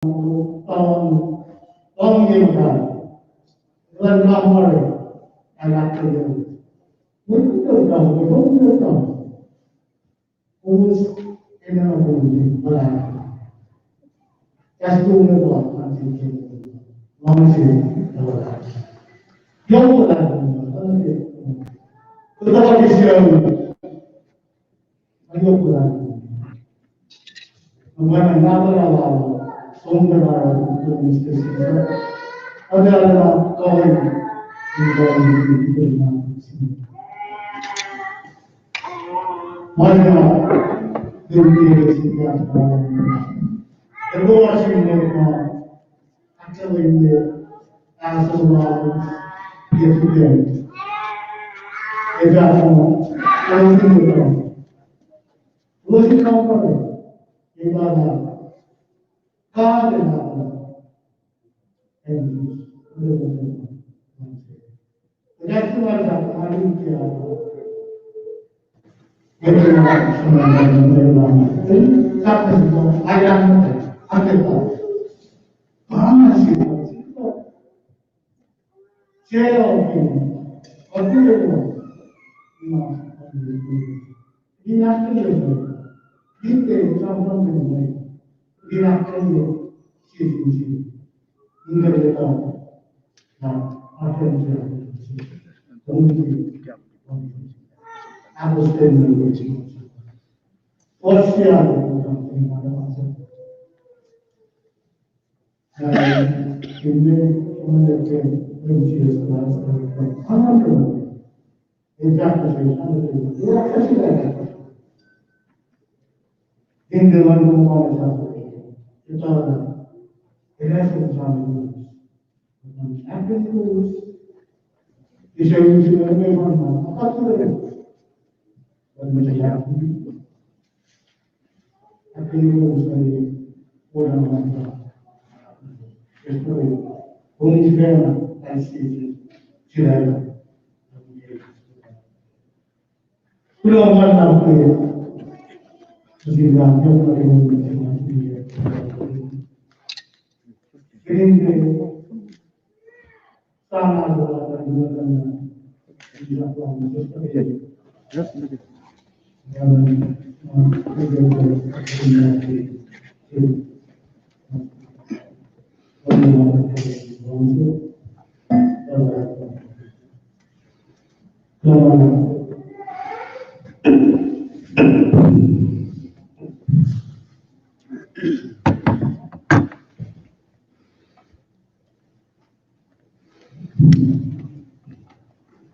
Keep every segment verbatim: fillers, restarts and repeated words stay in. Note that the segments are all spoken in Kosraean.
Tong, tong ye muhta. Elan kamari, elan ahkkweye. Mweyen kuht tong, mweyen kuht tong. Us, enenuh in muhta. Kahs luhn God, ma se, ma se, yohk muhta, kuht tong ke sie. Ayok lah. Mweyen na pwacye lah som pacna Mister Caesar. Oacna lah kalmac in kalmac in kalmac. Mweyen na pwacye lah sin God. Elohim na Ahkkahlwemye ahsor lalos ke srihpen. Etamuh, elos in muhta. Elos in muhta. Etamuh. God in muhta. And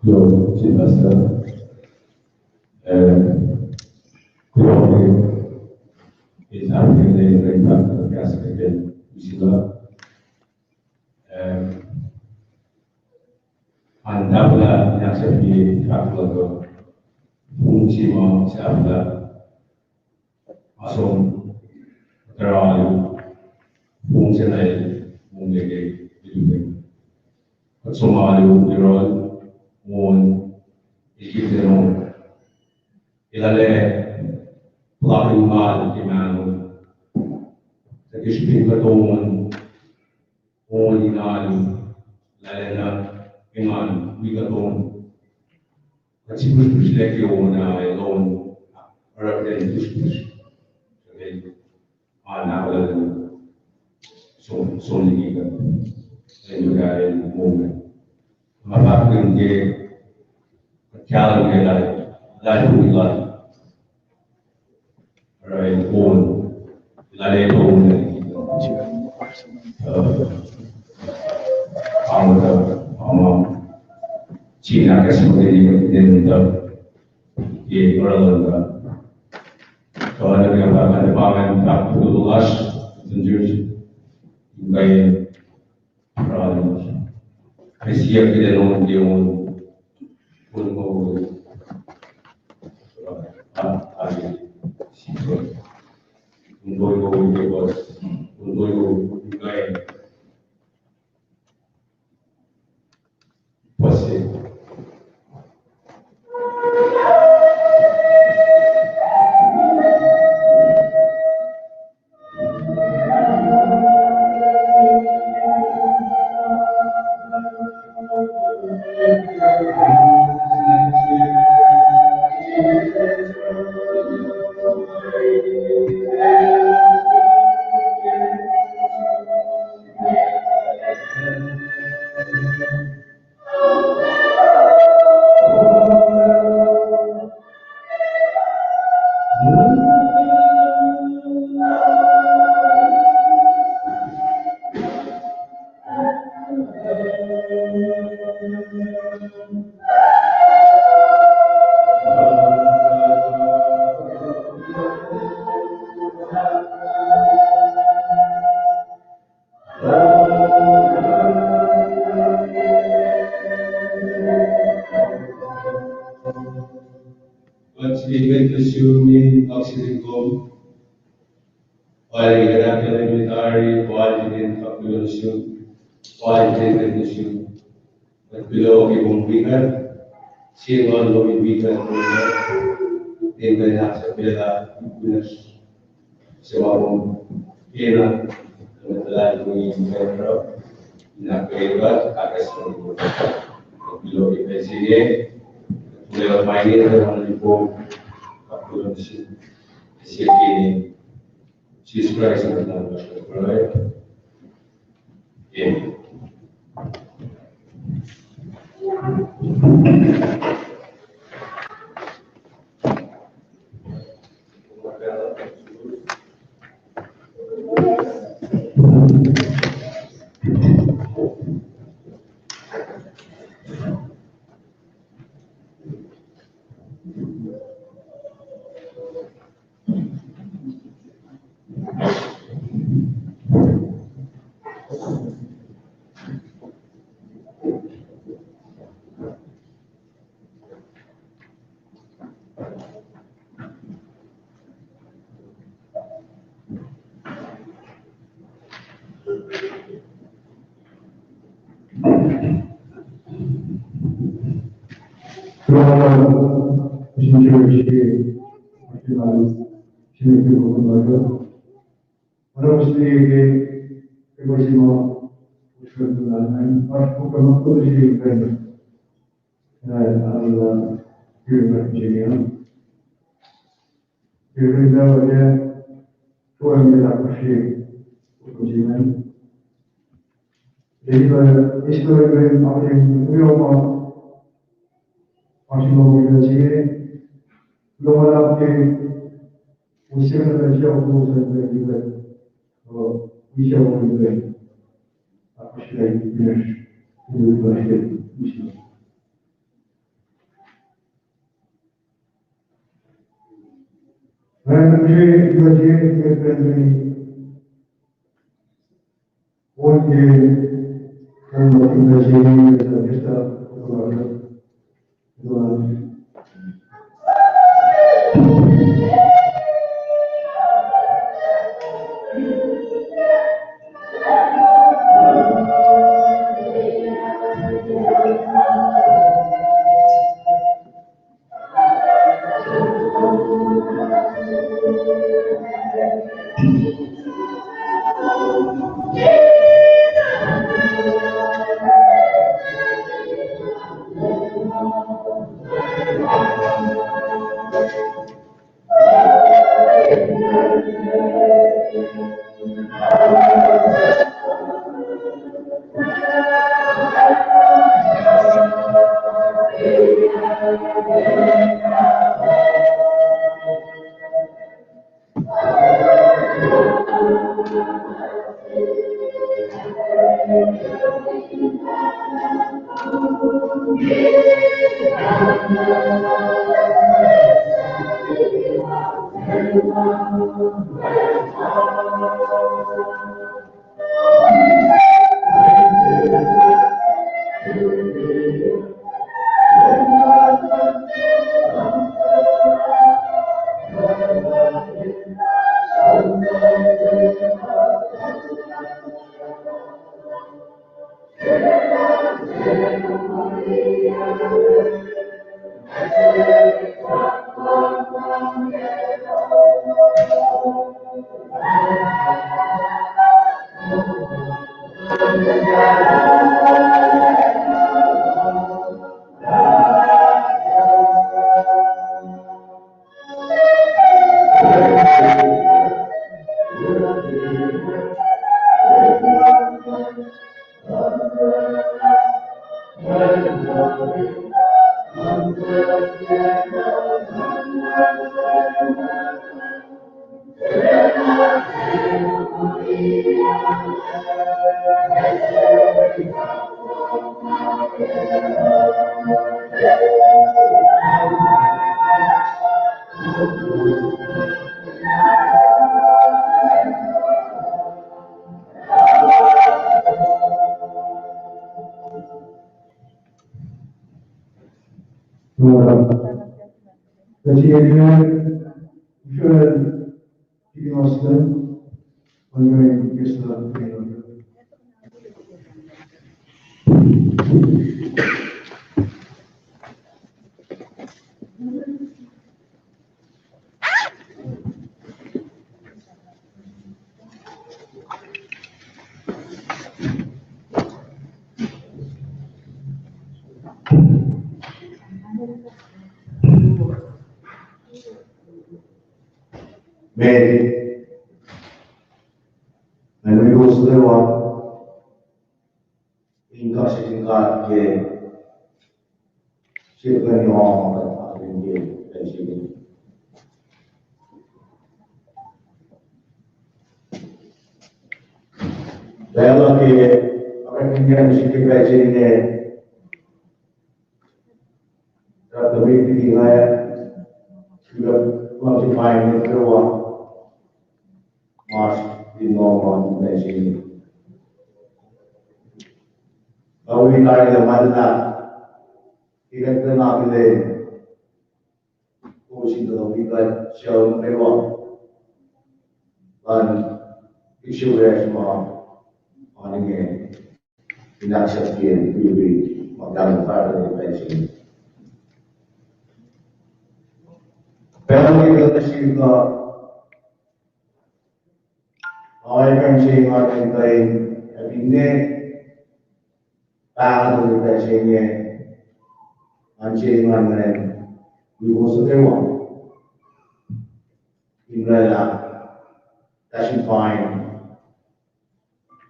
Hello, Chief Pastor. Eh, kuloh ke, in African Day, in fact, the gas again, Usila. Eh, and Davila, in actually, in fact, like, uh, Fungchima, Savila, Asom, Tara alu, fong se na el, fong leke, ilute. Kuht som alu, irol, on, ikit eno. Ilale, plakin mal, imano. Sa ke srihpen kuht on, on in alu, lale na, engan, wi kuht on. Kuht sipuspuslac ke on, ah, el on, oruh kuht in puspuslac. An ahkolah som, som liki kuht. Lwelah kuht in muh. Nga fahk ke kuht kahlwem ke lah, lah tui lah. Oruh in on. Lah el on. Uh, ang, uh, ang, uh, sina kas mungkin in, in, uh, Ke oruh luhn God. Kuht ac fah, kuht ac fah pahngon fahk kuloh lasr, Saint George, in kuh in oruh luhn God. Ac siyuck kuht in on ke on, on moul. Ah, ah, sikyak. On moul ke bus, on moul in kuh in puhsisacl. Met nuh sum in oxygen kom. Pwacye, kuht ahkkahlwemye tari, pwacye, kuht in kuloh nuh sum. Pwacye, kuht in kuloh nuh sum. Kuht kuloh ke kom wi kuht. Sie ma lom in wi kuht, kom in kuht ahksahfyelah, kuloh nuh sum. Suc ma kom kena, kuht luhlahlfongi in kuht, in ahkkweye kuht, ahkacsmakihnye kuht. Kuloh ke pacl se inge, kuloh ma inge, kuloh ma inge, kuloh nuh sum. Sie ke Jisus Kraist, Leum lasr, kuht pruhe. Amen. Pacl se inge, Israel, Deacon Austin, on your guest of the Mary, na wi kowos nuh kwewa, in kaksakihn God ke sifacna yohk ma kuht akihlen ke pacl se inge. Pacl uh ke, akihlen ke pacl se inge, Doctor Mick Dikingaia, Doctor Mick Dikingaia, March in normal machine. Kawuck tari lah ma luhlahp, ikacklah na kile, kowos in tuh wi kuht sucu nuh kwewa, lan iksrwesr ma, ma inge. In ahksahfye wi, wi, ma kahlwem fahsr ke pacl se inge. Pacl inge kuht sifilpac, oacna ke pacl se inge, kuh in, ac finne, pahtuh ke pacl se inge, an se inge, wi kowos nuh kwewa. In oraclah, kahs in paing,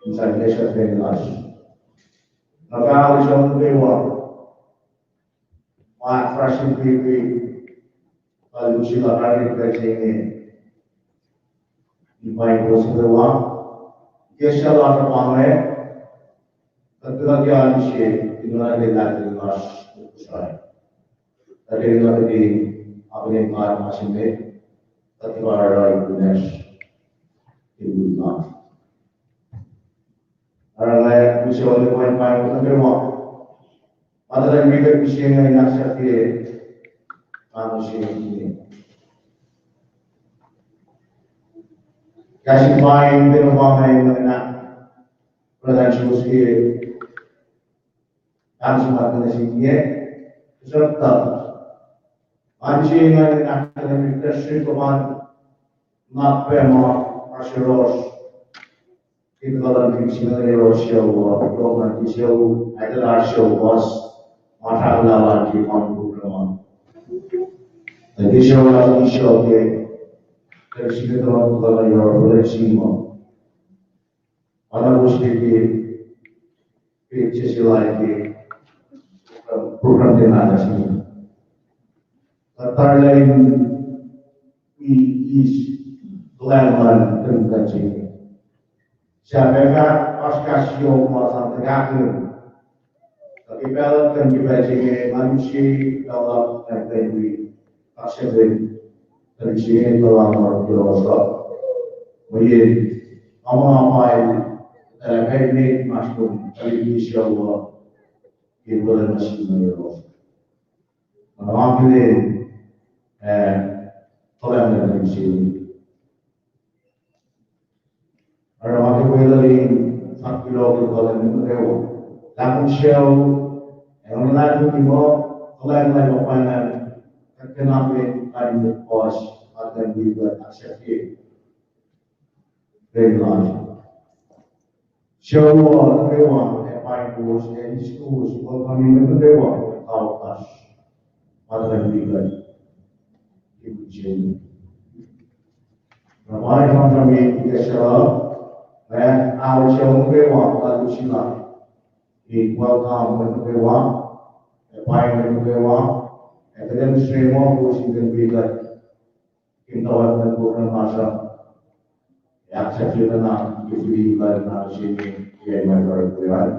in sang lesah pen lasr. Na pahol sucu nuh kwewa, ma ahkfahsrye wi, wi, pa luhngse lasr ke pacl se inge. In paing kowos nuh kwewa, ke sel lasr uh pa inge, kuht tuhkuh ke anisye, in oraclah ke lahlmwetmwet lasr, Kosrae. Kuht enenuh in akihlen God ma se met, kuht tuhkuh oruh in kunacsr in kuh na. Oruh nga use wal in paing nuh kwewa. Pahtuh luhn wi kuht mihsenge in ahksahfye, pa mihsenge. Kahs in paing, in paing, in paing, Brother Josue, pahng suhmaht nuh sin inge, kuhtuh. An se inge in ahkkahlwemye kuht srihpac ma, na pacl ma, oasr yohrohsr. Ke kuht luhngse in yohrohsr sucu uh, yohk nuh ke sucu, ac kuht oasr sucu puhs, ma srahlah lal ke ma program uh. Ac ke sucu lal ke sucu ke, kuht sifilpac tuh yohrohsr, kuht sifilpac. Oacna kowos liye ke, ke sesr lal ke, program ke mahtuh se inge. Kuht arulacna in eis kuhlwacng luhn kuht se inge. Sahp ac fah oasr kahs yohk ma sang tuhkahkihn. Kuht ke pacl uh kuht ke pacl se inge, nga use pacl uh kuht ke wi kaksakin, kuht ke se inge kuhlwacng yohrohsr uh. Mweyen, ama ma el, uh, pacl met ma sum, kuht ke sucu uh, ke pacl nuh sin yohrohsr. Nga akihlen, eh, kuhlwacng nuh sin. Oruh ma ke pwelucng, fahk kuloh ke kuhlwacng nuh kwewa. Lahpuh sucu, ac nga lahpuh ke ma, kuhlwacng lal Pahpah Lucng, kuht kuhnahoslah kain in puhs, kuht kuh in wi kuht ahksahfye. Very large. Sucu uh nuh kwewa, ac paing kowos, ac eis kowos, welcome nuh kwewa, kawuck lasr. Pahtuh in wi kuht. Ke pacl se inge. Na pa inge sramsram ke sel uh, ac ahok sucu nuh kwewa, kuht use na. Ke welcome nuh kwewa, ac paing nuh kwewa, ac kuht in srihke ma kowos in kuh in wi kuht. Ke tawak nuh program lasr uh. Ac ahksahfye na ke fihli kuht na nuh sin, ke ma kuht oruh.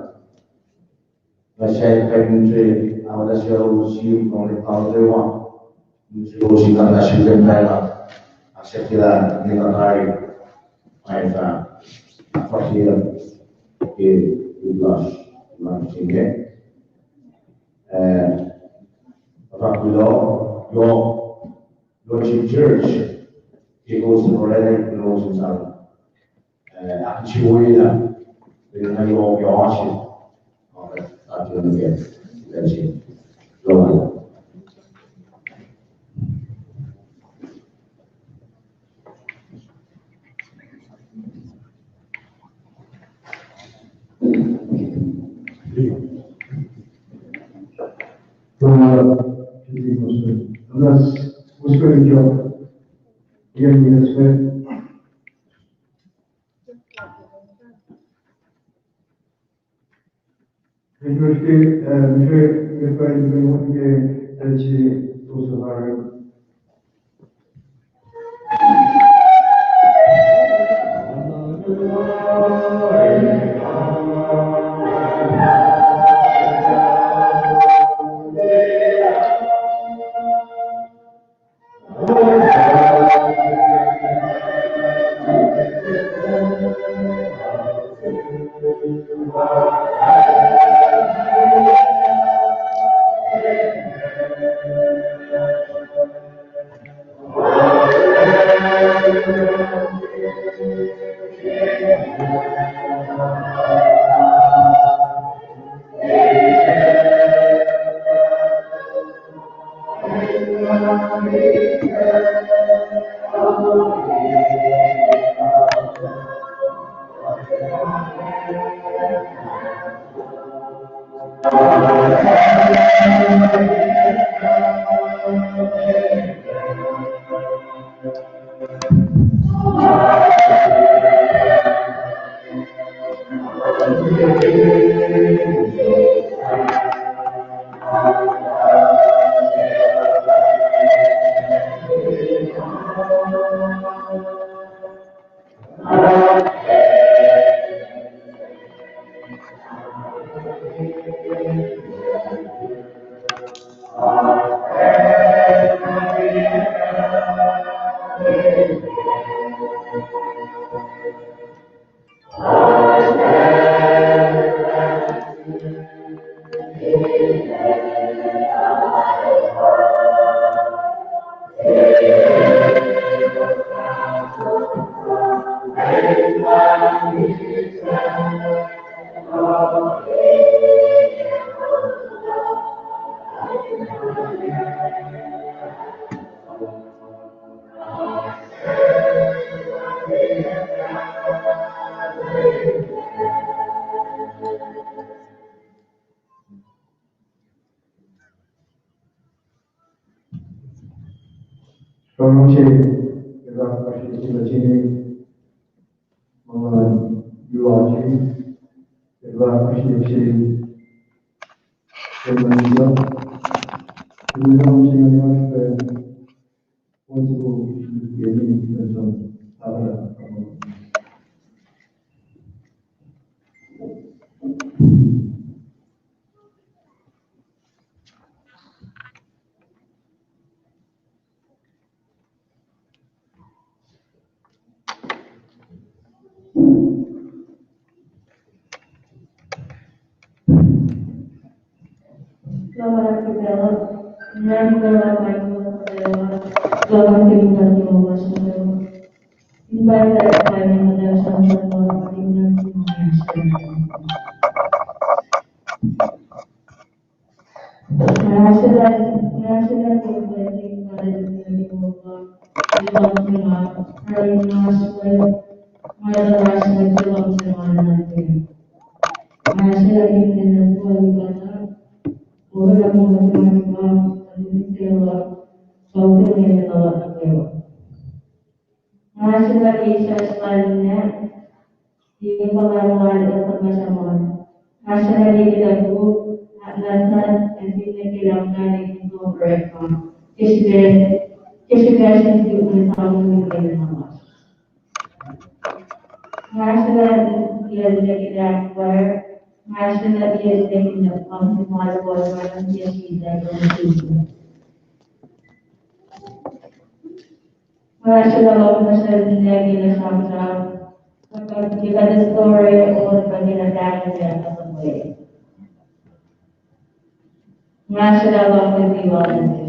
Nga sahp kain in srihke, nga muhta sucu, siyuck, nga muhta nuh kwewa. Nuh sin God na siyuck pacl uh. Ahksahfyelah, nge na tari. Ma fah ahkfahsrye ke, ke lasr, ma nuh sin inge. Eh, fahk kuloh, yohk, Lordship Church, ke kowos orwaclah, ke kowos sang, eh, ahkinsewowoye lah, ke nga yohk yohk oasr, eh, atun ke, eh, si, Lord. Sramsram se, ela kasih sila sini, mengan yuaji, ela kasih sila sini, mengan yuaji, mengan sila sini. Nga sila ke saslan na, in pahluh wal el tuhkuh saman. Nga sila ke kila ku, at natan, ac finne ke lamnan in kom orekma. Ke srihpac, ke srihpac sin tuk me tamu in kena ma. Nga sila ke kila kuar, nga sila ke kila kuar, nga sila ke kila kuar. Nga sila luhk nuh sel ninac ke na sramsram, ke kuht story, o kuht ke na tahk nuh ke na sramsram. Nga sila luhk nuh ke Leum.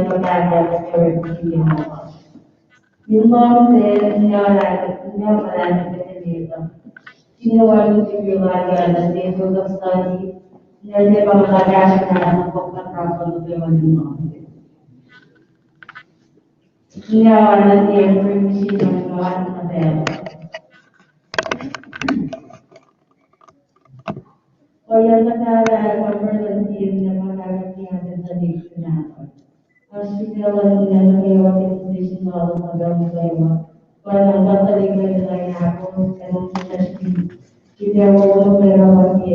Pahpah Lucng ke orekma se inge. Inge ma se, inge ma, inge ma, inge ma, inge ma. Sine wal in tikila ya na se Bible study. Inge se pa ma kahsruh na na pokpa prapon ke wal in ma. Inge ma na se Bible study na na se. Ohiyac muhtahl ah, ma pruhe luhn sie inge ma kahsruh ke acn Sacnri Sinapa. Oasr srihpac luhn inge nuh kwewa ke position lal uh, ma pruhe nuh kwewa. Pruhe na pruhe luhn inge nuh kwewa, pruhe na pruhe luhn inge nuh kwewa, pruhe na pruhe luhn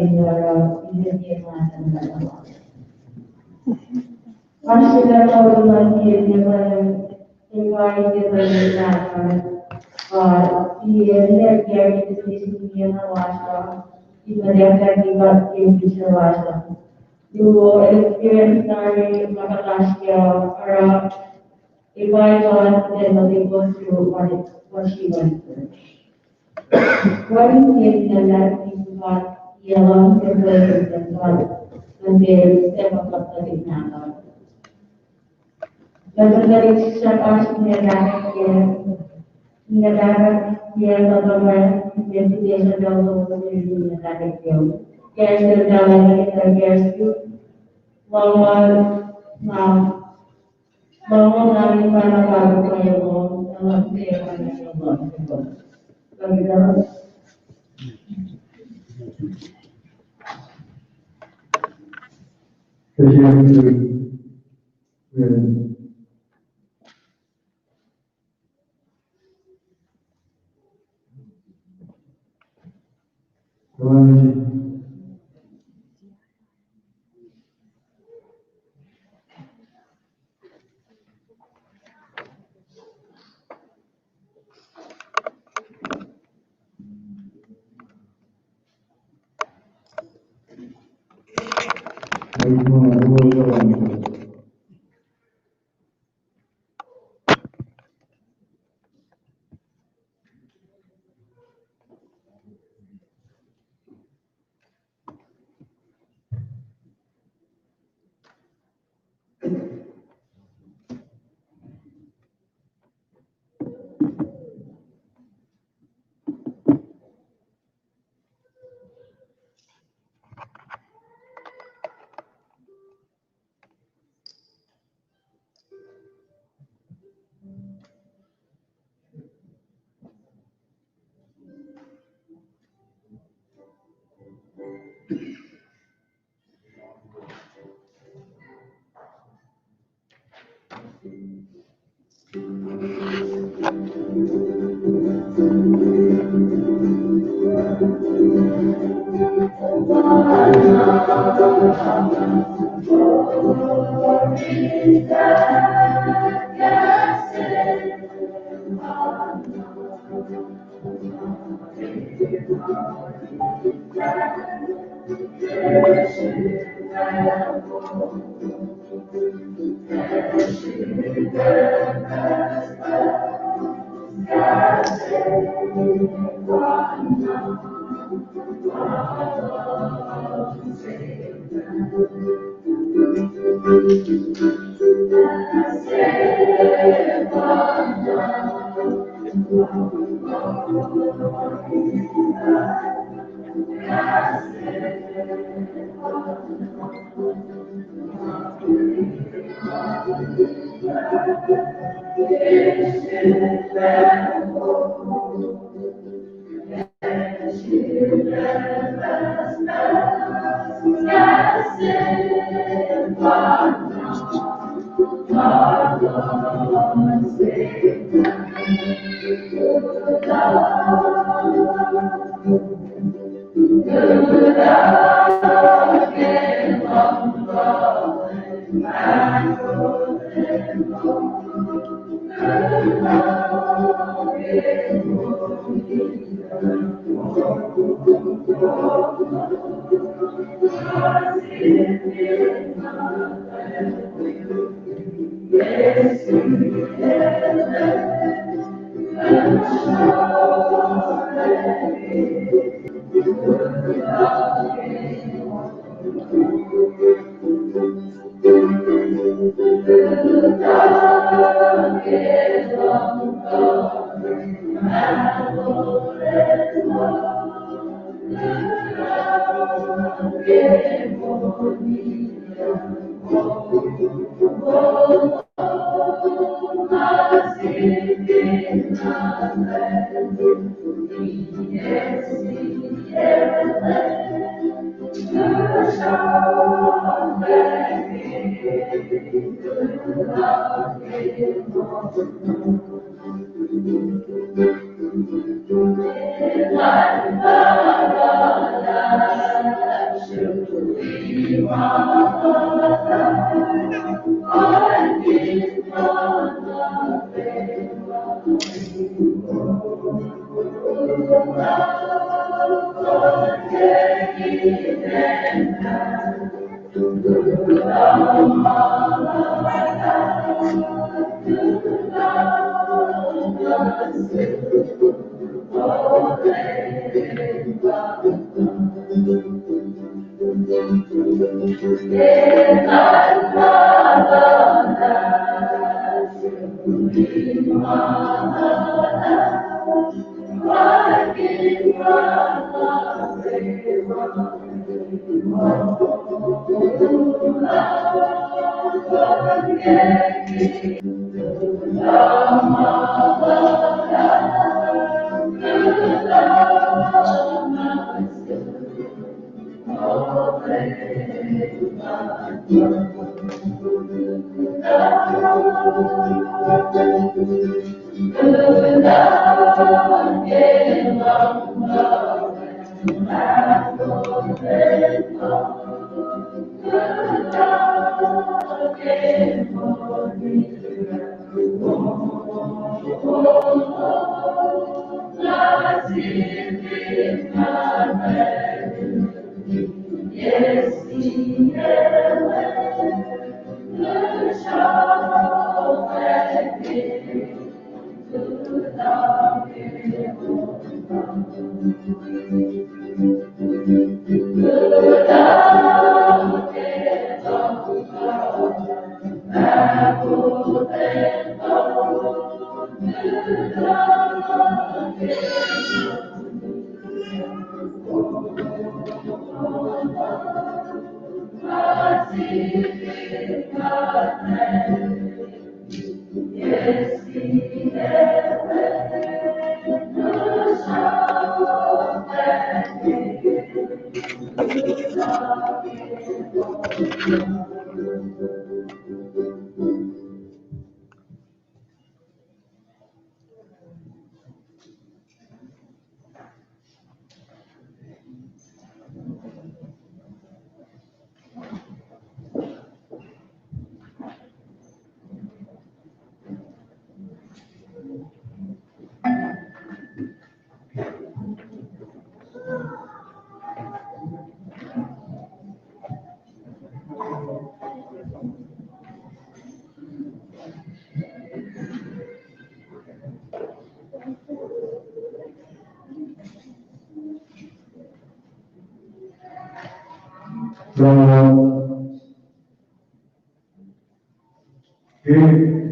inge nuh kwewa. Oasr srihpac luhn inge nuh kwewa, pruhe na pruhe luhn inge nuh kwewa. Uh, sie inge ke acn Sacnri Sinapa lasr uh, inge nuh kwewa ke picture lasr uh. Luo experience tari ma kuht oasr kac, oruh, evaluate the multiple through what it, what she went through. What is the extent that we got yellow the way that God and the step of the public matter? Kuht kuh in srihpac oasr inge nuh kwewa, inge nuh kwewa, inge nuh kwewa, inge nuh kwewa, inge nuh kwewa. Yes, the talent, the yes, you. Lal, lal, lal, lal, lal, lal, lal. Ke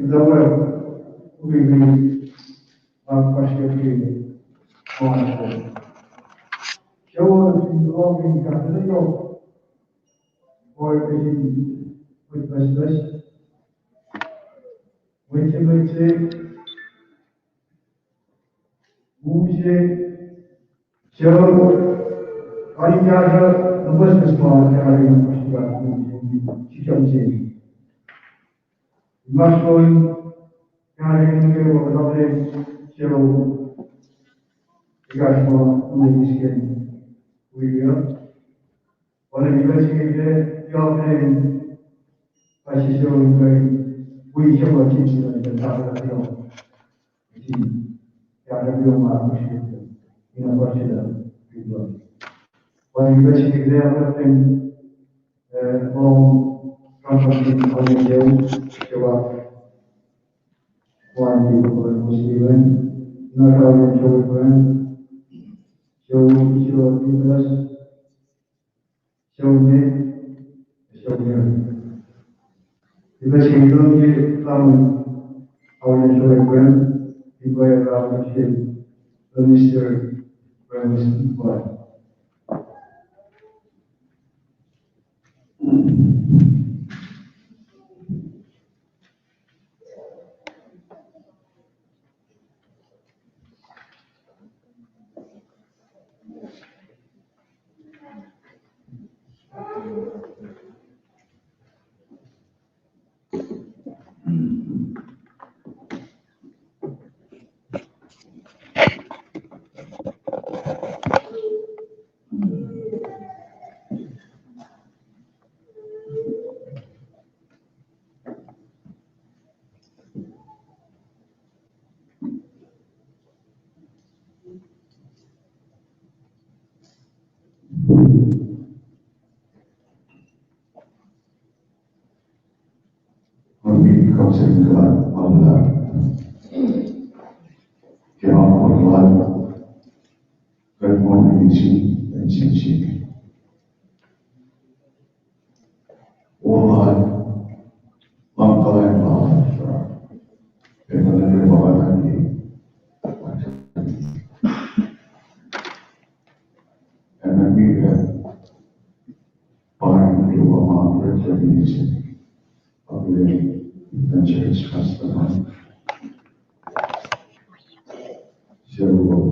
muhtwacwacack, okay, we, uh, question ke, uh, question. Sou in loking at the oruh pacl in mwet pucspucs. Mwet se, mwet se, u se, suc, alu kahsruh, na pucspucs ma kahsruh in puhsisacl, u se, sikyang se. Inmahsrlon kahsruh in nuh kwewa kuhtuh pacl, suc, ekahsr ma, u se, sikyang, wi, uh, Oacna ke pacl se inge ke, yohk lwen, pa sisyo in kuh in wi soko sin sulan ke tahfwelah kuloh. Sin tahfwelah kuloh ma kuh sin, ina pa sisyo in kuh. Oacna ke pacl se inge ke, yohk lwen, eh, om, sramsram sin auliyak, sewa, oacna ke kuh in Muslim, na auliyak, sewa, friend, sewa, sewa, Nicholas, Sone, sone. Ipac se inge ke laman auliyak, sone, friend, ipac laman sin Minister Remus Paul. Kawuck sin God ma luhlahp. Ke ma luhlahp, kuht moul in sin, in sin sin. Ola, lam kalan ma, epa na epa na ni. Epa ni, eh, pa ni epa ma, epa ni sin. Amen. Evangelist Pastor. Seru,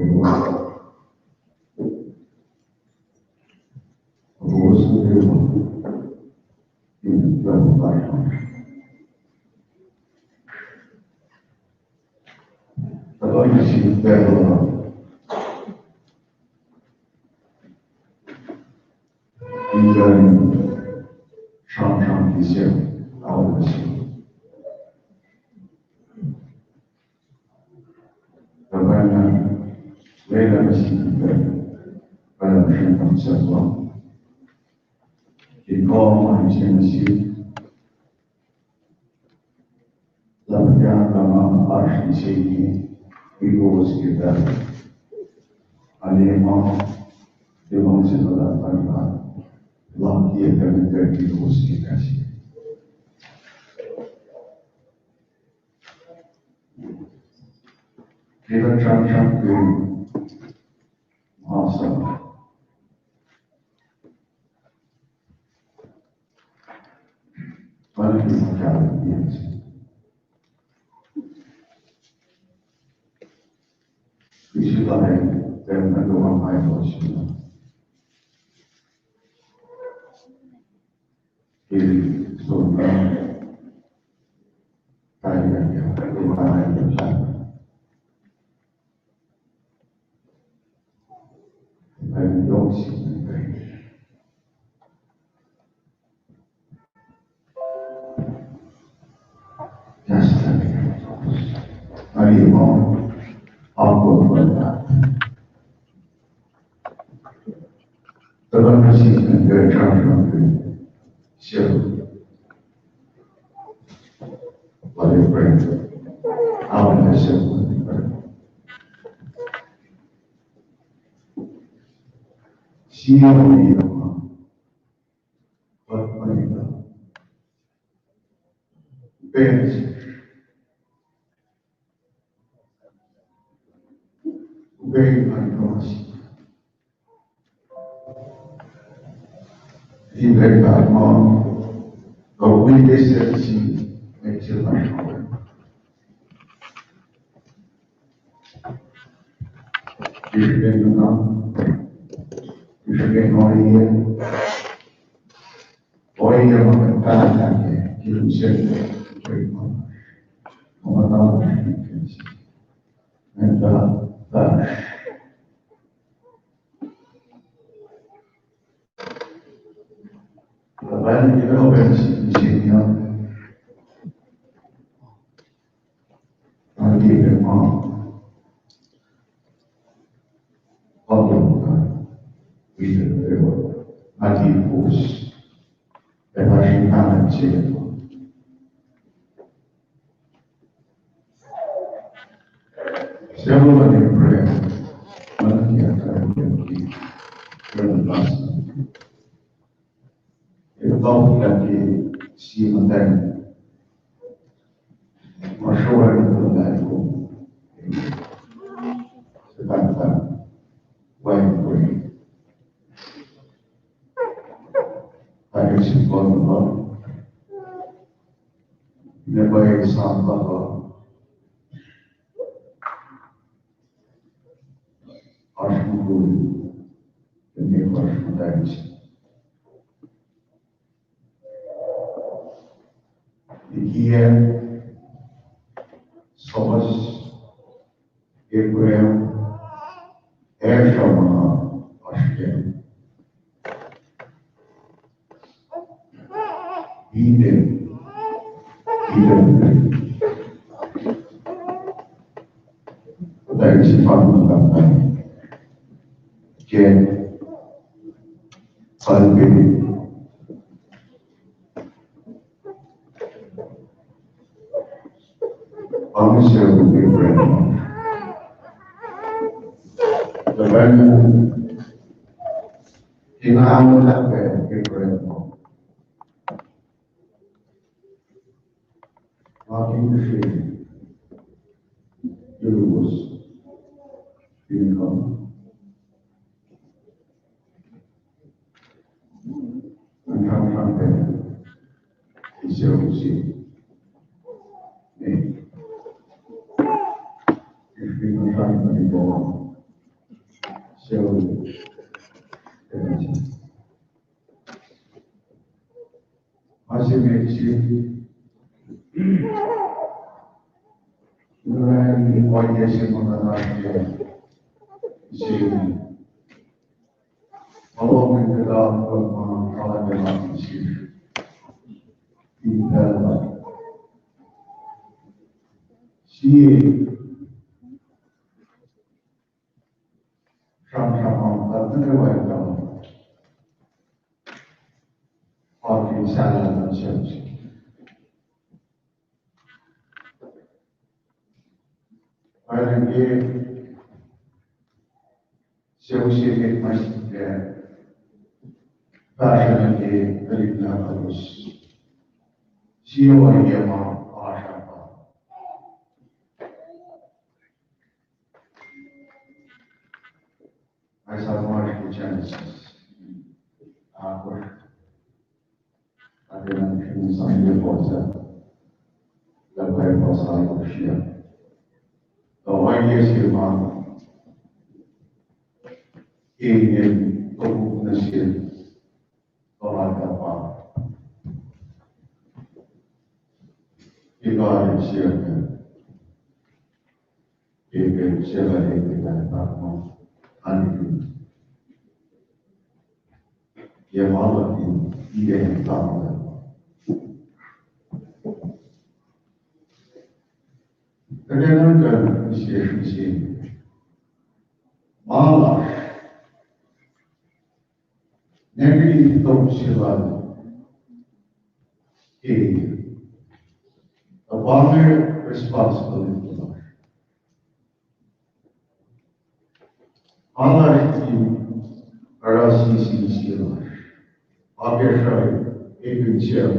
Tuhpan na lwelah nuh sihk, lwelah nuh sihk, ke kom ma inse nuh sihk, lahpahkah ma oasr inse inge, wi kowos ke pacl. Ane ma, ke luhngse luhn Leum, lah ke pacl in kuht wi kowos ke kahs. Ke kuht sramsramkihn ma sap, pa inge ma kahlwem ke Israel, pacl nuh kwewa ma elos ke sona, Tuhpan nuh sihk, sel, lale pran, awan sel, sie, Obey my cross. Amen. Pahpah, kuh wi ke sel sin mwet se lasr. Ke srihpen nuhnak, ke srihpen ohiyac, ohiyac ma kuht pahngon ke kilu se, ma kuht oasr ke, ma kuht oasr. Pahpah, kuht oasr ke sel sin mwet se, Etaoplahki sie muhtwacn ma sruhwaclah luhn Leum. Sepahpah, wacngihn pruhe. Pahpah, sifacna, na pwacye sang pahpah. Oasr mukul, ac oasr muhtwacn se. Likiyac, Thomas, Abraham, ac sruhmuhn oasr kac. Iten, iten. Thank you, Father, Father. Jen, Father, baby. Ang sel Abraham. Abraham. Ina ang lakbe Abraham. Akin mihsenge. Yurus. Income. Ang sramsram pac. Isel usi. Eh. If we can try to be born. So, ma se met se, nga ohiyac se ma kuht oasr kac, se, ma lom in kuhtuh ma kalmac lasr in sesr in pacl uh. Sie sramsram ma kuht nuh kwewa etuh, oakin sahlah luhn sel se. Pwacye ke sel se met ma sikyak, fahsruh nuh ke tuhlihk nahtuhlos. Sie ohiyac ma oasr ah pa Nga sang ma ke Genesis ahkosr, ahkosr nuh ke Sunday fohsack, lah Bible study siyuck. Tuh ohiyac se ma Cain el topuk nuh sel God uh pa, ke God el siyuck, Abel, siyuck Abel, Abraham, Abimelech. Ke ma luhn Eden, Abraham. Kuht enenuh in sesr mihsenge. Ma lasr, negative thoughts se lal Cain, tuh pa inge responsibility lasr. Ma lasr in oruh sie sin sie lasr, akacsruhi, ekihn sel.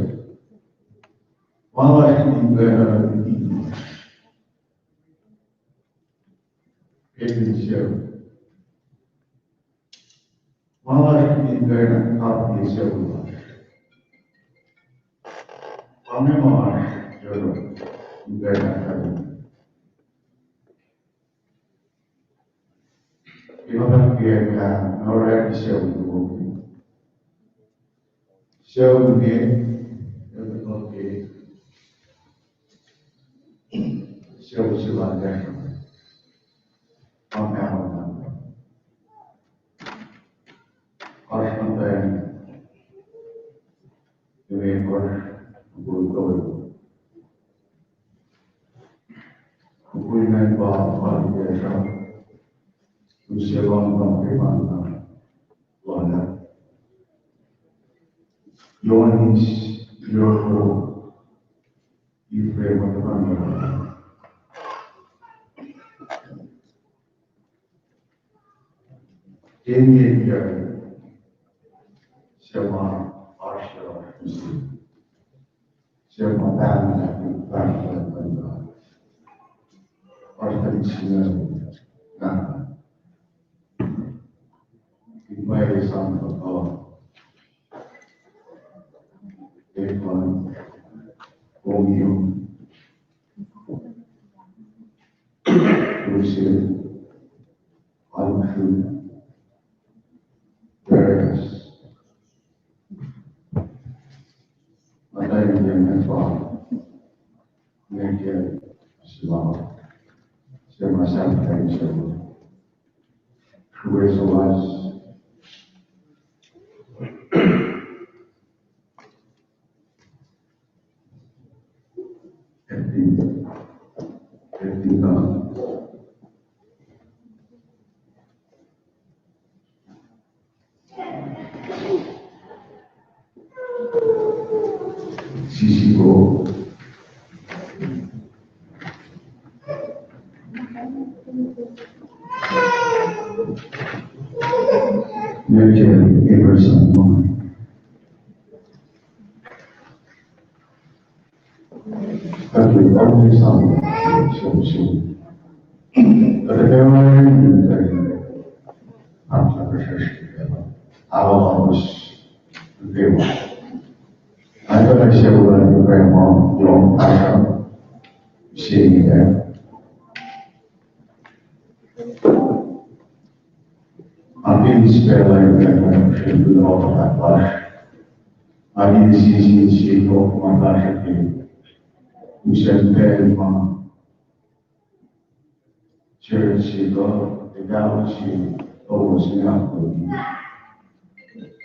Ma lasr in pacna luti, ekihn sel. Ma lasr in pacna kapihn sel lasr. Ange ma oasr yohrohl in pacl ahkkahlwemye. Ke nga fahk ke nga orek sucu luo, sucu ke, sucu se lal Joshua. Oasr muhtwacn limekohsr, mukul tolu. Mukul ingacn pa Alexandra, use lal Mary, ma lal Lana, Ioannis, Yorko, Ephraim, ma lal Lana. Ke inge, suc ma oasr yohrohl, suc ma pahngpahng, pahngpahng, pahngpahng. Oasr tuhlihk singucul, na, in pwacye sang kuhtuh, Ephraim, Romeo, Joseph, Andrew, Darius. Muhtwacn limekohsr pa Michael, Sila, suc ma sang pahngpahng, suc ma sruwesuwas. Sisiko. Merkel Emerson. Tapi always on social. Tapi memang ini dari apa proses kita. Awal awal. Tapi ada saya ulang memang yang pasang sini ya. Akin spela ingacn, srihpen ohiyac lasr. Akin sisin sihk ma lasr ke usen pacl ma church se kuh, ekaus se, kowos inge ahkwoye.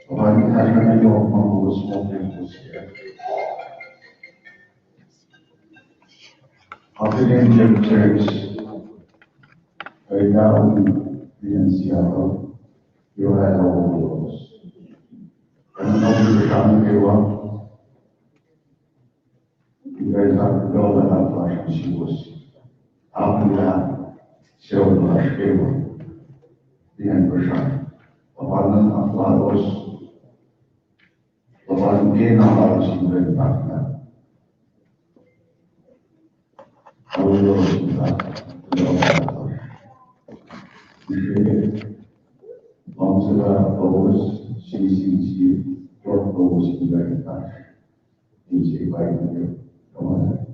Opa in kahsruh na yohk ma kowos mokleyuck ke Akin church, ita un in Seattle, yohrohl lalos. Kena na pihsrani kewa, ita ita yohrohl lalos suwos. Akin lah suwos lasr kewa, in pihsrani. Opa na lalos, Opa in kena lalos in pacl pahklah. Alu lalos in pahklah. Luhngse lah kowos, sisi, sisi, yohk kowos in pacl pahklah. In se pahklah. Come on.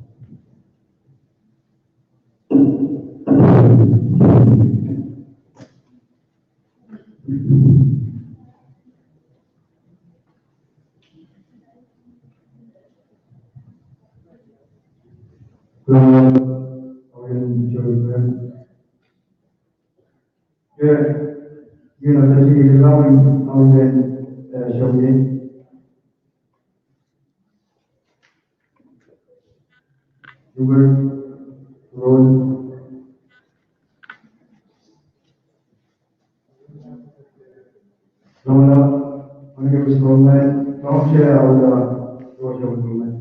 Hubert, Ron, Rona, Honorable Roman, Tom Chair, Elder Roger Roman.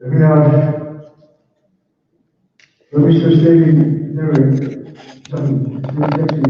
Every hour, Mister Stephen, Derek, Tom, Stephen Jackson,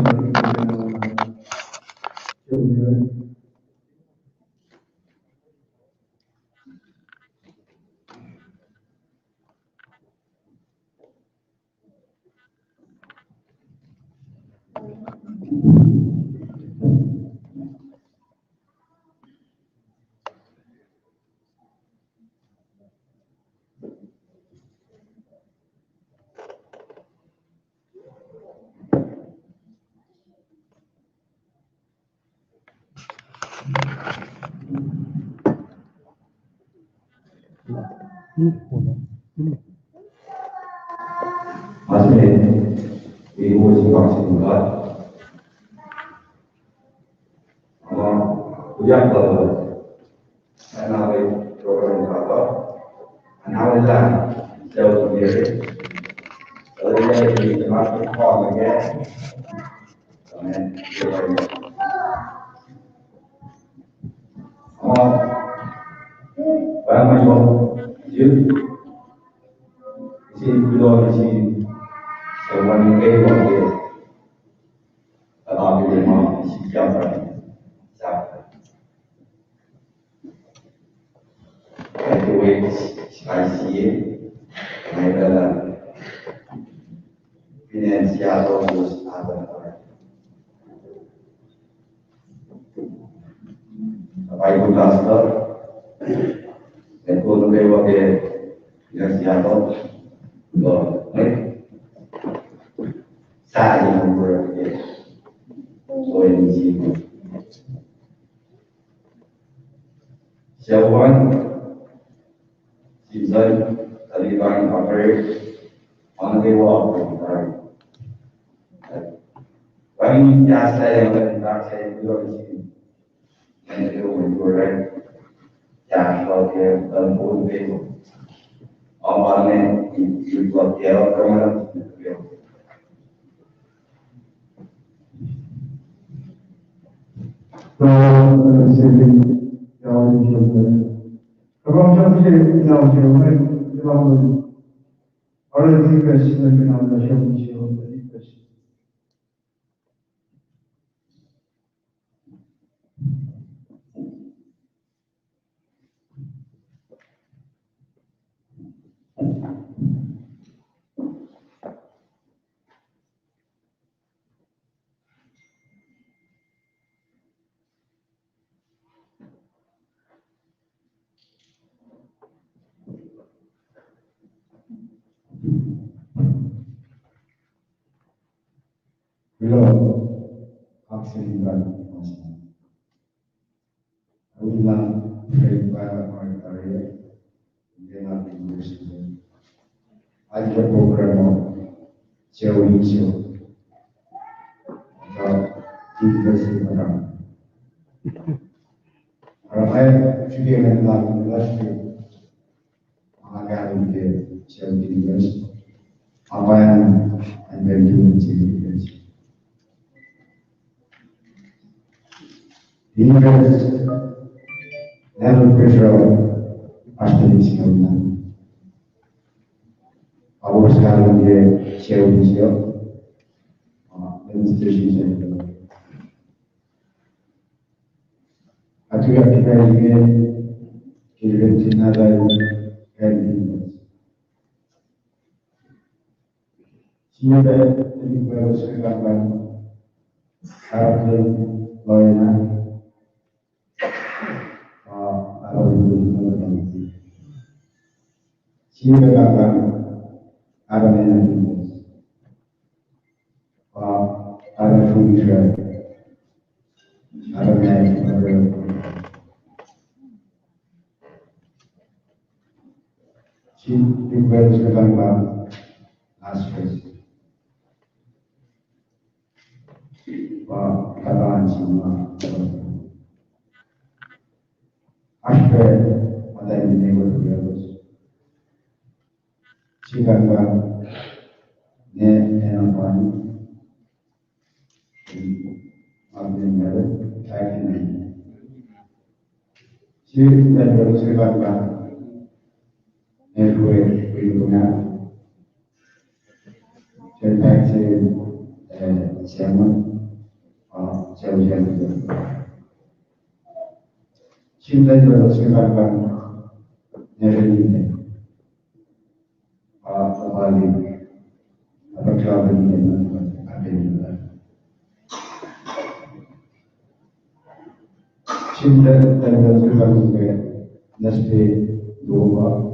Ma se met, wi wo sin kaksin God. Ama, uyak lalo. Ana we program kata. Ana we la, sel kiri. Lalu ya, ini temas kau lagi. Amen. Ama, pama yo, yun. Isi kulo, isi, sewan ke wa ke. Tala ke ma, isi kya pa. Sa. Graduate, I C A, ma pacl ah finance ya to, Bible pastor, ac konu kwewa ke finance ya to, so, mwet, sa in work ke, so in isi. Sewan, Simpson, Taliban, Bakari, ma nuh kwewa, Bakari. Wacngihn kahs lah, wacngihn kahs lah, wacngihn kahs lah, wacngihn kahs lah, Already question, already question. Kuloh, kaksakin God. Aula, pray pa Mark Daria, Indiana University. Aika program uh, Joey Show. Ka university program. Aramai, srihke ngan lal last year. Nga kahlwem ke seventeen years. Apayan, and then twenty years. Invest, level pressure, oasr tuhlihk se inge na. Kowos kahlwem ke seventeen years. Ah, demonstration center. Atuyak ke pacl inge, ke lwen se na lal, pacl inge. Sie pac, tuhlihk welos ke pahpah, arulacna, ah, arulacna. Sie pac pahpah, arulacna. Pa, arulacna. Arulacna. Sin tuhlihk welos ke pahpah, Lazarus. Pa, pahpah an sin ma. Oasr pac, ma tuhlihk welos. Sikakka ne enapani. Amen. Sikakka ne kwe wiluna. Sikakka, eh, Simon, ah, Simon. Sikakka ne kwe wiluna. Ah, kapali, apakla bani, apakla bani. Simta, tanda, tanda, tanda, naspe, doba.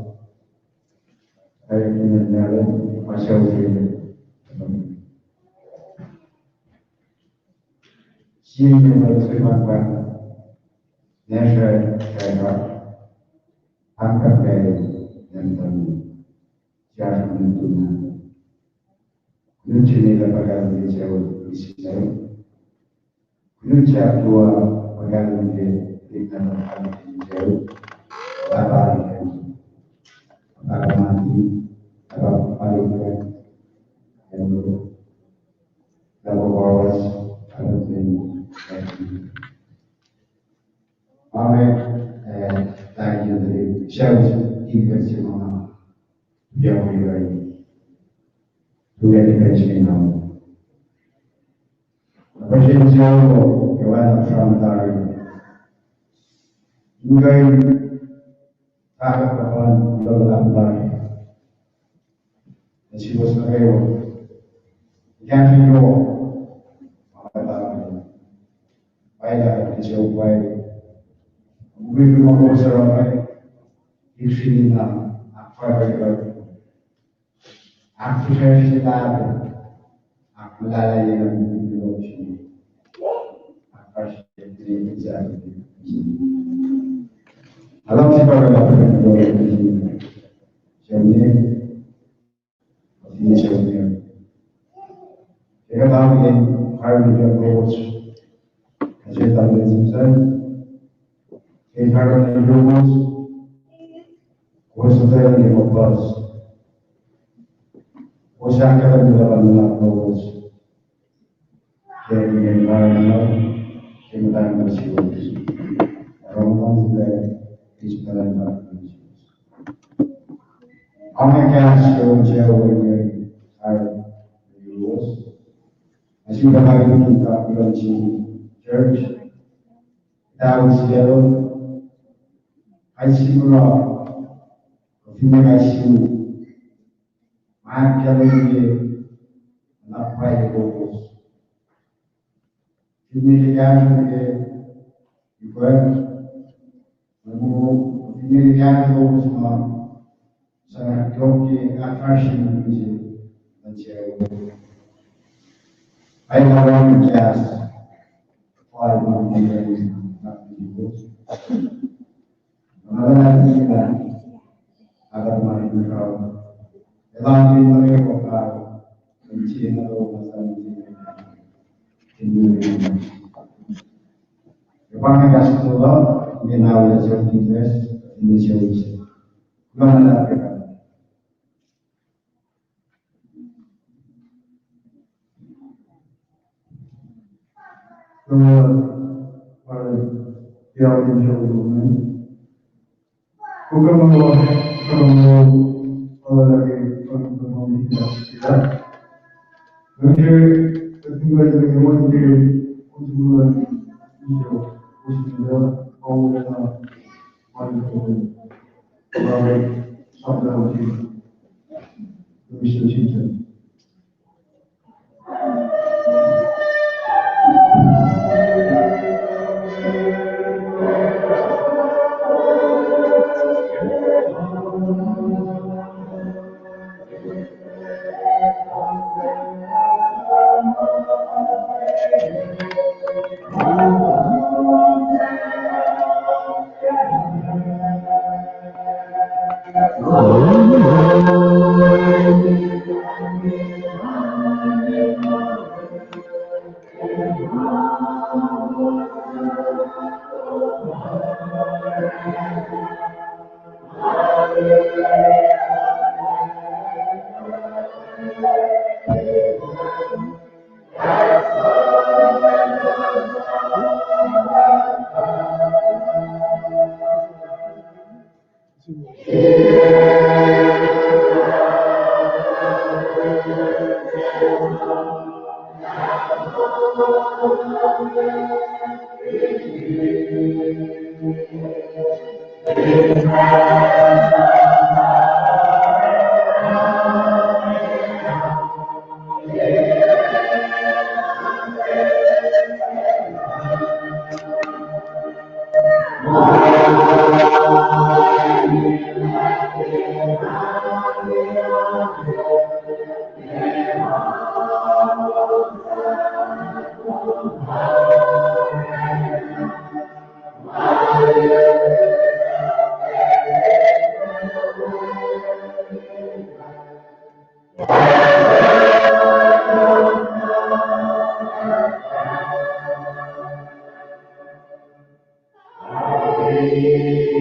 Ay, nana, masau, Simta, tanda, tanda, nasra, tanda. Angkat, tanda. Kunuti me la pahkah luhn Israel. Kunuti ahkluo pahkah luhn Israel. Pahpah, Pahpah Mati, Pahpah Mati, Pahpah Boris, Pahpah Mati. Amen. Eh, thank you, the shout in the cinema. Yeah, we are. We are the best in now. Appreciate you, you are the front line. You guys, Taga kapan, ilo lapan. Nasi was na kayo. Ikan yo. Maka taga. Pai taga, nasi o pai. Umi umi mako sara pai. Ipsini na. Akpai pai pai. Ak fihsracsr se lahpuh, ak muhlahlah ye luhn mwe lutlut lom. Ak fahsr ye exactly. Alam se pa kala pwacye lom. Siyuck, siyuck. Ekuh pa in karihngihn lowos. Ac se tamuhlwel Simpson, ke karihngihn lowos, kowos etuh ke ma puhs. Kowos ahkkahlwemye luhpan nuhnak lowos. Ke inen karihngihn, ke muhtwacn lowos. Aram lowos, ke inen karihngihn. Ang kahs ke on se ohinge, ar lowos. As you have been in the church, that was yellow. I see you now. Finne I see you. Ma ahkkahlwemye, na pwacye lowos. Finne ke kahsruh ke, ipwe, na mo, finne ke kahsruh lowos ma, sa yohk ke ahkfahsrye mihsenge, na siyuck. Ai na run gas, fal ma mihsenge, na lowos.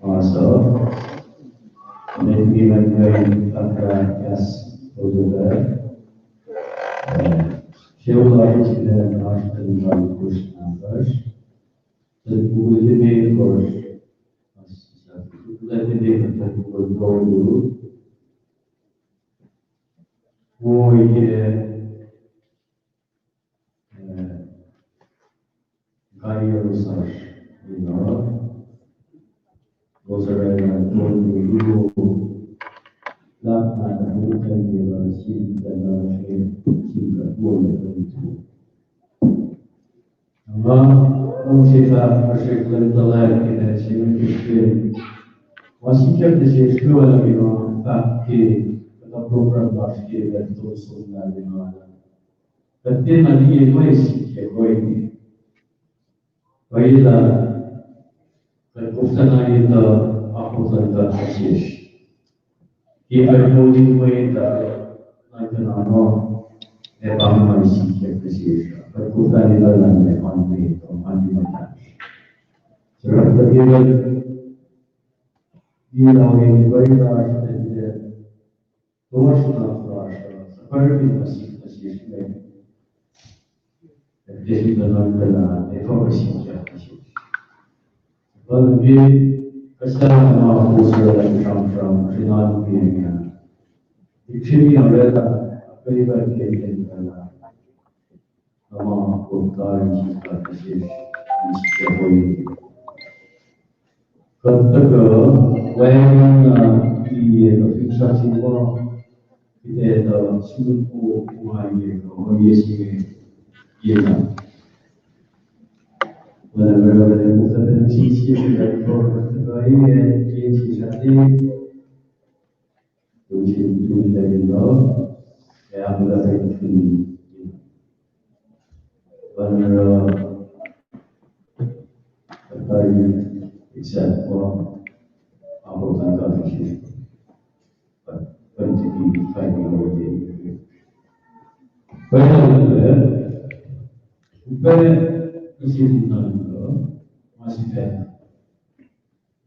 Asa, met liki mwet kuh in fahk kahs lututacl. Eh, Sheol oasr ine oasr ten oalkosr nahtuhsr. Ten pukul limekohsr. As, as, ten pukul limekohsr, ten pukul tolu. Wo ke, eh, Kairos oasr ino, Losarena tolu, luo, lahp na muhtahl ke la sin tana ke sin ka tolu. Nga, nga se fahk, nga se kuhlwacng tuhlac ke na se me ke, ma sikyak nuh sesr ke wacngihn ma fahk ke, kuhtuh program lasr ke, kuht tolu somlah ke na. Kuht tiacna liye mwe sikyak ohinge. Pwacye lah kuht koflana etuh akwuck luhn God nuh sesr. Ke kuht moul in mwet uh, na kuht na muh, ac pa mwe sikyak nuh sesr. Kuht koflana etuh lah meac, pa mwe, pa mwe sikyak. Srihpac, kuht tiacna liye lah ohinge, pwacye lah oasr, toasr na lasr uh, suhpwacr ke ma sikyak nuh sesr me. Ac tiacna nuhnkuh lah efuh kuh sikyak nuh sesr. Pwacye ke kuhslah ma kowos oraclah sramsram, srihna luhngse inge. Iksreni oraclah, ahkkweye kuht ke kuhtwena. Na ma kotari sikyak nuh sesr, in sikyak ohinge. Kuht tuhkuh wacngihn, uh, liye kuh finsrak se ma kuht etuh sun, o, ma inge kuh ohiyac se inge, yena. Oacna ma oraclah kuht etuh sin sie kuht tuhkuh, eh, ke sisate, Lusin tuli tari na, ac ahkuhtweyac tuli. Pwacnwacng, uh, tari exact pa, apo tangka tisi. But, but to be kind of, but, but, but, ma se na, uh, ma se fahk.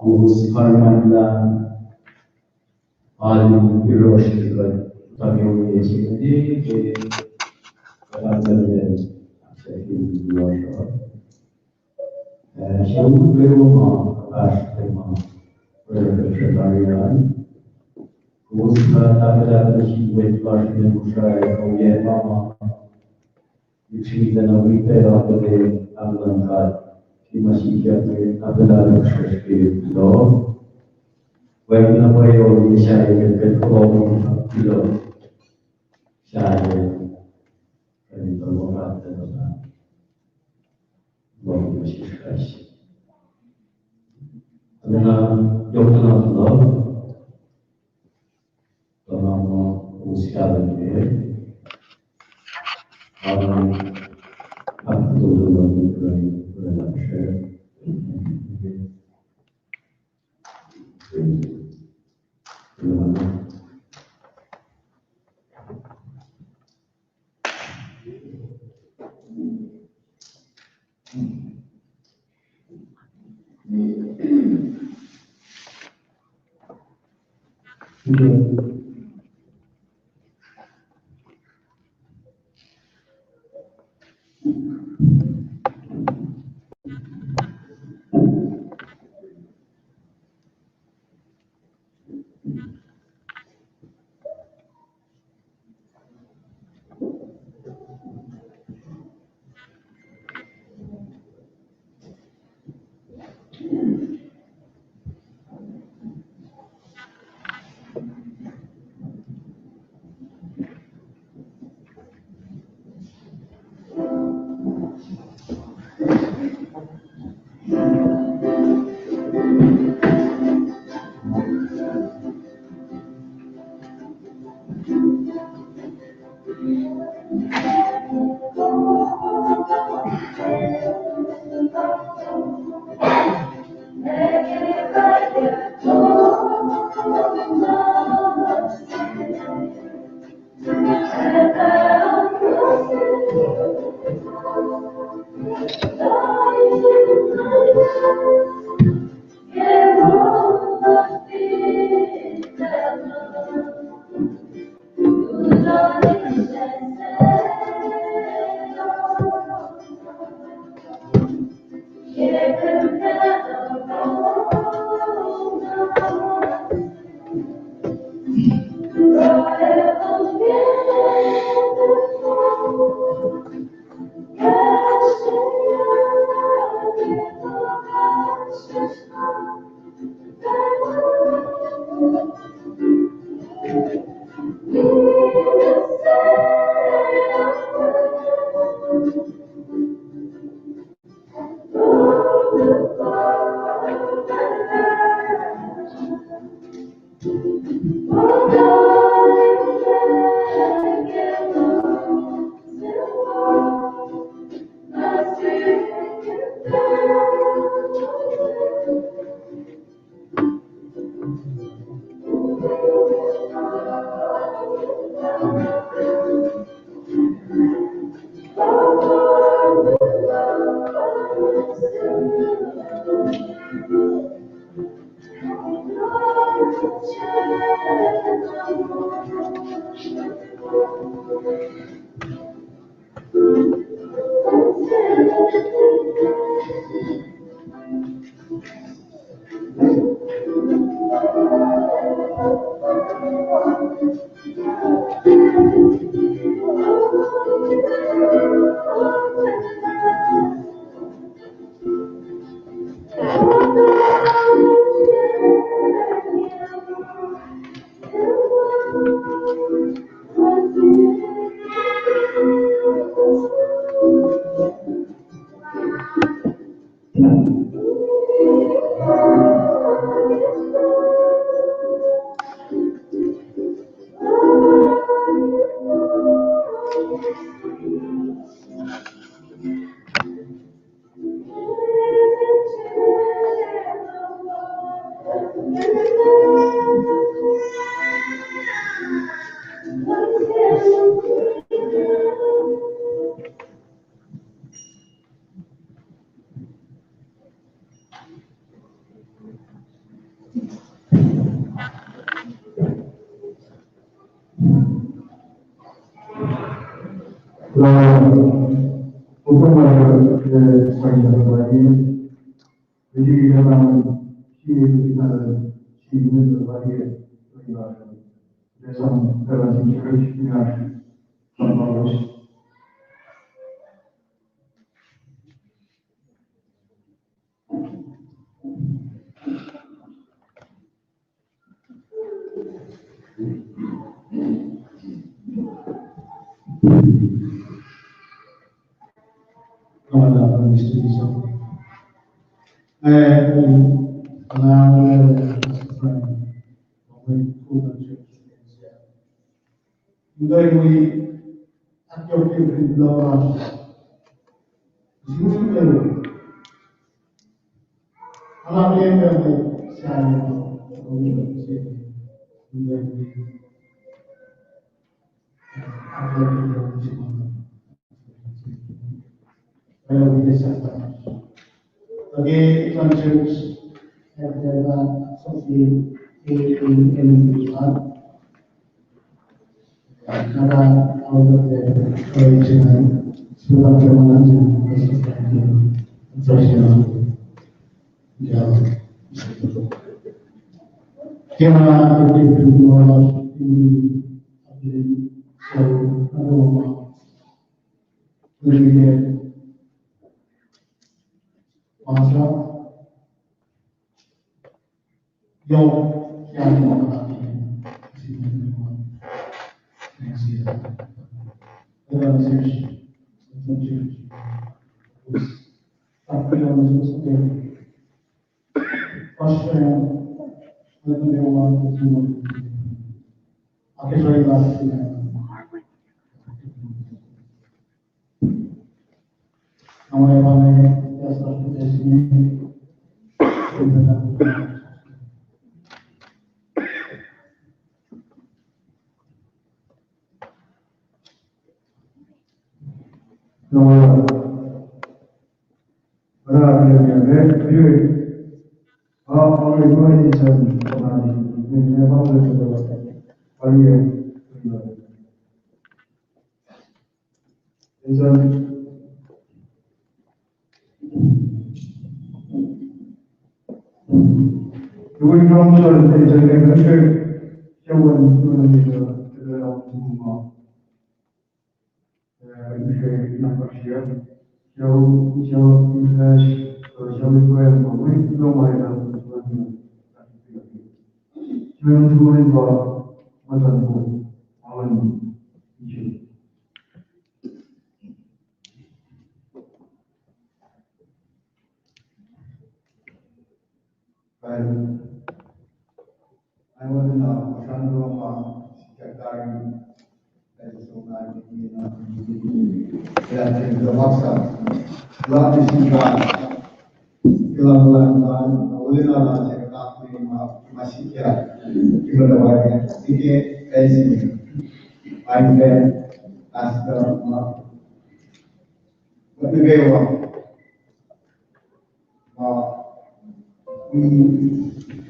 Kowos karihngihn lah alu yohrohsr ke kuht tari ohiyac se inge ke kuht ahkkahlwemye ahksahfyelah yohrohsr uh. Eh, sucu kwewa ma, pastor ma, orekma se tari an. Kowos kuh tahfwelah nuh sin mwet lasr inge Kosrae, ohiyac ma ma Ip srihpac na wi pac ahkuhtweyac ahkluhn God, ke ma sikyak ke ahkuhtweyac lasr ke kuloh. Wacngihn na pwacye ohiyac sahyac ke kuht kuloh, kuloh sahyac, kuht in kuloh God, kuloh Jisus Kraist. Arulacna yohk na kuloh. Tuh ma ma us kahlwem ke. Amen.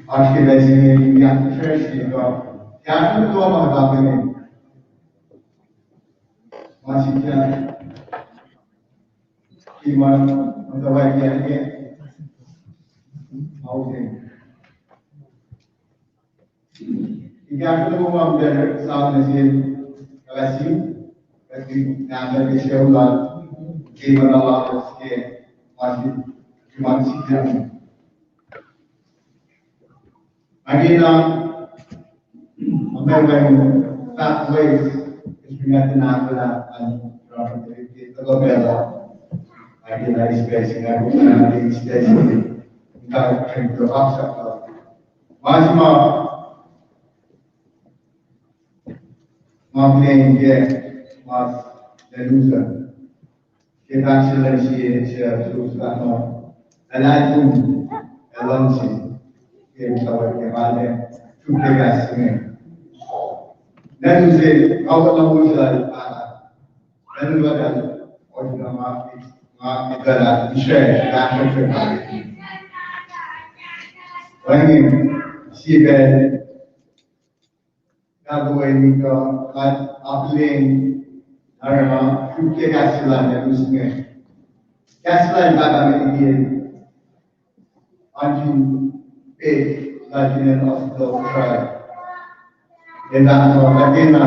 Oasr ke pacl se inge, in ahkfahsrye kuh kahsruh nuh kwewa ma kuht akihlen. Ma sikyak. Ke ma muhtwacwacack ke ma usen. Ke kahsruh nuh kwewa ma muhtwacwacack sang nuh sin kuhlahs, kuht in nahtuhl ke sucu lal, ke ma lalos ke ma sikyak. Ingena, ma pwacye, fahk loes, is ringat in ahkolah an, ram, ke tuhkuh pacl uh. Ingena, is pacl se inge, is pacl se inge, in kahsruh ke kaksak uh. Ma se ma, ma pleng ke, ma lwelusa. Ke fahk se lwen sie, sie sus fahk muh, elan tum, elan si, ke muhtwacwacack ke ma lwen, suk ke kahs inge. Lwen se, nga wona wosal pahla. Lwen wosal, oasr na ma, nga ituclah, israel, kahsruh se pahla. Wacngihn, sie pacl, Nga kuh in ika, nga akihlen Oruh ma srihke kahs lal ac us inge. Kahs lal Pahpah Mekiniel, anti pet lal kinen hospital Kosrae. Ena ma kena,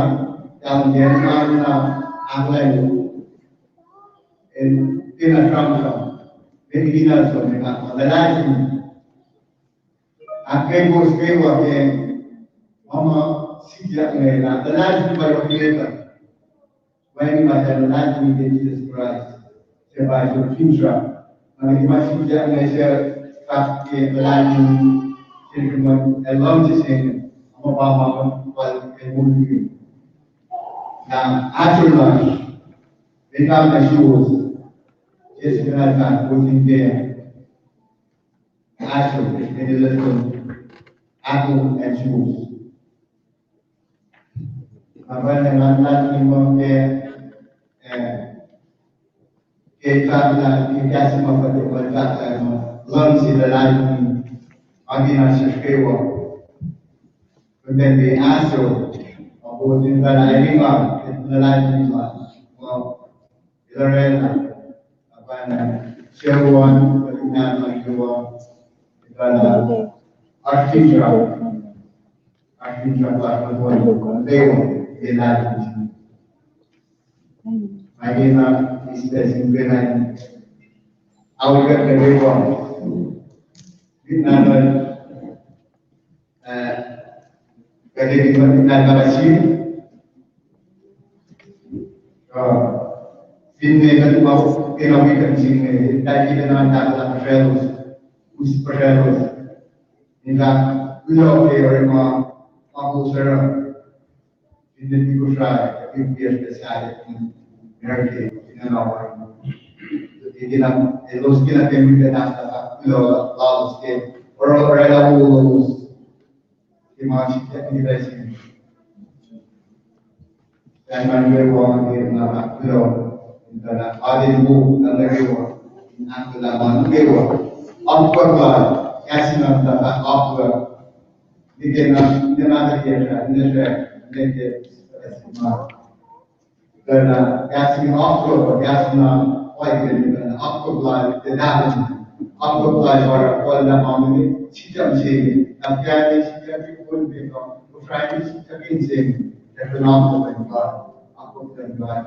yang yen ma na ahklah el kena sramsram. Mekiniel so me na ma lalasin. Ahkkweye kowos kwewa ke ma ma sikyak inge, na lalasin pa yohk leta. Wacngihn ma sahyac luhlahlfongi ke Jisus Kraist, suc pa srihke finsrak. Mani ma sikyak inge suc fahk ke luhlahlfongi, sel sruhmuhn el luhngse se inge, ma pa ma pal ke moul liki. Na ahsor lasr, meac ma suwohs, Jisus Kraist fahk, kowos in tiac ahsor, ke el lihksreni ahkoo acn suwos. Na pwacye nga luhlahlfongi muh ke, eh, ke fahk lah, ke kahs ma fahk ke pwacye fahk lah, luhngse luhlahlfongi, akina sesr kwewa. Kuht in tiac ahsor, ma kowos in pacna eminga, luhlahlfongi ma, ma, el oraclah, na pwacye, suwohs, kuht in tiac ahsor, el oraclah, oasr finsrak. Oasr finsrak lasr nuh kwewa, lewa, el ahsor. Ma kena, is the same way. Aolkuht nuh kwewa. Rit na nuh, eh, kuht in rit na nuh sin. Uh, finne kuht ma kena wi kuht sin, eh, kuht in rit na nuh sin puhsraclos, us puhsraclos. In fact, kuloh ke orekma ma kowos oruh. Finne tiac Kosrae, ke piac ke sahyac in America, in an hour. Ke na, elos kena ke mwe nahtuhl, kuloh lalos ke oruh oraclah wowo lalos. Ke ma sikyak nuh sin. Ac ma nuh kwewa ke na kuloh, in tuh na aden wo, na nuh kwewa, in ahkolah ma nuh kwewa. Akwuck lal, kahs in muhta akwuck. Nike na, nike na ke tiac srah, nike srah, nike, eh, ma. Tuh na, kahs in akwuck, kahs na, pwacye ke tuh na, akwuck lal, ke dahlun. Akwuck lal, pa oruh, pa oruh ma mwe, sikyak se, na pwacye sikyak ke kon pe ka, Kosrae sikyak in se, ke tuh na akwuck lal, akwuck lal.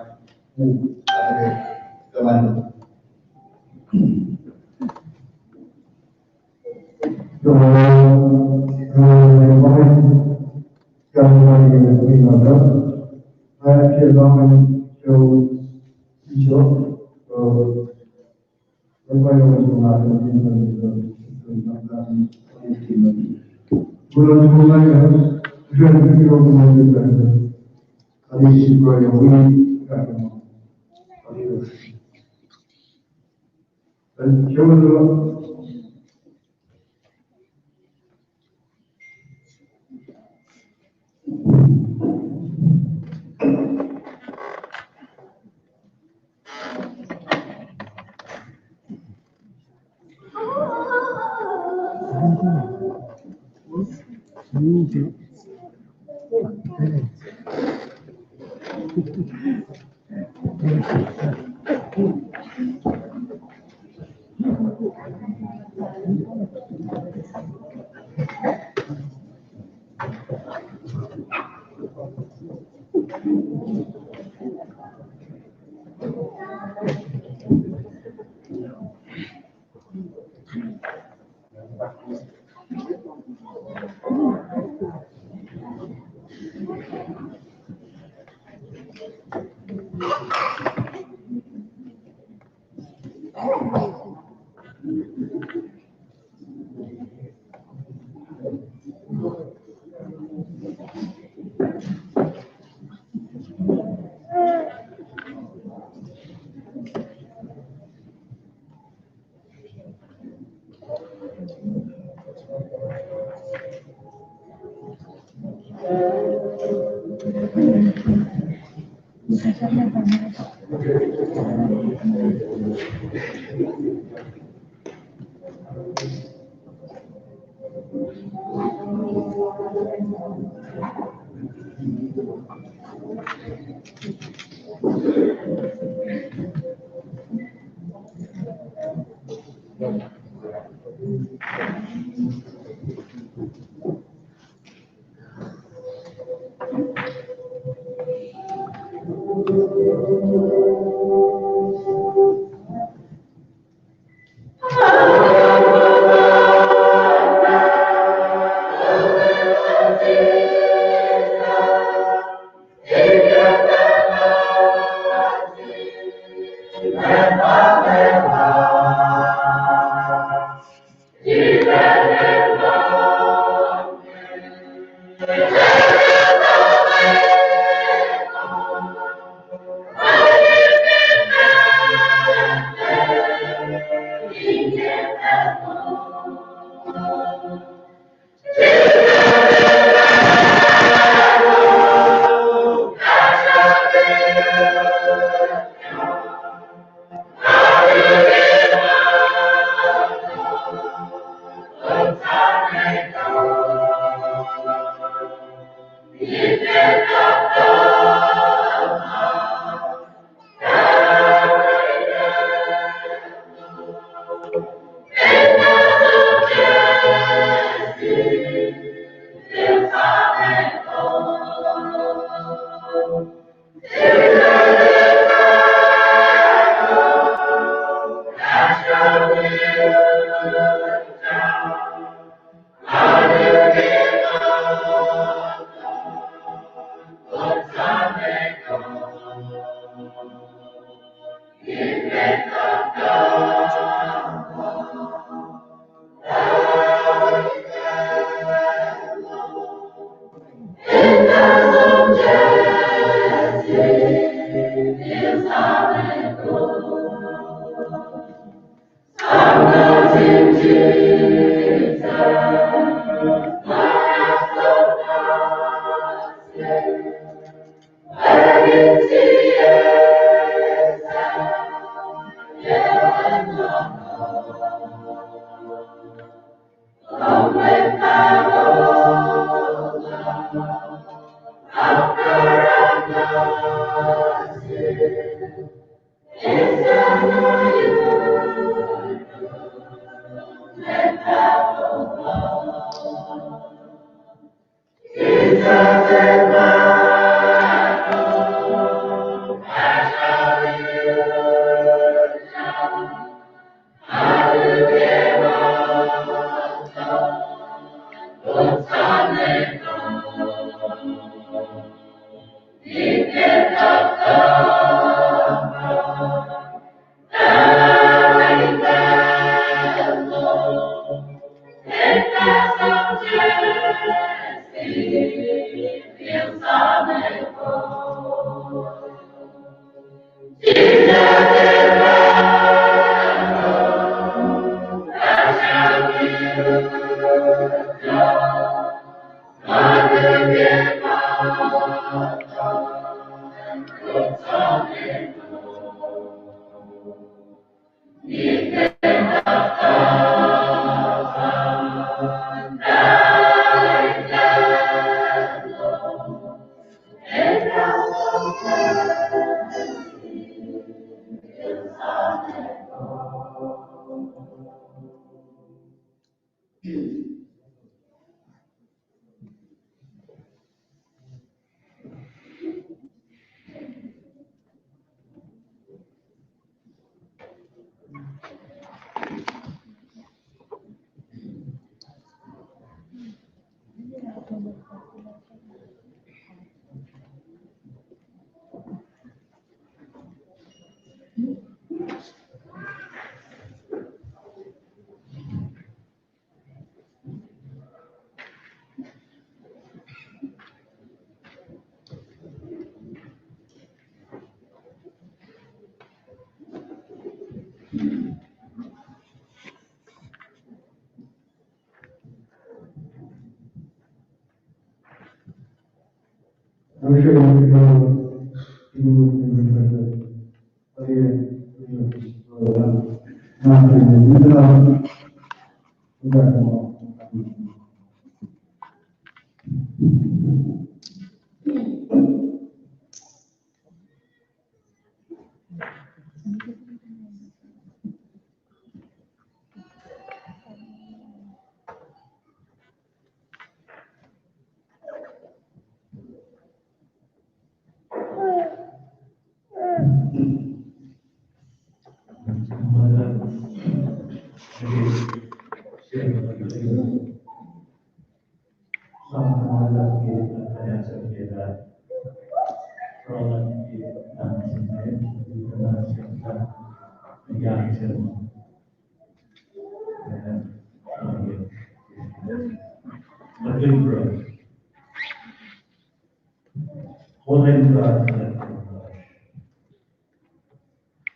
Kolen God,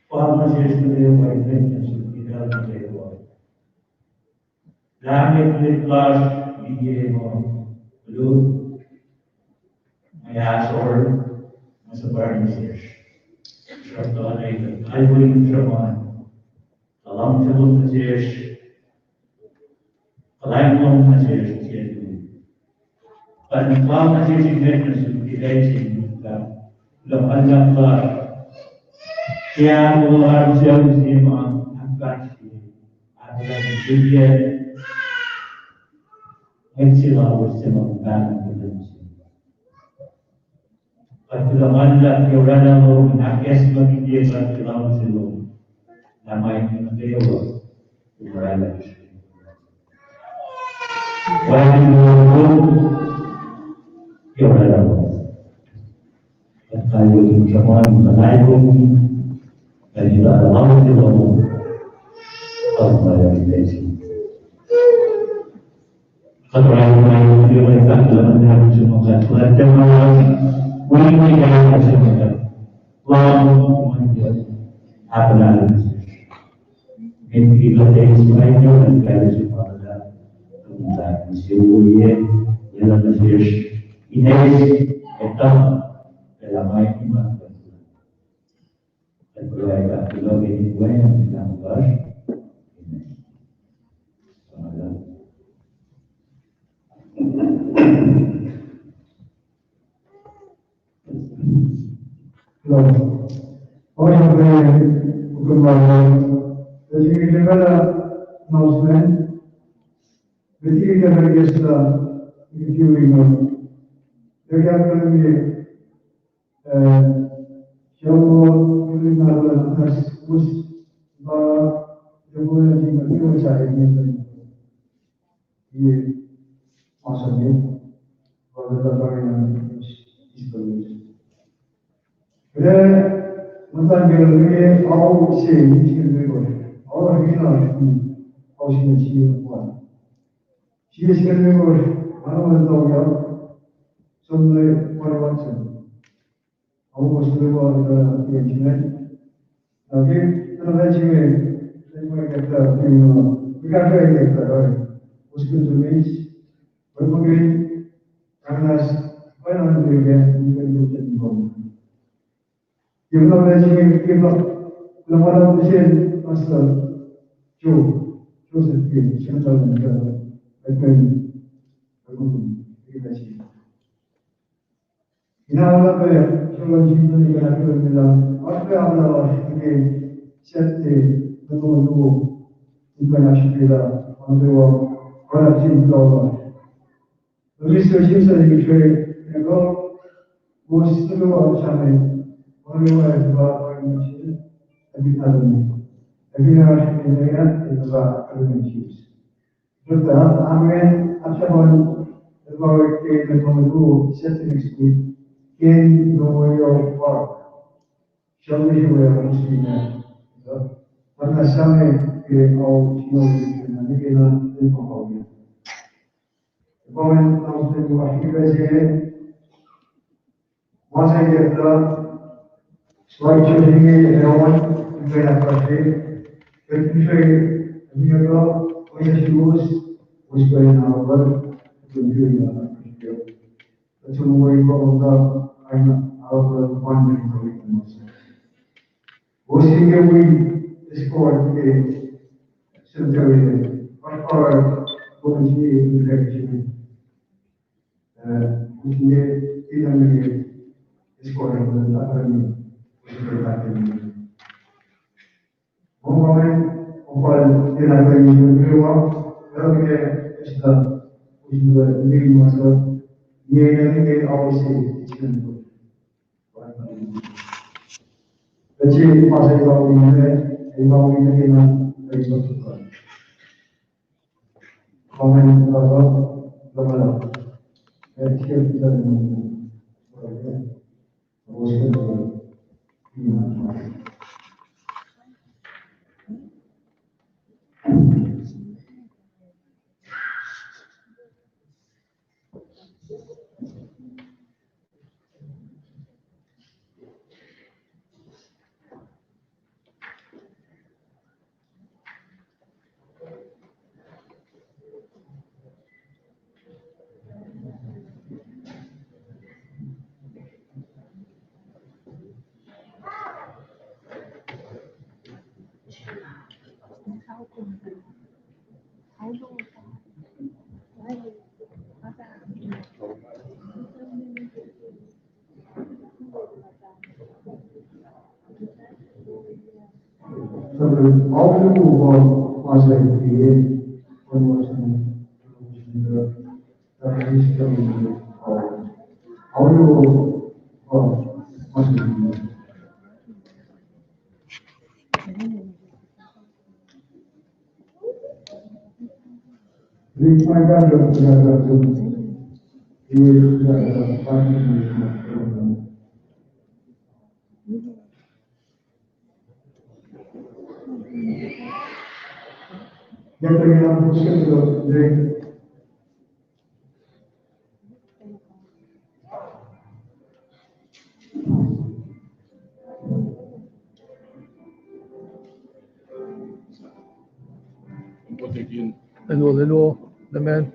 pa ma sesr nuh kwewa in met nuh sum, ita nuh kwewa. Lah met met lasr inge ma lut, ma ahsor, ma suhpwacr nuh sesr. Srapta na ita, kalweni sraman. Kalam se lom nuh sesr, kalam lom nuh sesr, sie tu. Pan kalam nuh sesr in met nuh sum, ke pacl se inge, kuloh ma luhlahp lasr. Ke ahkolah sel se ma ahkfahsrye, ahkfahsrye, mwet se lalos se ma pahngpahng nuh sum. Kuht kuloh ma luhlahp ke oraclah lom, ahkacsmakihnye kuht ke lalos se lom. Na ma in nuh kwewa oraclah. Wacngihn lom ke oraclah lom. Kuht kalweni sraman, kuht kalweni, kalweni lalos se lom. Kuht kalweni. Kuht oraclah ma in nuh kwewa, kuht kuloh ma luhlahp nuh sum, kuht kuloh ma luhlahp nuh sum, kuht kuloh ma luhlahp nuh sum, kuht kuloh ma luhlahp nuh sum. Min ki kuht eis ma in yohk, kuht kuloh ma luhlahp nuh sum, kuht kuloh ma luhlahp nuh sum, kuht kuloh ma luhlahp nuh sum. In eis, etuh, kuloh ma luhlahp nuh sum. Eh, srapmuh, kuloh ma luhlahp nuh sesr, ma, eh, ma sa inge, brother Tarian, is the news. Kuloh, muhtuhn kuloh, kuloh, ao se, in skel mekor, ao, kuloh, ao se, in skel mekor. Sie skel mekor, ano ma tau ya, som na, pwacye Watson. Ako kowos nuh kwewa, uh, ke jinen. Na ke, na ke jinen, ke ma ke, uh, ke, uh, ke, uh, ke, uh, kowos ke tunis. Kowos ke, kanas, kowos ke, ke, ke, ke, ke, ke, na ke jinen, ke, ke, na ke jinen, Pastor Joe, Joseph King, Central, uh, Edmund, uh, ke, ke, Ina oacna pac, srolon Jisus in ahkkahlwemye lah, oasr pac ahkolah lasr ke Saturday, nuh ke luo, in kuh in ahkfahsryelah, oan kwewa, oruh Jisus lal lasr. Mister Simpson in srihke, in kuh, kowos nuh kwewa sahngweng, oan kwewa, oan kwewa, oan kwewa, oan kwewa, oan kwewa, Doctor Amen, Achaman, the power ke the power to set the next week. Ken Memorial Park. Shall we wear Muslim? Mana same ke au sino na mekena the power. The power announcement was given. Ma se inge, slide show se inge, eon, in kuh in ahkfahsrye. Kuht in srihke, in kuh, kuh in srihke, us kuh in ahkfahsrye, kuht in srihke, ahkfahsrye. Kuht in srihke, kuht in srihke, kuht in srihke. Us inge wi escort ke cemetery, kuht in srihke, kuht in srihke. Eh, us inge, ina inge, escort, eh, Moment, opal, ina inge, eh, esta, us inge, eh, masa, inge, ina inge, always say, it's simple. Let's say, masa, ina inge, ina inge, ina inge, Hello, hello, amen.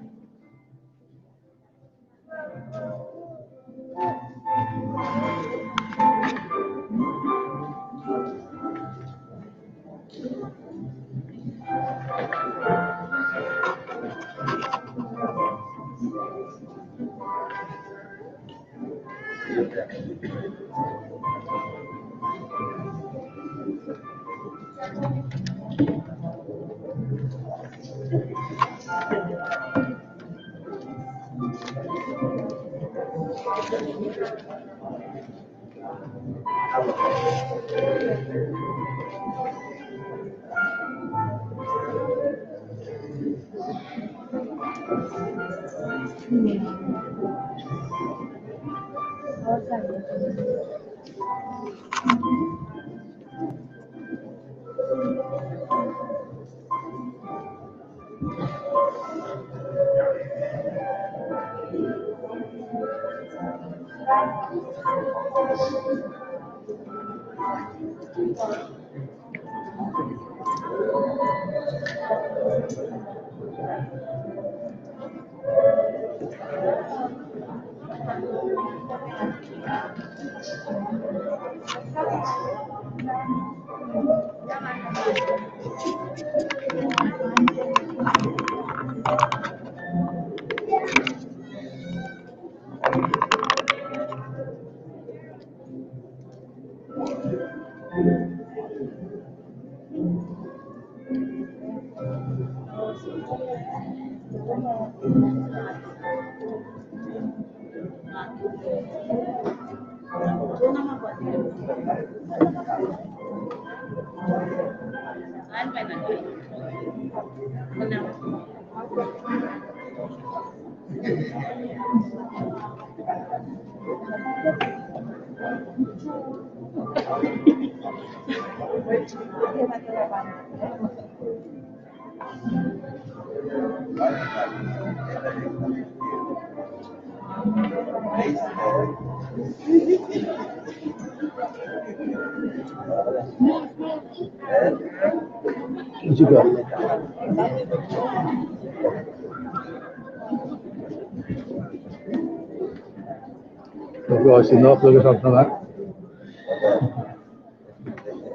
Enough, look at something like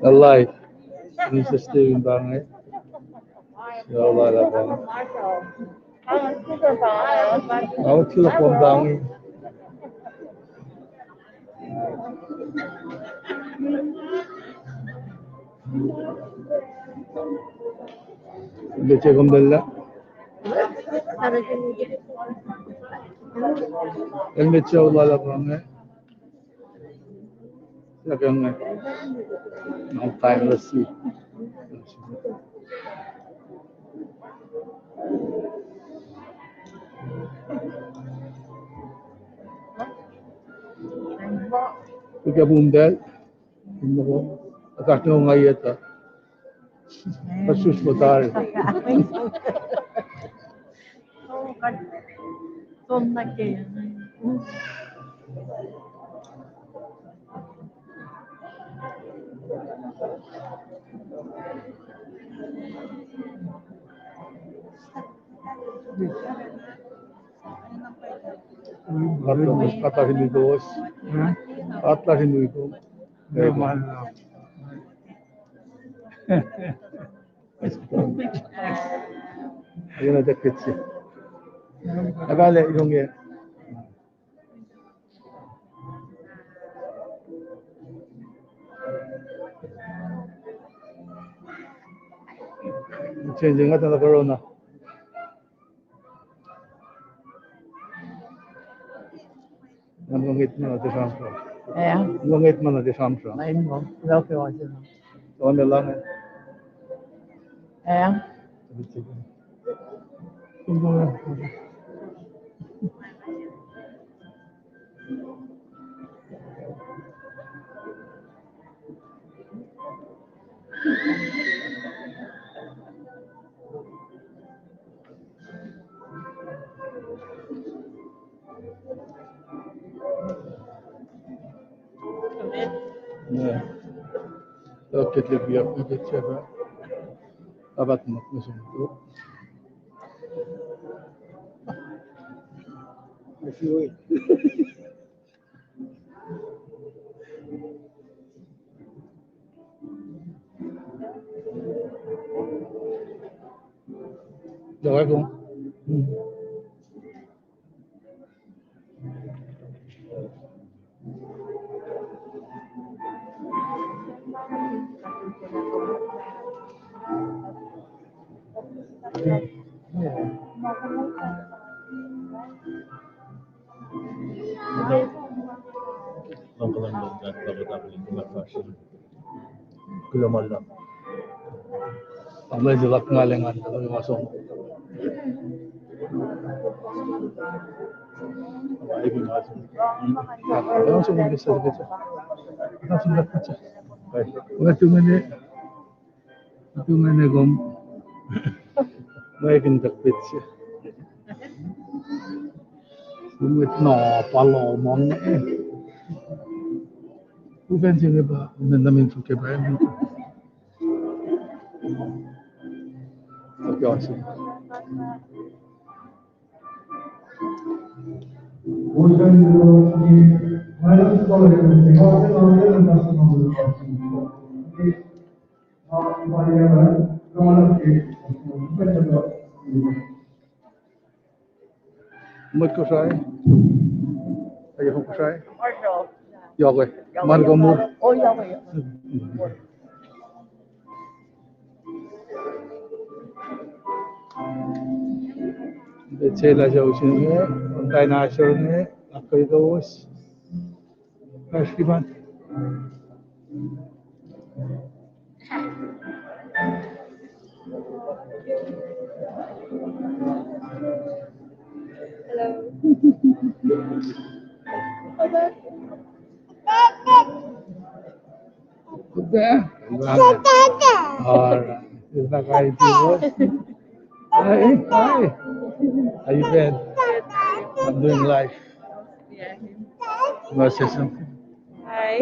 that. Live. Ini sesdewin bange. Ya, live lah bange. Aku sila pom bangi. Leche kom dalla. Helmet se lala bange. Long time no see. Ke pum tal, in muh, oasr ne ongaiyac tuh. Kasus lotari. Atlas in utos. Atlas in utos. Ayena tak pitsi. Abale ilong e. Changing at the corona. Nga ngit ma na tiac sramsram. Eh? Nga ngit ma na tiac sramsram. Nga ngit ma. Nga ke wa sina. Tuan me lang. Eh? Amen. Yeah. Okay, let me up with the chair. Abat mak mesom. If you will. You're welcome. Kuloh ma luhlahp. Tamuhlwel se luhk, nga lwen an, kuloh ma som. Ai, kuloh ma som. Kuloh ma som, kuloh ma som. Kuloh ma som, kuloh ma som. Ai, kuloh ma som. Tuh ngene kom. Mwekin tak pitsi. Kumwet na palo mong. Ufen se nge pa, men na min suke pa. Okay, awesome. Mwet Kosrae? Aye, Kosrae? Yahweh. Man komur? Oh, Yahweh. Petsac lah suc usin inge, on taina asor inge, ahkkweye kowos. Pastor Ivan. Hello. Good there? All right. Is that how you do it? Hi, hi. How you been? I'm doing life. Yeah. You wanna say something? Hi.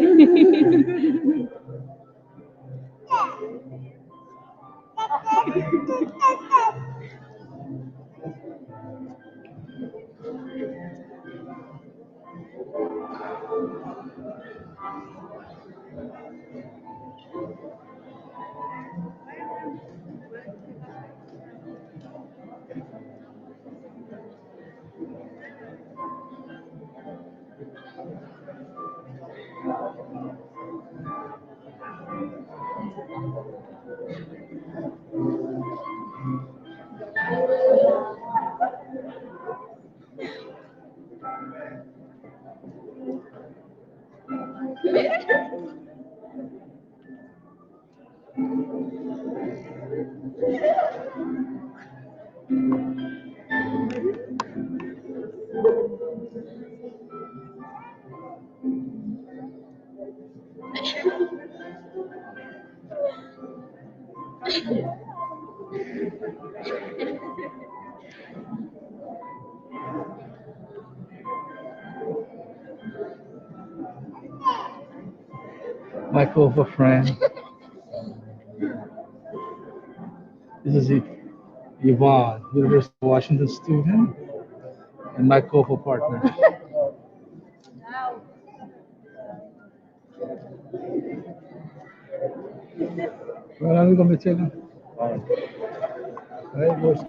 My COFA friend. This is Y-, Yvonne, University of Washington student, and my COFA partner. Well, I'm gonna tell you. Hey, boss.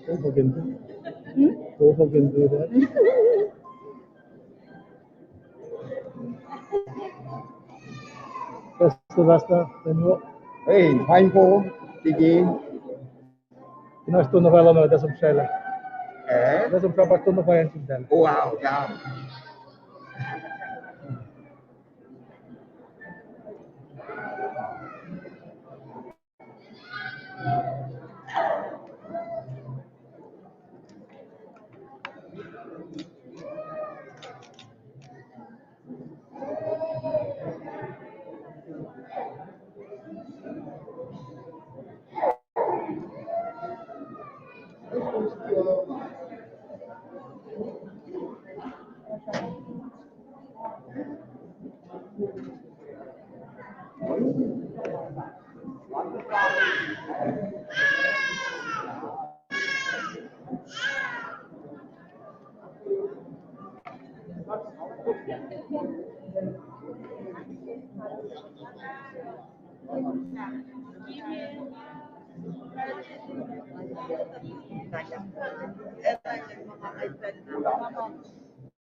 Hope I can do, hmm? Hope I can do that. Basta, basta, then what? Hey, fine po, sige. Kena stone of Alamo, that's some shella. Eh? That's some proper stone of iron. Wow, yeah.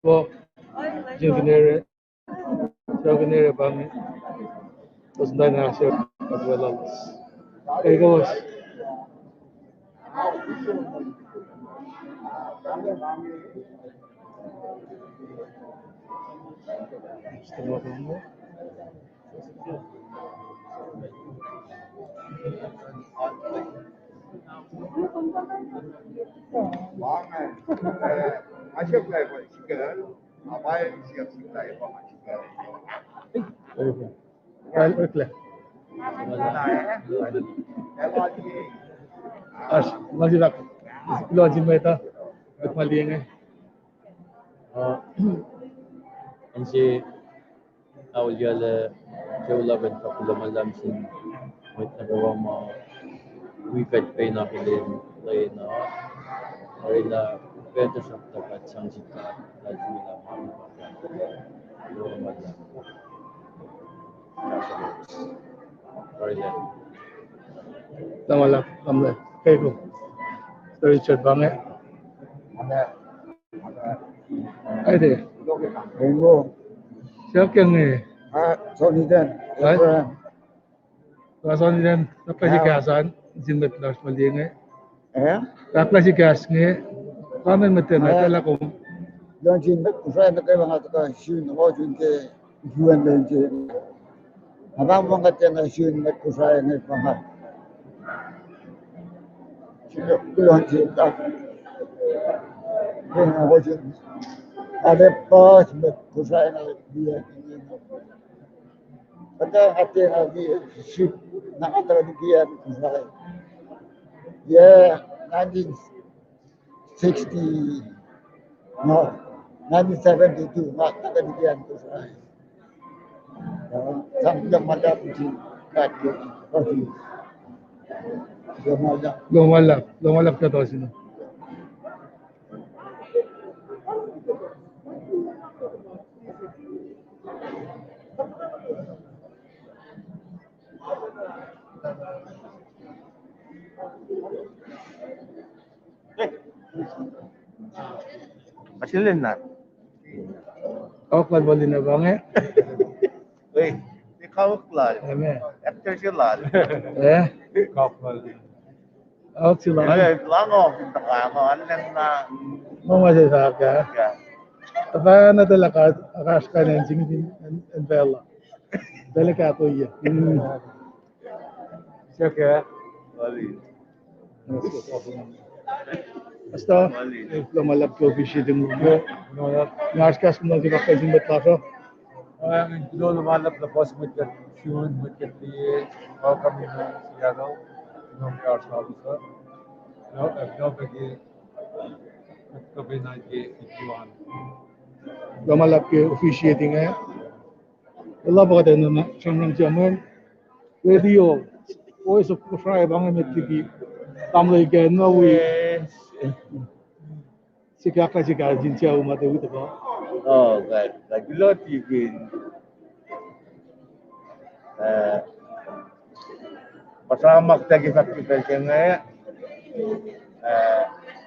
Well, Jim Canary. Sa ke nere pa inge, kowos in tiacna ahsor, kuht welulos. Ei, kowos. Oasr, ma se lak, kuloh nuh sin mwet uh, met ma liye inge. Uh, in se, auliyac lah, ke olwelah kuh kuloh ma luhlahp sin mwet nuh kwewa ma wi kuht pacna ke lwen lwen uh, oraclah pacl tuhsruhktuh kuht sang sihk, kuht sihk lah ma kuloh ma luhlahp. Oraclah. Tamuhlwel, tamuhlwel. Keiku. Sir Richard pa inge. Aite. Keiku. Siyuck inge. Ah, Sonny Dan. Ah? Abraham. Ah, Sonny Dan. Ahkfahsrye kahs an, sin mwet lasr ma liye inge. Eh? Ahkfahsrye kahs inge. Kamen mwet ah, ah, etuh lah kom. Luhngse mwet Kosrae nuh kwewa nga tuhkuh sun, ohsun ke, sun lwen se. Nga pa muh nga tiacna sun mwet Kosrae inge pa nga. Sun kuloh nuh sel God. Ke nga ohsun. Arlac puhs mwet Kosrae na liye. Kuhtuh atena liye sip na kuhtuh liye Kosrae. Yac nineteen sixty, no, nineteen seventy-two, nga kuhtuh liye Kosrae. Uh, sang kuloh ma luhlahp nuh sin God ke, God ke. Kuloh ma luhlahp. Kuloh ma luhlahp, kuloh ma luhlahp kuhtuh sin. Asilin na. Kawuck lal Paulina pa inge. Oi, kawuck lal. Amen. Actor se lal. Eh? Kawuck lal. Kawuck se lal. Oi, lango, lango, anlen na. Ngo ma se sahk ah. Apa na tala ka, akaska nen singin en, en pela. Tala ka to ye. Seke, lali. Asta, lali. Kuloh ma luhlahp ke officiating lom. Nga oasr kahs kom nuh ke pahpah sin mwet lasr uh. Nga kuloh ma luhlahp lah puhs mwet ke sun, mwet ke liye, welcome in Seattle. Kuloh ke oasr lalos uh. Kuloh, kuloh ke, kuloh ke na ke ikuan. Kuloh ma luhlahp ke officiating ah. Elah pa kuht enenuh sramsram se mweyen radio, Voice of Kosrae pa inge met liki tamuhlwel ke na wi. Sikyak lah sikyak sin sucu ma tuh wi tuhkuh. Oh, God, God, kuloh tikin. Eh, pa sramak tagi fahk ke pacl se inge, eh,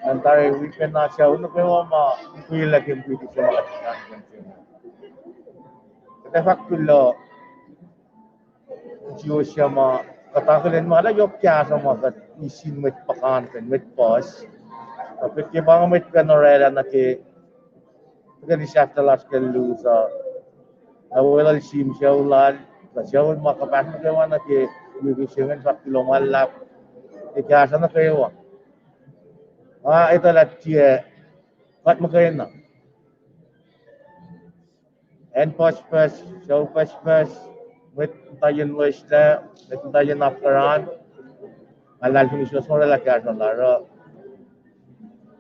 ngan tari wi pacna sucu nuh kwewa ma, wi lah ke wi pacna sucu nuh kwewa. Kuht ac fahk kuloh, Josua ma kuht akihlen ma lah yohk kahsruh ma kuht eis sin mwet puhkantwen, mwet puhs. Kuht ke pa inge mwet pacna oraclah nuh ke, kuht eis sahflah lasr ke lusa. Na weluhl sim sucu lal, kuh sucu ma kuhpahsr nuh kwewa nuh ke wi pacna sucu, fahk kuloh ma luhlahp ke kahsruh nuh kwewa. Nga etuh lah tiac kuht muhkwena. Acn pucspucs, sucu pucspucs, mwet muhta yen loeslah, mwet muhta yen apkuhran, nga luhlahlfongi suc oraclah kahsruh lasr uh.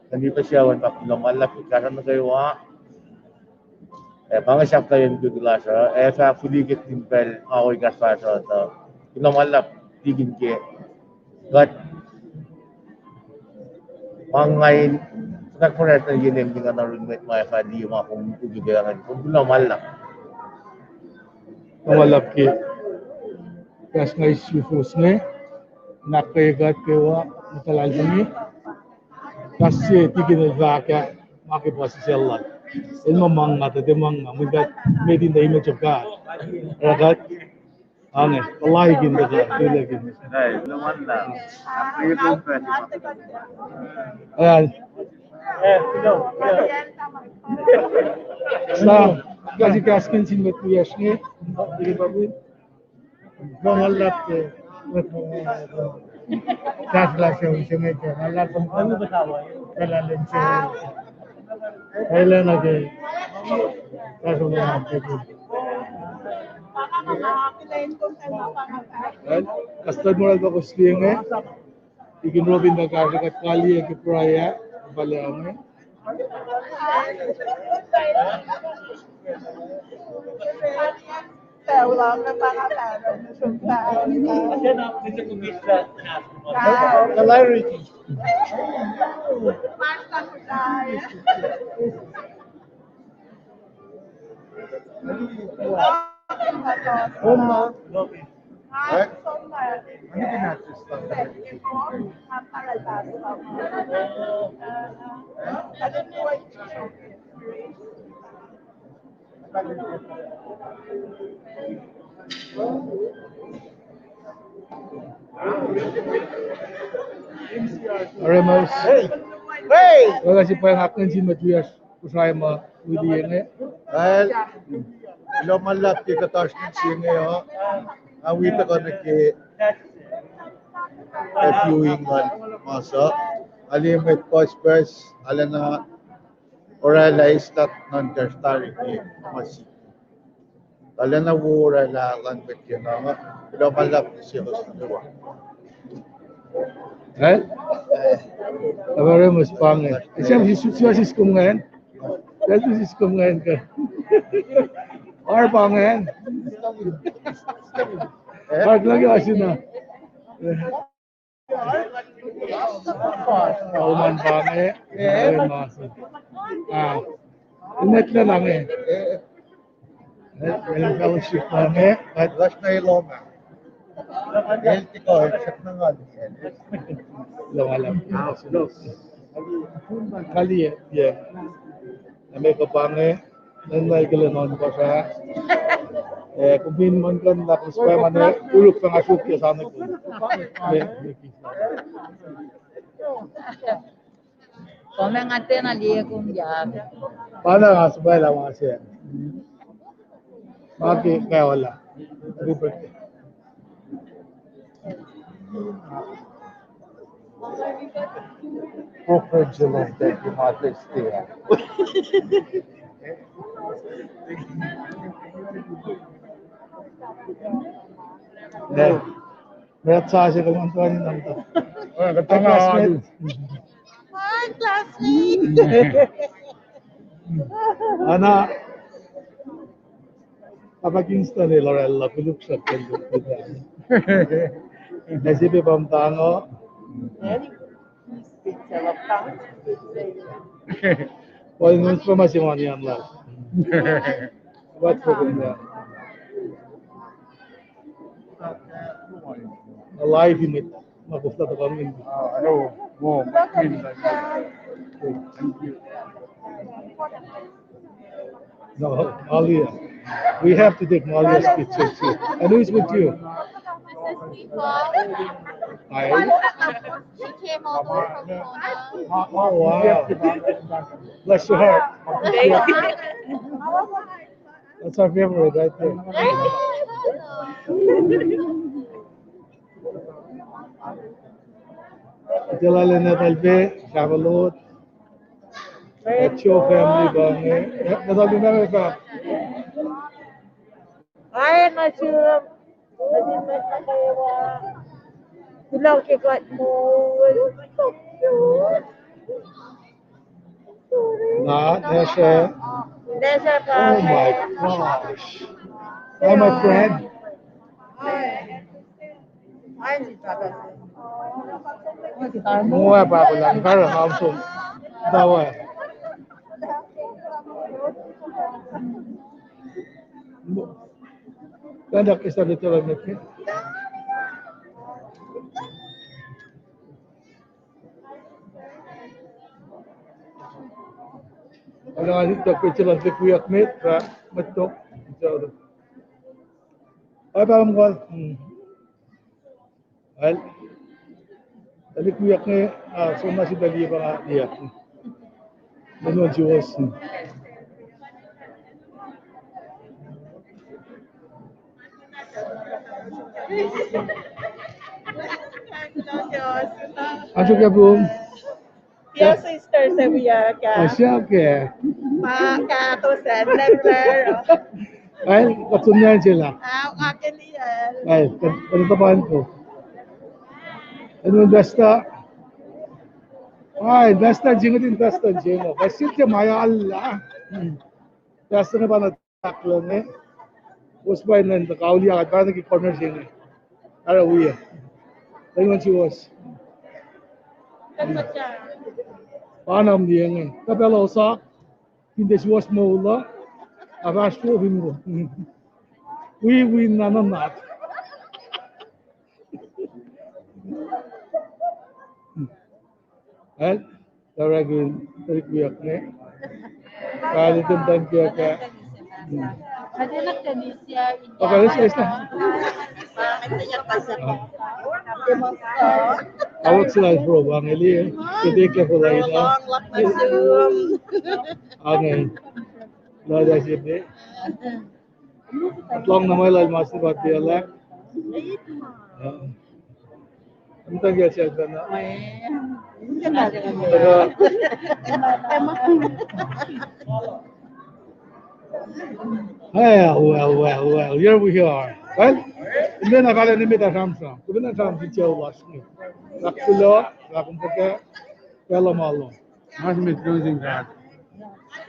Kuht eis pac sucu an fahk kuloh ma luhlahp ke kahsruh nuh kwewa. Ac pa inge sahflah yen ke lasr uh, ac fah fihli ke tin pacl ao ekahsr fahsruh uh. Kuloh ma luhlahp tikin ke kuht ma nga in, kuht fahsr nuh yen em in nga na run mwet ma ac fah liye ma kom ukwe ke nga kom kuloh ma luhlahp. Kuloh ma luhlahp ke kahs nga eis sifos inge, na ke kuht kwewa, muhta luhlahlfongi. Kahs se tikin el fahk ah, ma ke puhsisacl lal. El ma ma nga, tuh tiac ma nga, mweyen kuht made in the image of God. Oruh kuht ange, puhlaik in tuhkuh, tuhlac in. Amen. Sa, kuht ac kahs kihn sin mwet wiyacsr inge. Kuloh ma luhlahp ke, kahs lasr uh use inge ke, ma luhlahp, kuloh lal in se. Elan nuh ke, kahs uh ma luhlahp ke. Well, Pastor Moral pa kosli inge. Tikin Robin pa kahsruh kuht kaliyac ke pruhe ah, pahluh inge. Aremos. Hey! Hey! Oruh sifilpac nga kihn sin mwet wiyacsr Kosrae ma wi liye inge. Well, kuloh ma luhlahp ke kuht oasr nuh se inge uh. Nga wi tuhkuh nuh ke, eh, viewing luhn mas uh. Arlac mwet pucspucs, arlac na Oraclah eis lah nuhn Kastari ke ma sikyak. Tuh lacna wo oraclah luhn mwet ke na, kuloh ma luhlahp nuh selos nuh kwewa. Eh? Awareness pa inge. Esam si, si, si, siskom ingacn. Siskom ingacn ke. Ar pa ingacn. Ar lagi asina. Oman pa inge. Eh, ma si. Ah. Umet la inge. Eh, eh, fellowship pa inge. Lasr na eloma. El tiko, el sek na ngal. Loma la. Kali, eh, yeah. Ame kuh pa inge. Ngan na ikele non pa sa. Eh, kom fin muhlkuhnlah, kom sifacna mane, uruk pa nga suk ke sana kom. Kom nga tiacna liye kom ya. Pa na nga sifacna ma se. Ma ke kaola. Happy birthday. Open July, thank you, Mother's Day. Meac, meac sa se kom an tuani nanta. Hi, classmate. Hi, classmate. Ana, Papa Kingston el oraclah koluk srihpac. Na sipe pa mtango. Well, nus pa ma se mani an la. What for them there? Alive in it. Ma kofla ta kami. Ah, hello. Mo, Martin. Thank you. No, Malia. We have to take Malia's picture too. And who is with you? Hi. She came all the way from Kona. Oh, wow. Bless your heart. Thank you. That's our favorite right there. Ituckyang Natalie, Savalot, Echo family pa inge. Natalie, ma fahk. Hi, Nashum. Nashum, Nashum, Nashum. Kuloh ke kuht moul. Not Nasha. Nasha. Oh my gosh. Hi, my friend. Hi. Hi, Papa. Mo, Papa, lang kara hamsum. Dawa. Mo. Kandak isa de tala meke. Alu nga lituk ke sila likuyak met, ra, metok. Ai, pa mukal. Hmm. Al. Likuyak nge, ah, so na sila liye pa nga liyak. Menon siwos. Hmm. Ansuk ke pum. Dear sisters, we are ka. Asya ke. Ma ka to send letter. Ai, katun yan sila. Ah, akin yan. Ai, kan, kan tapan ko. Ano investor? Ai, investor jingo, investor jingo. Kasi siya maya Allah. Investor na ba na Takluh inge. Os pa inen tuh kauli akat pa nuh ke corner se inge. Ara wi. Tari ngan siwos. Pa na mni inge. Tuh pacl osak. Fin tiac siwos moul uh. Afasro fin wo. Wi wi na na nat. Eh, tarakun, tarik wiyak ne. Kalitum tan kiyaka. Hmm. Okay, let's, let's na. Awak sila pro bang eli. Kete ke pula ina. Ange. Lada sini. At long na ma lal mas ni bat dia lak. Muhta ke sel pacna. Well, well, well, well. Here we are. Well, in the Nagaland, in the Sramsram. Kuhtuh na Sramsram, it's your last name. Raksulo, Rakumpaka, Pelamalong. Mas met kuh sin God.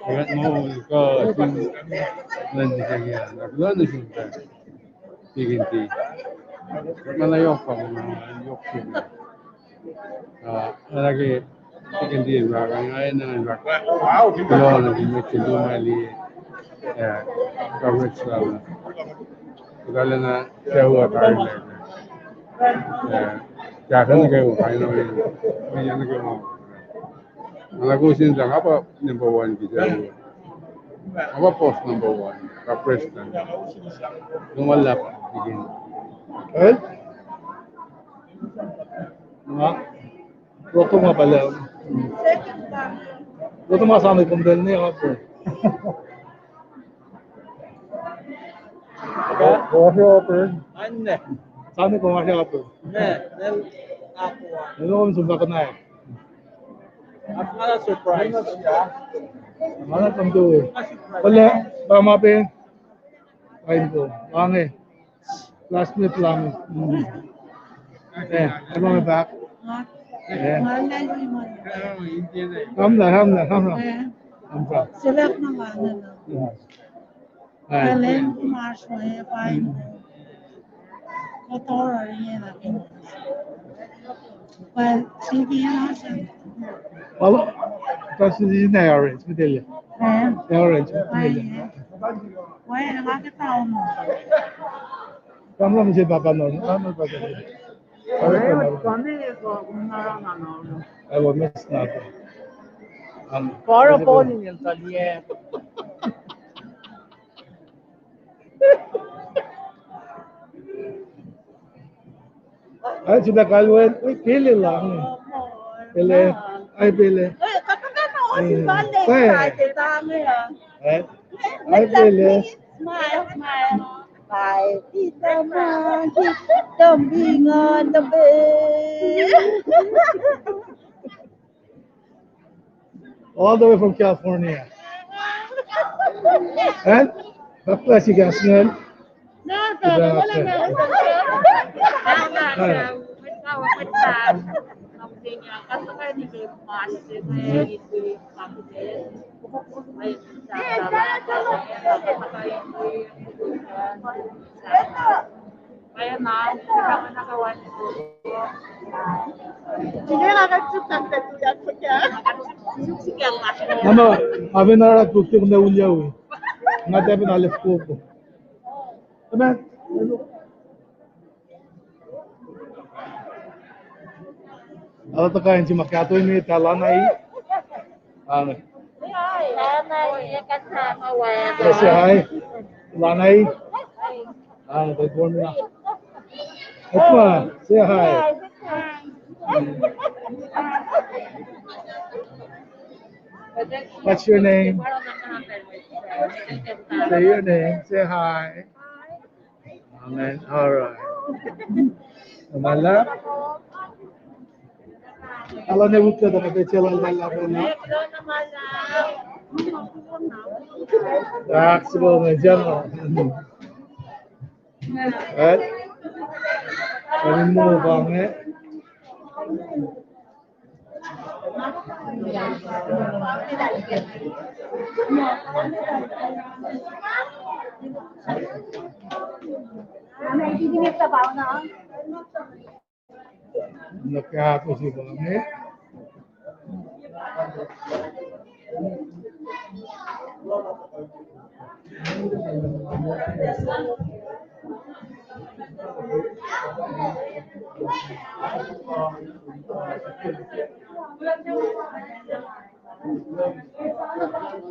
Kuht moul kuh sin Leum nuh ke, na kuloh nuh sin God. Tikin ti. Kuht ma na yohk pa, ma na yohk sin God. Ah, na ke tikin ti in rak, na in rak. Kuloh nuh ke met sin God ma liye. Eh, coverage lal. Kuht arulacna sucu uh tari. Eh, kahsruh nuh kwewa, I know, eh, nuh kwewa. Nga na kusin sang, apa number one kisa. Apa post number one, pa president. Loma lap begin. Eh? Nga. Rotoma pala. Rotoma sani kumdel ne apa. Kowasri open. Anne. Sani kowasri open. Ne, ne, aku. Ne, ne, ne, ne, ne, Aku nga surprise. Mana tentu. Pala, bama pe. Ain ko. Ange. Last minute lang. Eh, I'm on back. Eh. Hamla, hamla, hamla. Hamla. Select na lang na. Alan Marsh, eh, fine. Kotor ingena. Well, C V N also. Well, that's the orange, we tell you. Eh? The orange, we tell you. Fine, eh. Well, nga ke taon. Kam lam se baka non, ano baka. Well, kami ko unarang ano. I will miss nothing. Para poni nil talie. Ai, sita kalwen, ui, pele lang. Pele, ai, pele. Ai, pele. Smile, smile. Bye, Peter Monkey. Jumping on the bed. All the way from California. And God bless you guys, man. Nama, aben ara tuktuk na ulyawi. Nga tapen alef koko. Amen. Ala tuh kain si ma kahto me ta Lanai. Amen. Say hi. Lanai. Ah, they told me. Opa, say hi. What's your name? Say your name. Say hi. Amen. All right. Mala. Ala ne wukta da kate chela la la la. Dak silo ne jama. Right? Kami mo bang eh. Nakapo si bang eh.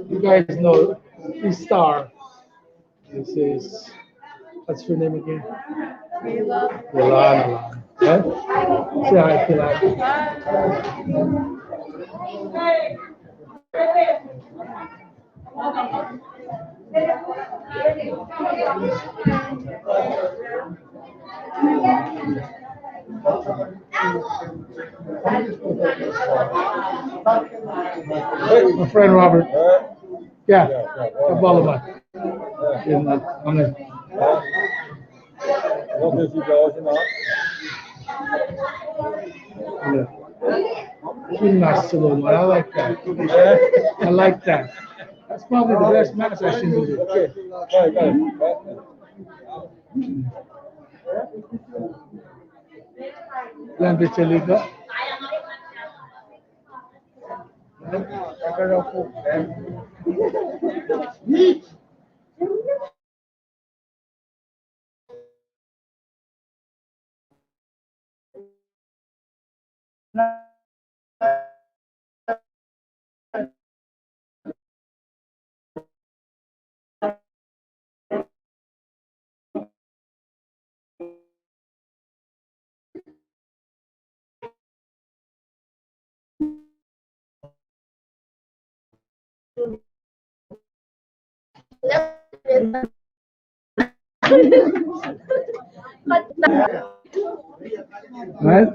You guys know this star. This is, what's your name again? Ilana. Ilana. Eh? Say hi, Ilana. My friend Robert. Yeah. Kabal ma. In, uh, amen. Yeah. In Barcelona. I like that. I like that. That's probably the best match I've seen today. Land Angelica. Right?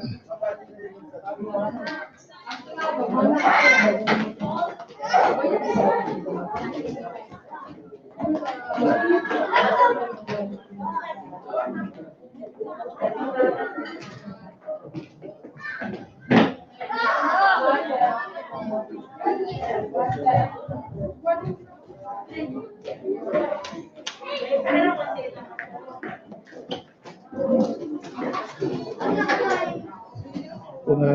Puna,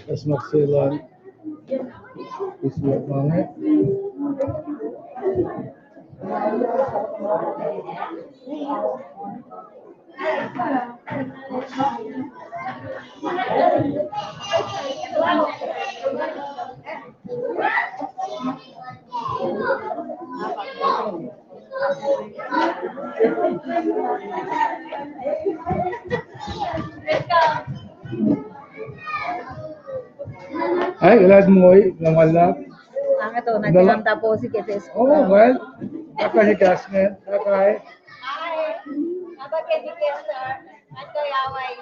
as much as Ai, elas moi, na ma luhlahp. Ang ito, na, nagtamtap po si ke Facebook. Oh, well, apa si Jasmine, apa? Ai, apa ke ni ke star? Ang kaya wai.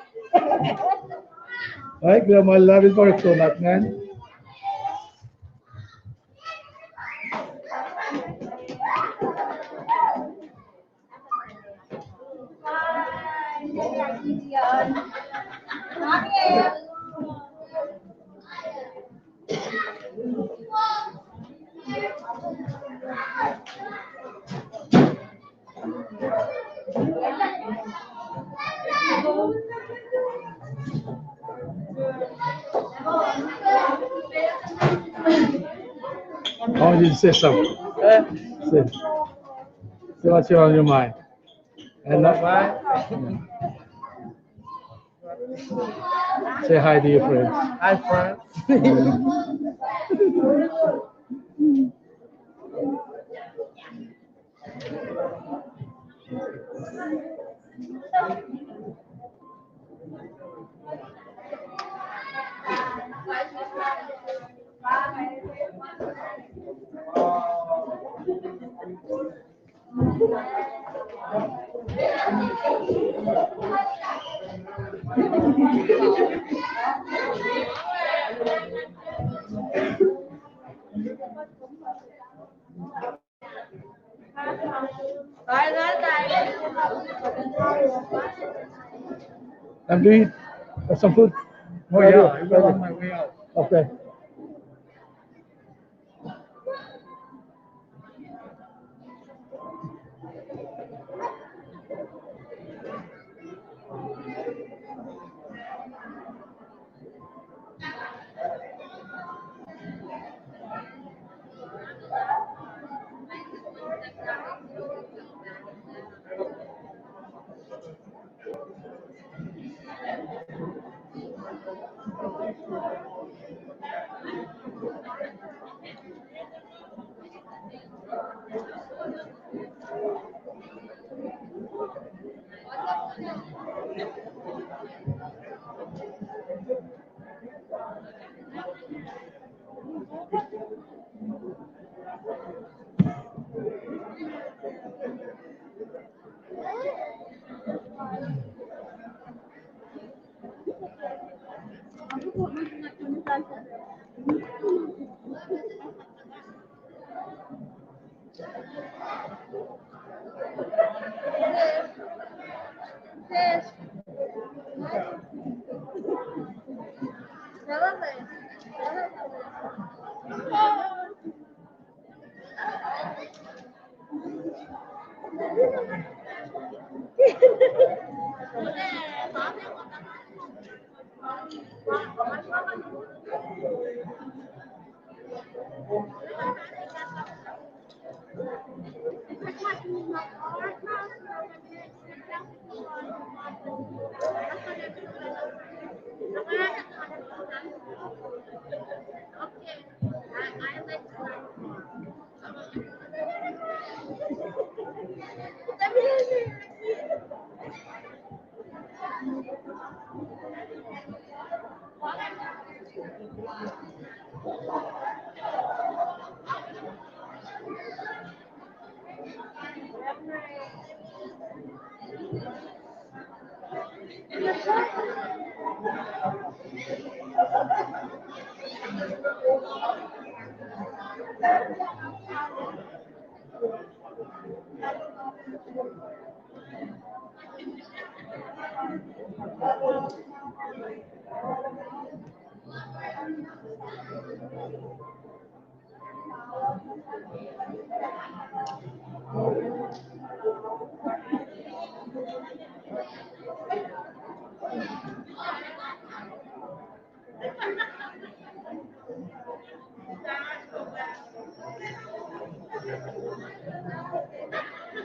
Ai, kaya ma luhlahp, ito, ito, ngan. I want you to say something. Say, say what's on your mind. And, uh, say hi to your friends. Hi, friends. Time to eat. Have some food. Oh, yeah, I will on my way out. Okay.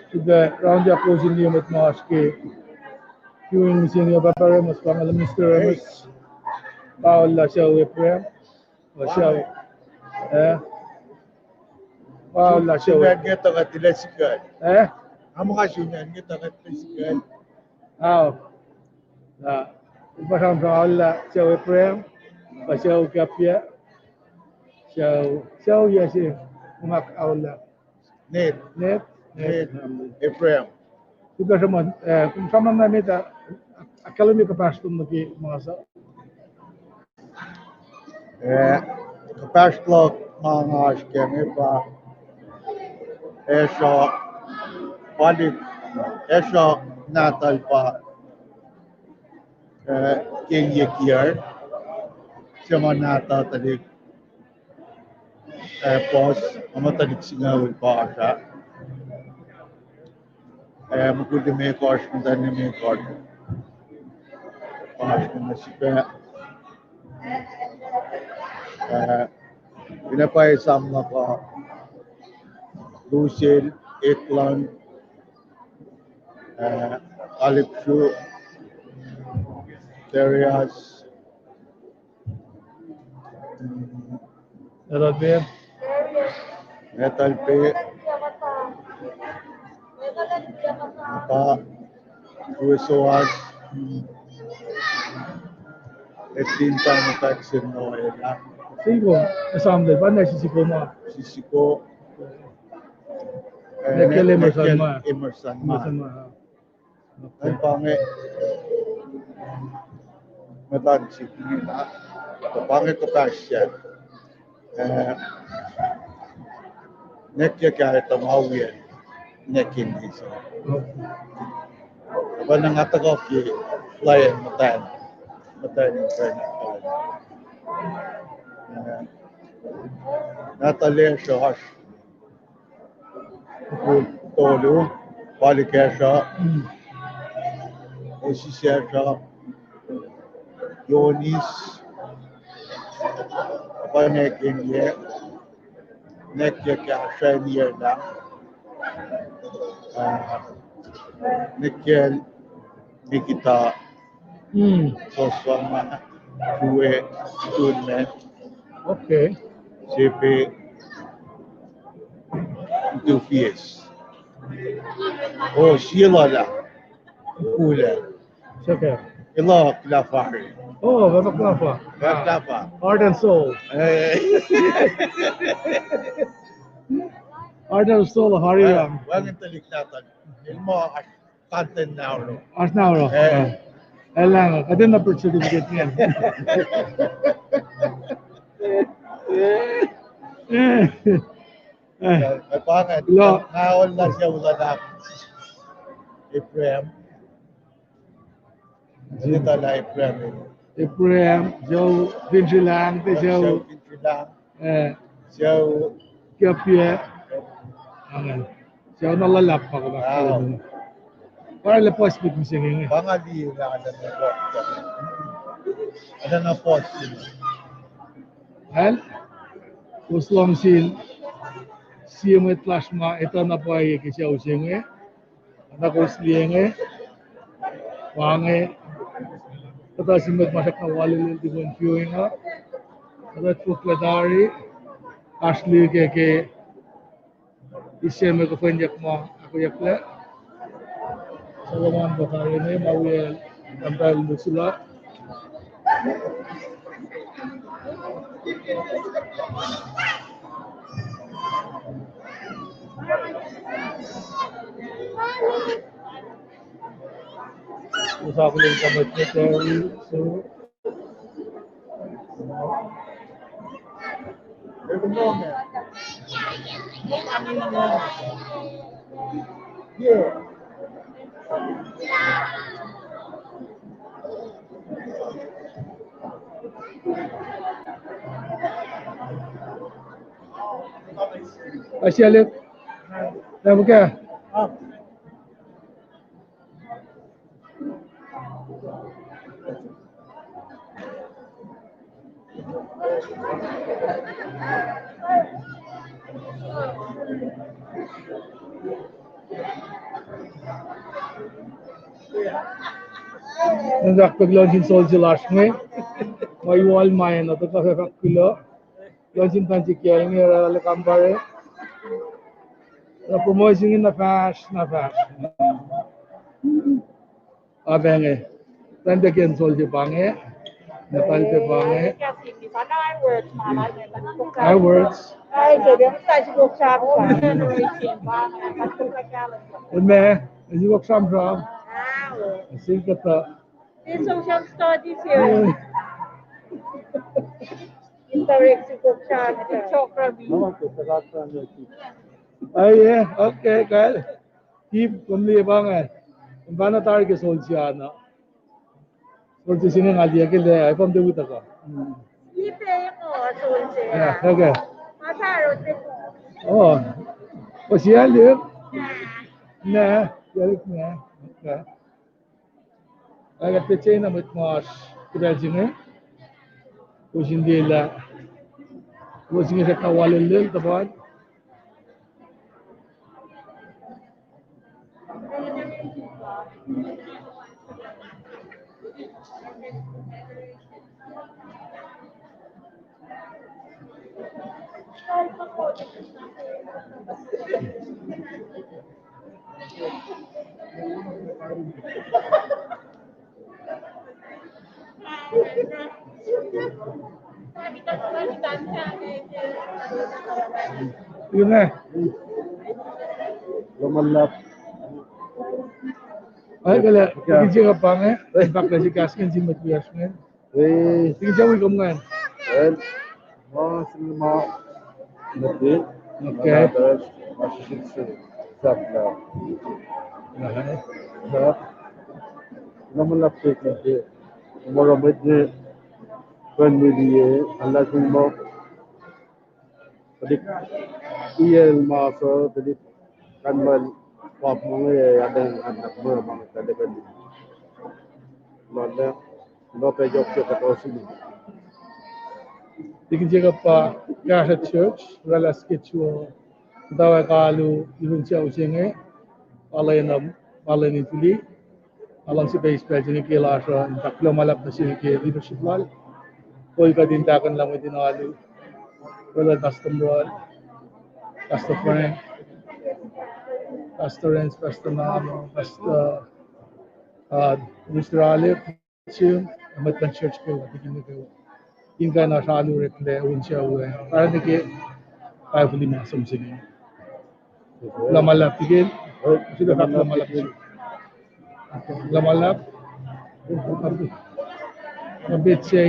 Sifilpac round up closing nimet mas ke viewing mihsenge, Pahpah Remus, pa inge Mister Remus, Paul Lasau Abraham, Lasau, eh, Paul Lasau. Sun nge tuh kuht tilac sikal. Eh? Am nga sun nge tuh kuht tilac sikal. Ao. Na, pa sramsram Paul Lasau Abraham, Lasau Kapia, Lasau, Lasau yac se, Mark Aula. Ned. Ned? Ned. Ned. Abraham. Sifilpac sruhmuhn, eh, kom sramsram na met ah, ahkkahlwemye kuhpahsr lom nuh ke ma sa. Eh, kuhpahsr luhk ma nga oasr kac inge pa, eh, sruh, palik, eh, sruh nahtuhl pa, eh, Kenye Kiar, se ma nahtuhl tuhlihk, eh, puhs, ma tuhlihk singucul pa oasr ah. Eh, mukul limekohsr, muhtwacn limekohsr. Pa oasr nuh sifilpac. Eh, ine pa esam na pa Lusel, Eklan, eh, Alipsu, Darius, Etalpe. Etalpe. Mata. Tuesoas. Etinta, Mataxen, Noela. Sisiko, esam lal pa na Sisiko ma. Sisiko. Eh, Nekel Emerson ma. Emerson ma. Emerson ma. Ngan pa inge, muhtuhn sik inge na, pa inge kuhpahsr ah. Eh, nwacklah ke etuh ma wiyacn nwacklah in lisa. Pa na nga tuhkuh ke layen muhtwacn, muhtwacn in kena. Eh, na tuh lesr oasr mukul tolu, palik Asher, Moses Asher, Yonis, pa nwacklah in yac, nwacklah ke Asher in yac lah, ah, nwacklah Nikita, Hmm. Soswama, Sue, Tunme. Okay. Sepe, Tufies. Oh, Sheila lah. Kule. Seke. Ila Klafari. Oh, Baba Klafa. Baba Klafa. Heart and soul. Eh. Heart and soul, Hari Ram. Wangin tulik natan. Ilmo Content nahro. Oasr nahro. Eh. Eh, elan, kuht enenuh birth certificate ingacn. Eh, nga pa nga, kuloh. Nga oruh lah sucu luhn Abraham. Etuh lah Abraham. Abraham, sucu fin srilah, sucu. Sucu fin srilah. Eh, sucu. Kiapia. Angan. Sucu na luhlahp pa kuh. Wow. Pa lah puhs pit mihsenge inge. Pa nga liye lah ada na puhs. Ada na puhs. Well, kowos luhngse sie mwet lasr ma etuh na pwacye ke sucu se inge. Oacna kowos liye inge, pa inge, kuhtuh sin mwet ma srackna walelel tukun viewing uh. Kuhtuh fohlohk lah tari, oasr liki ke, ke ise me kuhfwenyuck ma ahkoeyucklac. Solomon pa tari inge ma wiyacl, tahmtahel Lucilla. Us akihlen kuh mwet ne tari, so. Asyalik. Lah muhka. Nga fahk pac kuloh nuh sin soldier lasr inge. Ma wal ma enenuh, tuhkuh fahk kuloh. Kuloh nuh sin Tansi Kial inge, orwaclah kampare. Na promotion inge na fahsr, na fahsr. Apinge. Tante Ken soldier pa inge. Na tante pa inge. Ironman, is it work shamsam? Is it work shamsam? Social studies here. Interact si kok sramsram. Ai, yeah, okay, kal. Keep, kom liye pa inge. Kom pa na tari ke soldier na. Soldier se inge nga liye ke lah, ai pa tiac wi tuhkuh. Ipe ko soldier. Yeah, okay. Masaro te. Oh. Ko siya liye. Na, siya liye na. Okay. Ac kuht tiac na mwet mas ke pacl se inge. Kowos in liye lah kowos inge srackna walellel, tuhpan. Inge. Luhman luhlahp. Ai, kale, okay. Tikin se kuh pa inge, eh, in fact lah se kahs ingacn sin mwet wiyacsr ingacn. Eh. Tikin se wi kom ingacn. Well, ma sin ma, okay. Okay. Ma sin se, sap lah. Aha. Sap. Luhman luhlahp se ke, mura mwet ne, kan mili e, Allah sin ma. Tuhlihk el ma suc tuhlihk kanmal pap monge, adang anak mura ma tuhlihk el. Lana, nga pa yohk yohk at osun. Tikin Jacob pa kahsruh church, oraclah schedule. Tawek alu, irun sucu se inge, alu na, alu in tuli. Nga luhngse pac eis pacl se inge ke lasr uh in fahk kuloh ma luhlahp nuh sel ke leadership lal. Kol kuht in tahkuhnlah mwet in alu. Oraclah Pastor Mrol, Pastor Frank, Pastor Renz, Pastor Nano, Pastor, uh, Mister Alec, Jim, mwet luhn church kwewa, tikin kwewa. In kuh in oasr alu oreklac, on sucu, uh, arulacna ke Bible ma som se inge. Luhman luhlahp tikin. Sila fahk luhman luhlahp. Luhman luhlahp. Nga bet se,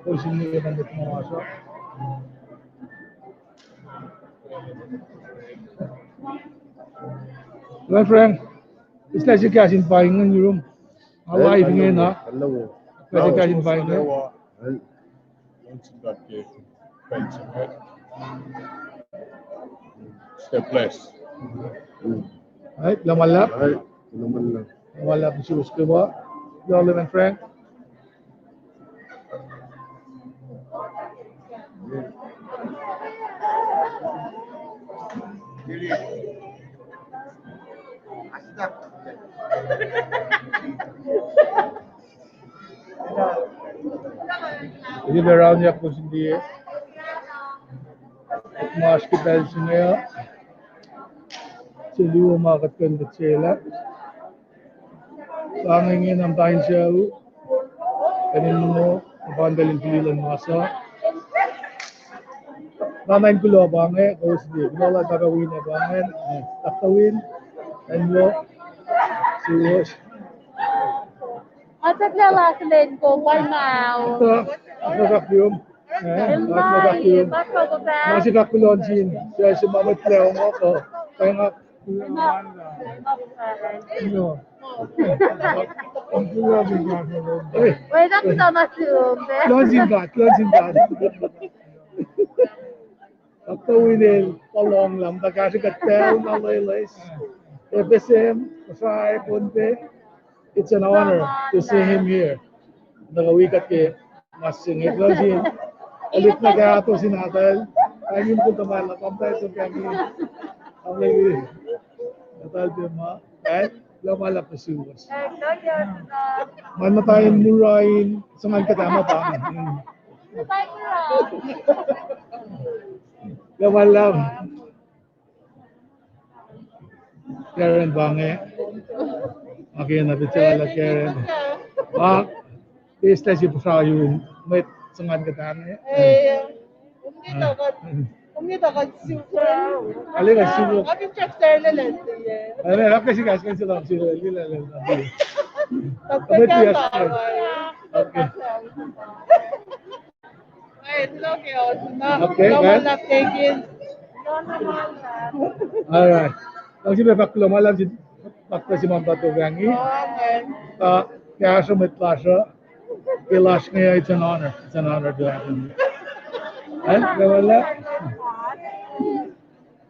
osun ne luhman luhlahp ma oasr uh. Reverend Frank, is that you guys in buying in your room? Alive in here now? Is that you guys in buying? Stay blessed. Right, lama lap. Right, lama lap. Lama lap, si us kwewa. Your living friend. Eri pac round yakko sin liye. Mas ke pacl se inge uh, se luo ma kuht kuh in kuht sela. Pa inge engan pa in sucu, kacn in mongo, pa in pacl in fihli luhn masa. Pa na in kuloh pa inge, kowos liye, kuloh lal Pahpah Win ah pa inge, eh, Doctor Win, acn wo, suwos. Atak lal akihlen ko, pal mao. Ata, ata fahk lihum. Eh, ata fahk lihum. Ma se fahk kuloh nuh sin, se ma mwet lac ongok uh, pahngak. Wait, that's not much to, eh? Kuloh nuh sin God, kuloh nuh sin God. Doctor Win el pa lohng lah muhta kahsruh kuht pacl na loeloes. F S M, Kosrae, Pohnpei. It's an honor to see him here. Na ka wi kuht ke mas se inge, kuloh nuh sin, elit na kahto sin atael, kain in kuhtuh ma la pamtael to kami. Amen. Atael pema, eh, lama lap nuh suwos. Ma muhta in mura in, singan kuhtuh ma pa. Lama lap. Karen pa inge. Akena picture la Karen. Pa, eis lah si puhsra yurin mwet singan kuhtuh inge. Eh, um, ngi tuhkuh, um, ngi tuhkuh suk. Ale ka suk. Apin chapter le lal. Ale, apin sikas kan sila sila lila lila. Okay. Okay, man. All right. Luhngse pac fahk kuloh ma luhlahp sin Doctor Simon Pato Gangi. Uh, kahsruh mwet lasr uh. Ke lasr inge, it's an honor. It's an honor to have him. Eh, kuloh ma luhlahp.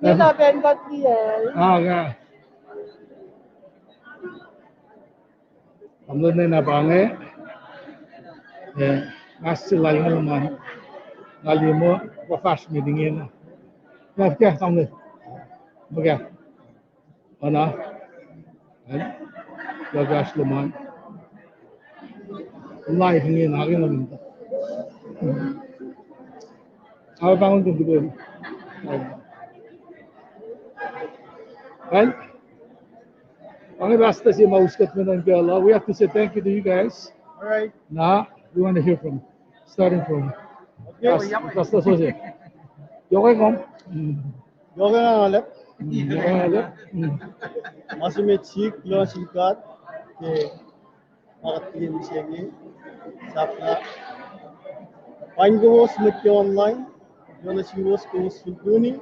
Nina Ben Batniel. Ah, yeah. Tamuhlwel nena pa inge. Eh, nga sila inge luhman. Nga liye muh, pa fahsr meeting inge. Nga fahk, tamuhlwel. Muh ke. Oacna. Eh? Nga fahsr luhman. Live inge na ke nga minta. Awa pangon kum tukun. Well, pa inge Pastor se ma us kuht men an pacl uh. We have to say thank you to you guys. All right. Now, we want to hear from, starting from Pas-, Pastor Jose. Yohk kom? Mm. Yohk nga lep. Mm, yohk nga lep. Mm. Ma se met sihk, kuloh nuh sin God. Ke ma kuht kihtin mihsenge, sahflah. Paing kowos mwet ke online, kuloh nuh suwos kowos fin tuni.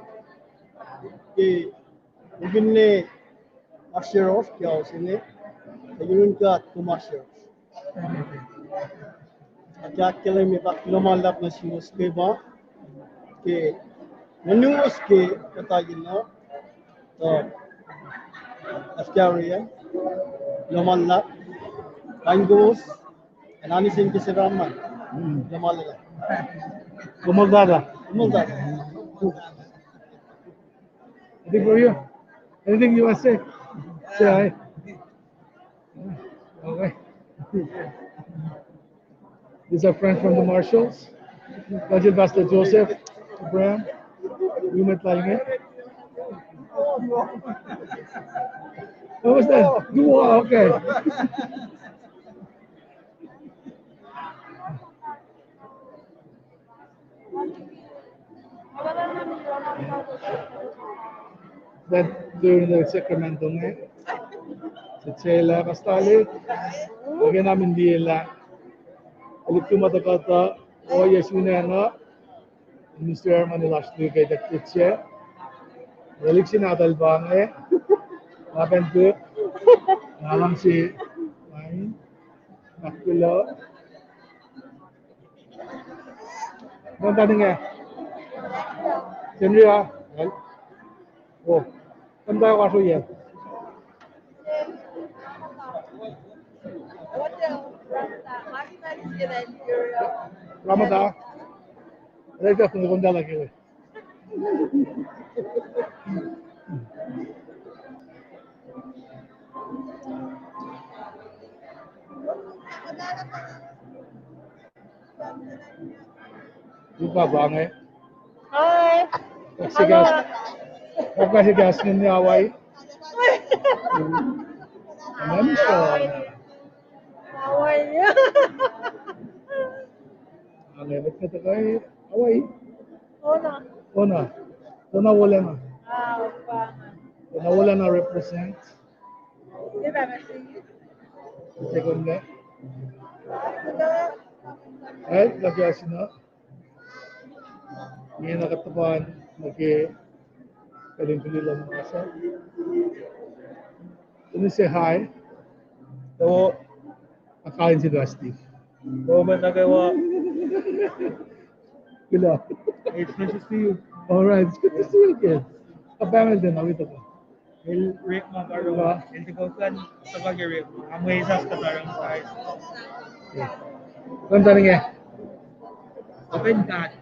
Ke muhkwena oasr yohrohsr ke ao se inge, ac yurun God kom oasr yohrohsr. Ac ahkkahlwemye fahk kuloh ma luhlahp nuh suwos ke ma, ke nunuwos ke kuhtuh yen uh, uh, F K R A M, kuloh ma luhlahp, paing kowos, ac na nuh sin ke sera man, kuloh ma luhlahp. Kuloh ma luhlahp. Kuloh ma luhlahp. Anything for you? Anything you want to say? Say hi. Okay. These are friends from the Marshalls. Pastor Joseph, Abraham, we met like it. What was that? You are okay. That during the Sacramento inge, sitse lah kastali, again, I'm in the la. Olik tu mata kata, oh yes, we know, Mister Herman, last week, I got to check. Relik sin atal pa inge. Lapan tu. Alam si. Fine. Nakpilo. Nonta ninge. Sendria. Oh. Nonta washo ye. Ramata. Rasa kung konda lagi. Lupa bange. Hi. Kasi gas. Kasi gas ni Hawaii. Mami sa. Hawaii. Ange, met met kai Hawaii. Ona. Ona. Ona wolacna. Ah, opa. Ona wolacna represent. Second ne. Right, lagi asina. Nge na katapan, nge kaling kuli lang masa. Ini say hi. Hello. Akain si Steve. Hello, man, nagawa. Hello. It's nice to see you. All right, it's good to see you again. Kapamel din, awit ako. El rek ma karo. Diba? El tigokan, sabag rek ma. Amwesas katarang size. Yeah. Kuh in taning eh? Open that.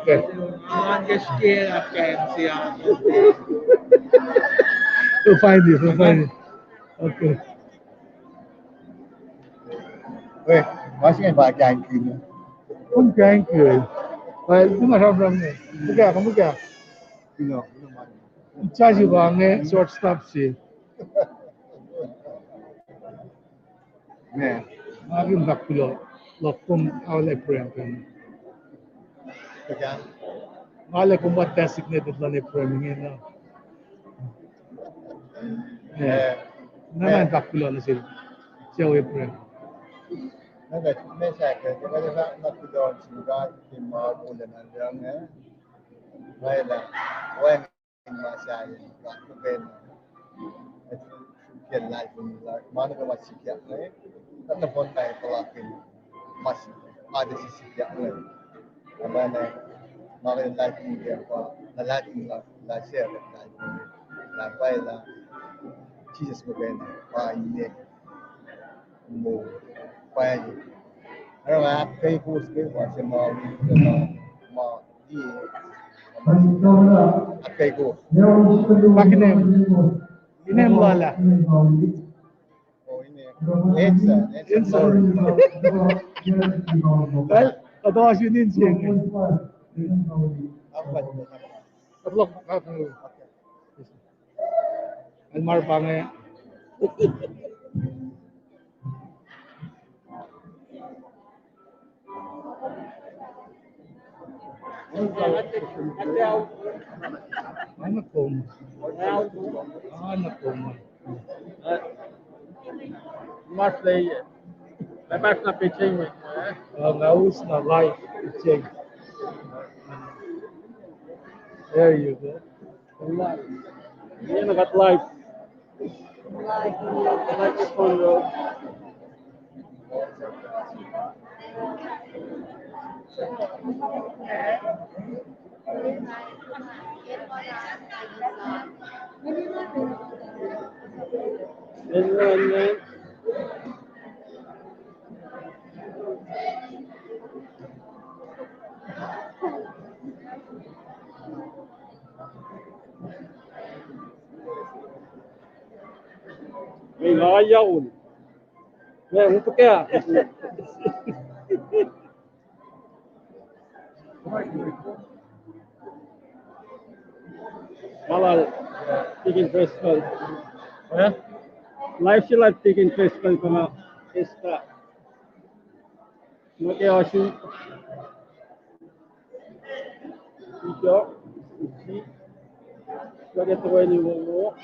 Okay. Ang guest kira kan siya. We'll find you. We'll find you. Okay. Weh, masih kan pa kangki na. Kom kangki. Well, tu ma ram ram ne. Muka, kom muka. Ino, ino man. Charge ba nge shortstop si. Ne. Nga kin tak pilo. Lok kom awal Ephraim kan. Nga le kom pa designated lan Ephraim inge na. Eh, na ngan tak pilo na sil. Sia Ephraim. Na ka me sa ka ka na pilo sin God ke ma mule na lang eh. Wala. Wala. Ma sa in God ku ben. Ke life in life. Ma na ka ma sikyak ne. Ka na pon na palakin. Ma si ada si sikyak ne. Ama na ma ka life in ke pa na life in life. La share life in life. La pa la. Jesus ku ben. Pa in ne. Mo, pwacye. Oruh nga ahkkweye kowos ke ma se ma wi, ma, ma, i, ahkkweye kowos. Pak inem. Inem lal ah. Oh, inem. Ensign, ensign. Ensign. Sorry. Well, kuht oasr inin se inge. Ahkkweye. Kuht luhk, kuht luhk. Okay. Elmar pa inge. Ana kom. Ana kom. Mas lei. Lepas na pitching, eh? Uh, nga us na live pitching. There you go. Live. Yan na kuht live. Live. Live on road. Ei, nga yaun. Nga upac. Malal, Deacon Driscoll. Eh? Live si live Deacon Driscoll, kom ma esta. Nuh ke osun. Ito. Isi. Nuh ke toeni wowo.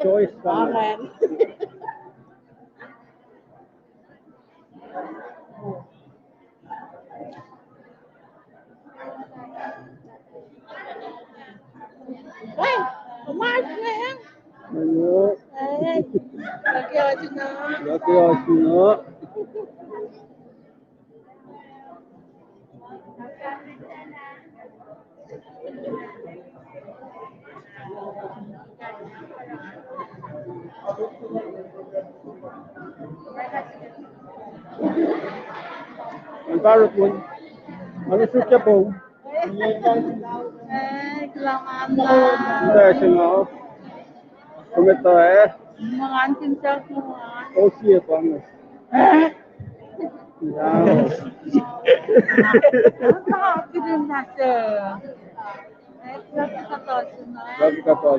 Choice. Amen. Hey, Mark, man. Hello. Hey, lagi oji na. Lagi oji na. Ang karot mo. Ano sukya po? Eh, kulangan na. Hindi, sino? Kumita eh. Mangan kinsak mangan. O siya pa nga. Yan. Ang kapatid na siya. Eh, grabe ka to, sino? Grabe ka to.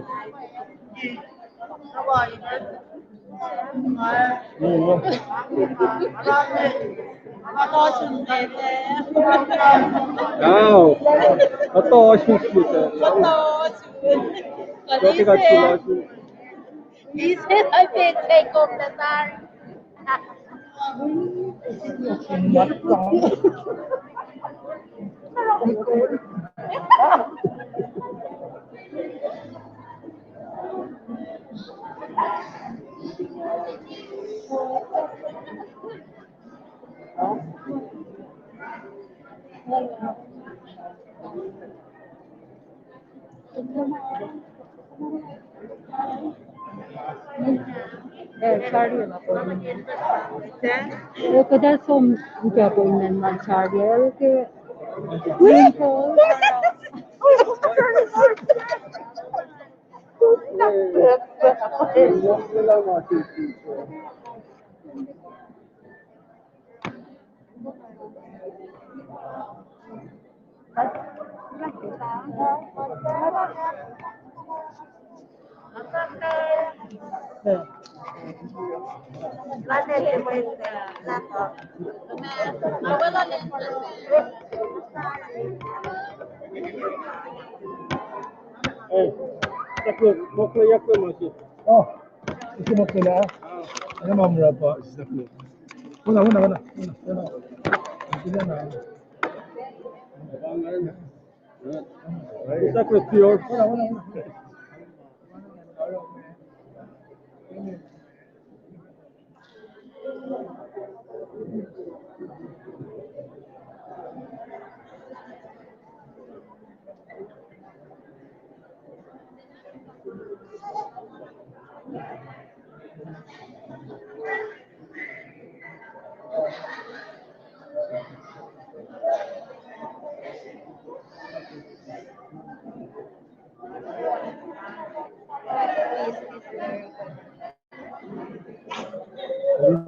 Oo. Aw, katoasun kita. Katoasun. Ise, I think, take off the time. Eh, sorry, eh, kuhtuh som ke appointment ma sorry, eh, ke. Eh, takut, mokle yakle masih. Oh, isi mokle lah. Ini mamra pa, isi takut. Wala, wala, wala, wala, wala. Isi takut pior. Wala, wala, wala.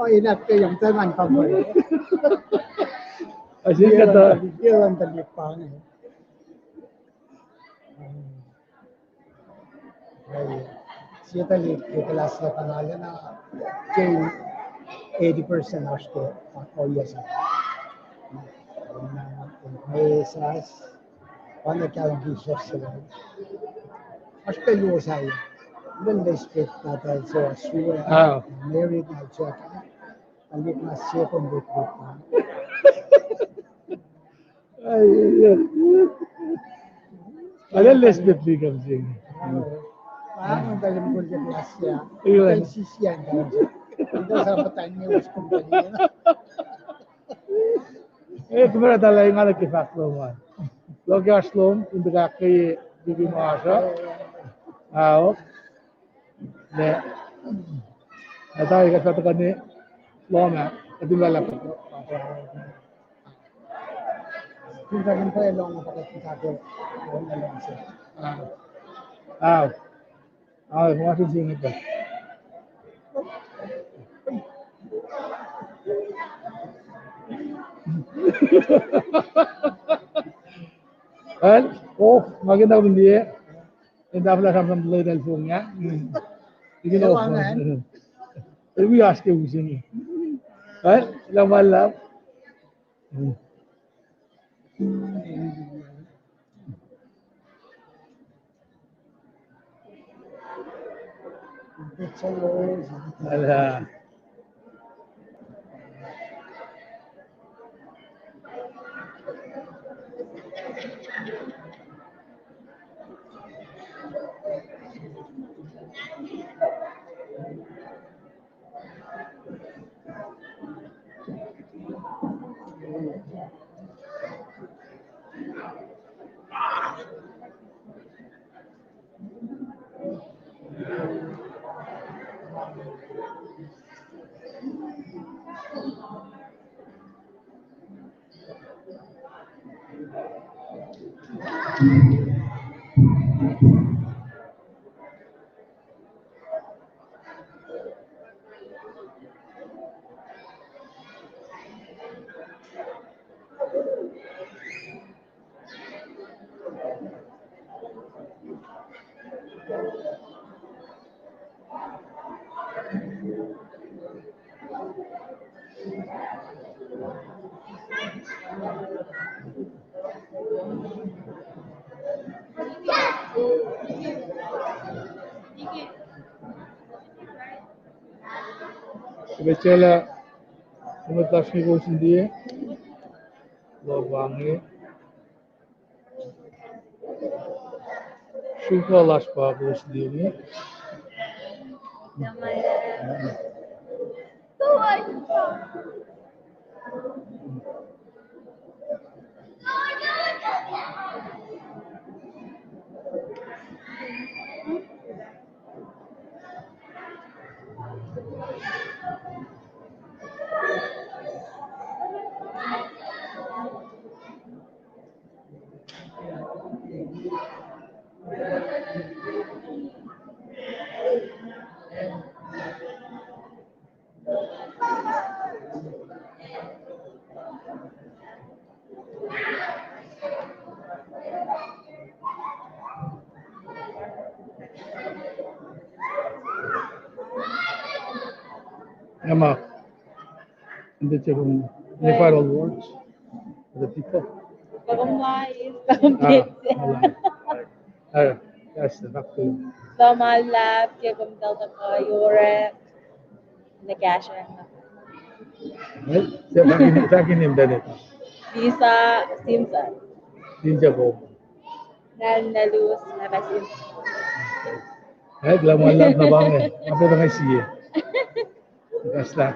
Oh, ina ke yang taman pamwe. Asin kata. Yalan tali pang. Sieta liki ke last lap an alena ke eighty percent oasr ke, oh, yes. Mesas. Pana kalang ki sasela. Oasr pacl wo sahi. Lwen Lesbeth na ta so asua. Ah. Mary na chaka. Alik na second week week na. Ai, ai, ai. Ala Lesbeth likam sing. Ah, ang talim kun ke class ya. Iya. Ang sisian talim. Ang sa patan niya us company. Eh, kumara tala ingala ke fahk lom an. Loke oasr lom, in the back ke, ke, ke masra. Ao. Ne. Ata ika fahk tukani lom ah. Ati lala. Kun ka rin pa elong pa ka kun ka ke. Ao. Ao. Ao, ma sin sing ita. Well, oh, ma ke na kun die. Enda fla sam sam lele fong ya. Ikin oh. Wi aske usin. Well, la ma la. Ala. Srihpac lah, srihpac lah srihpac sin die. Lobangi. Srihpac lasr pa kowos liye. Emma. Inde se kom, any final words for the people? Kom live, kom live. Ah, yes, exactly. Kom live, ke kom Delta ka yorek. Nwe kahsruh. Well, se fahk in, fahk in internet. Lisa Simpson. Lisa Bob. Ngan Nelus, Neva Simpson. Well, lah ma luhlahp na pa inge. Apa na nga sie. Kasla.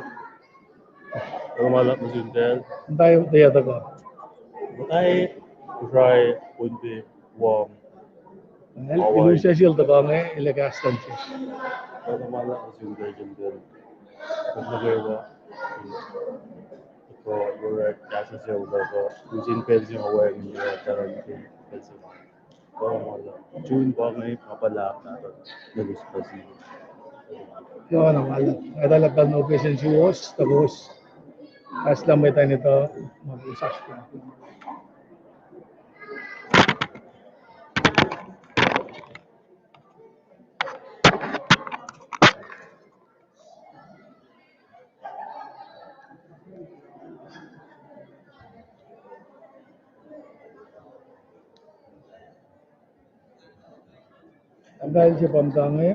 Lah ma luhlahp nuh sum Dale. Muhta, muhta tuhkuh. Muhta, Kosrae, Pohnpei, Guam. Hawaii. Ilusasil tuhkuh inge, el kahs luhn Jisus. Lah ma luhlahp nuh sum Dale, Jim Dale. Kom nuh kwewa. Ko, Lord, kahs luhn Jisus, ko, usin pacl se ma wacngihn, Lord, karan ke pacl se ma. June pa inge, ma puhla, ma pa, Nelus pa sie. Yohana ma, nga tahlahp pacl nuh ke session suwohs, tuh kowos aslah mwet an etuh ma kowos oasr kac. Ambal se pa muhta inge,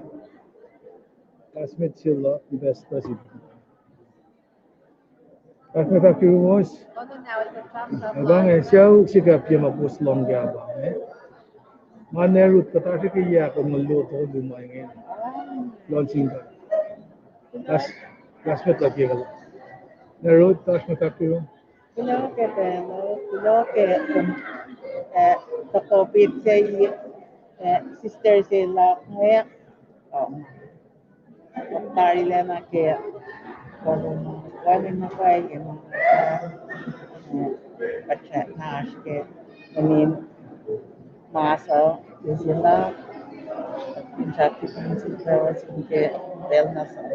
classmate se luhk, ipastor se. Classmate fahk yuruwos. Ebang e, sucu sikap ye ma kowos lohng ke abang e. Ma Nerut, kuht oasr ke yac ke ongol luo tolu ma inge. Lon sinka. Class, classmate luhk ye kulo. Nerut, oasr mwe fahk yurum? Kuloh ke pacl, kuloh ke, eh, tohkoh pit se, eh, sister se luhk inge, um, tarilac nuh ke, um, wacngihn na pwacye ma, eh, pacna oasr ke, I mean, ma suc, eis luhk, in srihke in sifacna ke pacl na suc.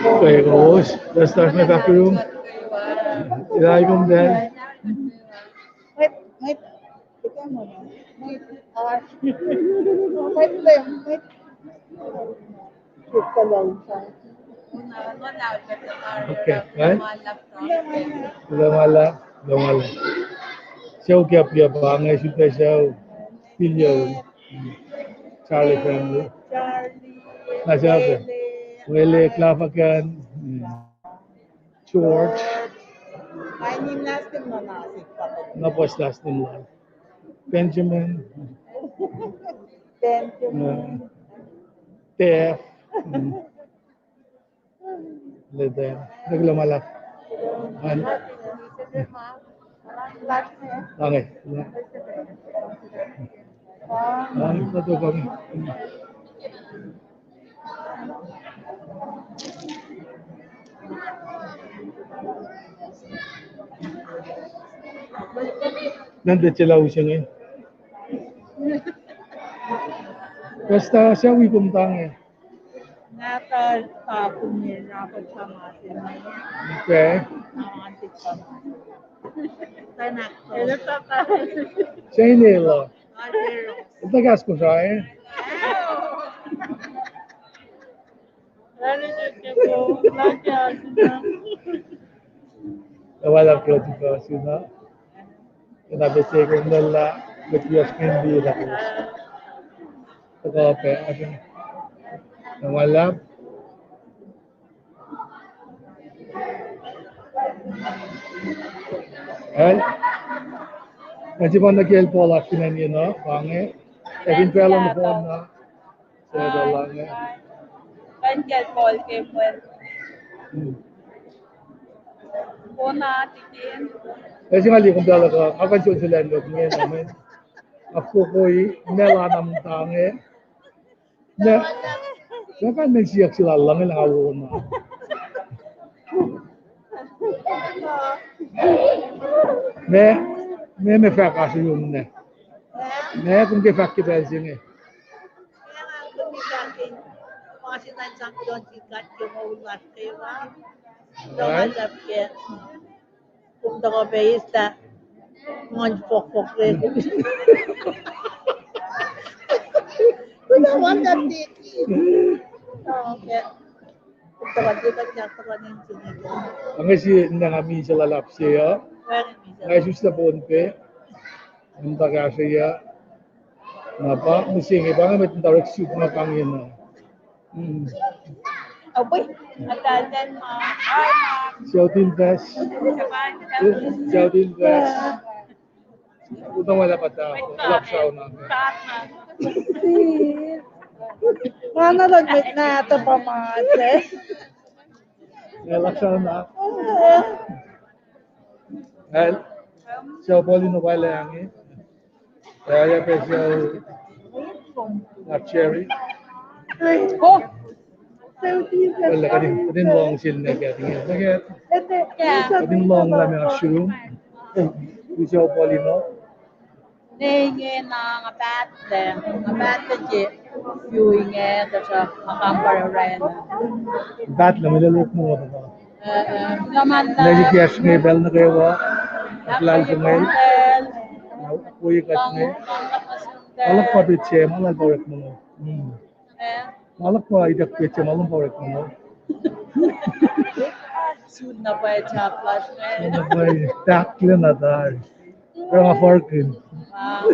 Okay, kowos, let's start with the room. Ilai kom dal. Mwet, mwet, mwet, mwet, mwet, lem, mwet. Okay, right? Kuloh ma luhlahp, kuloh ma luhlahp. Sucu ke apia pa inge, sifilpac sucu, Pilio, Charlie family. Na sucu, Wele, Klafakan, George. Na puhs last name lal. Benjamin. Benjamin. Tef. Leta. Kuloh ma luhlahp. An. Ange. An, kuloh ma luhlahp. Ngan tiacna use inge. Pasta, sucu wi kom tange. Nata, uh, Pumil, Rapa Chama, Sema. Okay. Auntie Chama. Sana. Hello, Papa. Sena la. Ita kas ko sa, eh? Kuloh ma luhlahp ke tuh sina. Kena pese kom nala, bet yos kendi la. Kuloh ma luhlahp. El, el sifacna kacl Paul oasr fin acn inge, pa inge. Ac fin pacl on the phone na. Sacdalange. Kuht kacl Paul ke mwet. Hmm. Kona tikin. Ac singucul kom pacl uh, nga kuh in sol sel an lok inge na men. Afokoi, meac lana muhta inge. Na, na kuh in men siyuck sel an luhngse lah nga wona. Meac, meac, meac fahk oasr yurum na. Meac, kom ke fahk ke pacl se inge. Right. Kom tuhkuh pac eis lah ngan fohkfohk rek. Kuloh ma luhlahp. Okay. Kom tuhkuh, kom tuhkuh, tuhkuh nwe sini. Nga sie nina nga misac luhlahp se uh. Nga isus lah Pohnpei. Nga muhta kahsruh ya. Na pa, mihsenge pa nga met in direct shoot ma pa inge na. Hmm. South Invest. South Invest. Utama lah pata, laksauna. Mana lon met na ta pa ma se. Laksauna. El, sel Paulino pa lahnge. Aya pa sel, uh, Cherry. Well, kuht in, kuht in lohng sel ne ke, kuht in, kuht in lohng lah ma sum. Wi sel Paulino. Ne inge na nga pahtlac, nga pahtlac ke view inge, tuhsruhk nga kam pare oraclah. Pahtlac, mwe lel orekma uh. Eh, eh, nga ma na. Lesi kiyacsr inge pacl nuh kwewa. Aklal se inge. Pacl. Wo ye kuht inge. Nga luhk pa pet se, ma lal pa orekma uh. Hmm. Eh? Ma luhk pa ituck pet se, ma lal pa orekma uh. Sun na pwacye chaplas inge. Sun na pwacye, tackle na tari. Ranga farkin. Wow.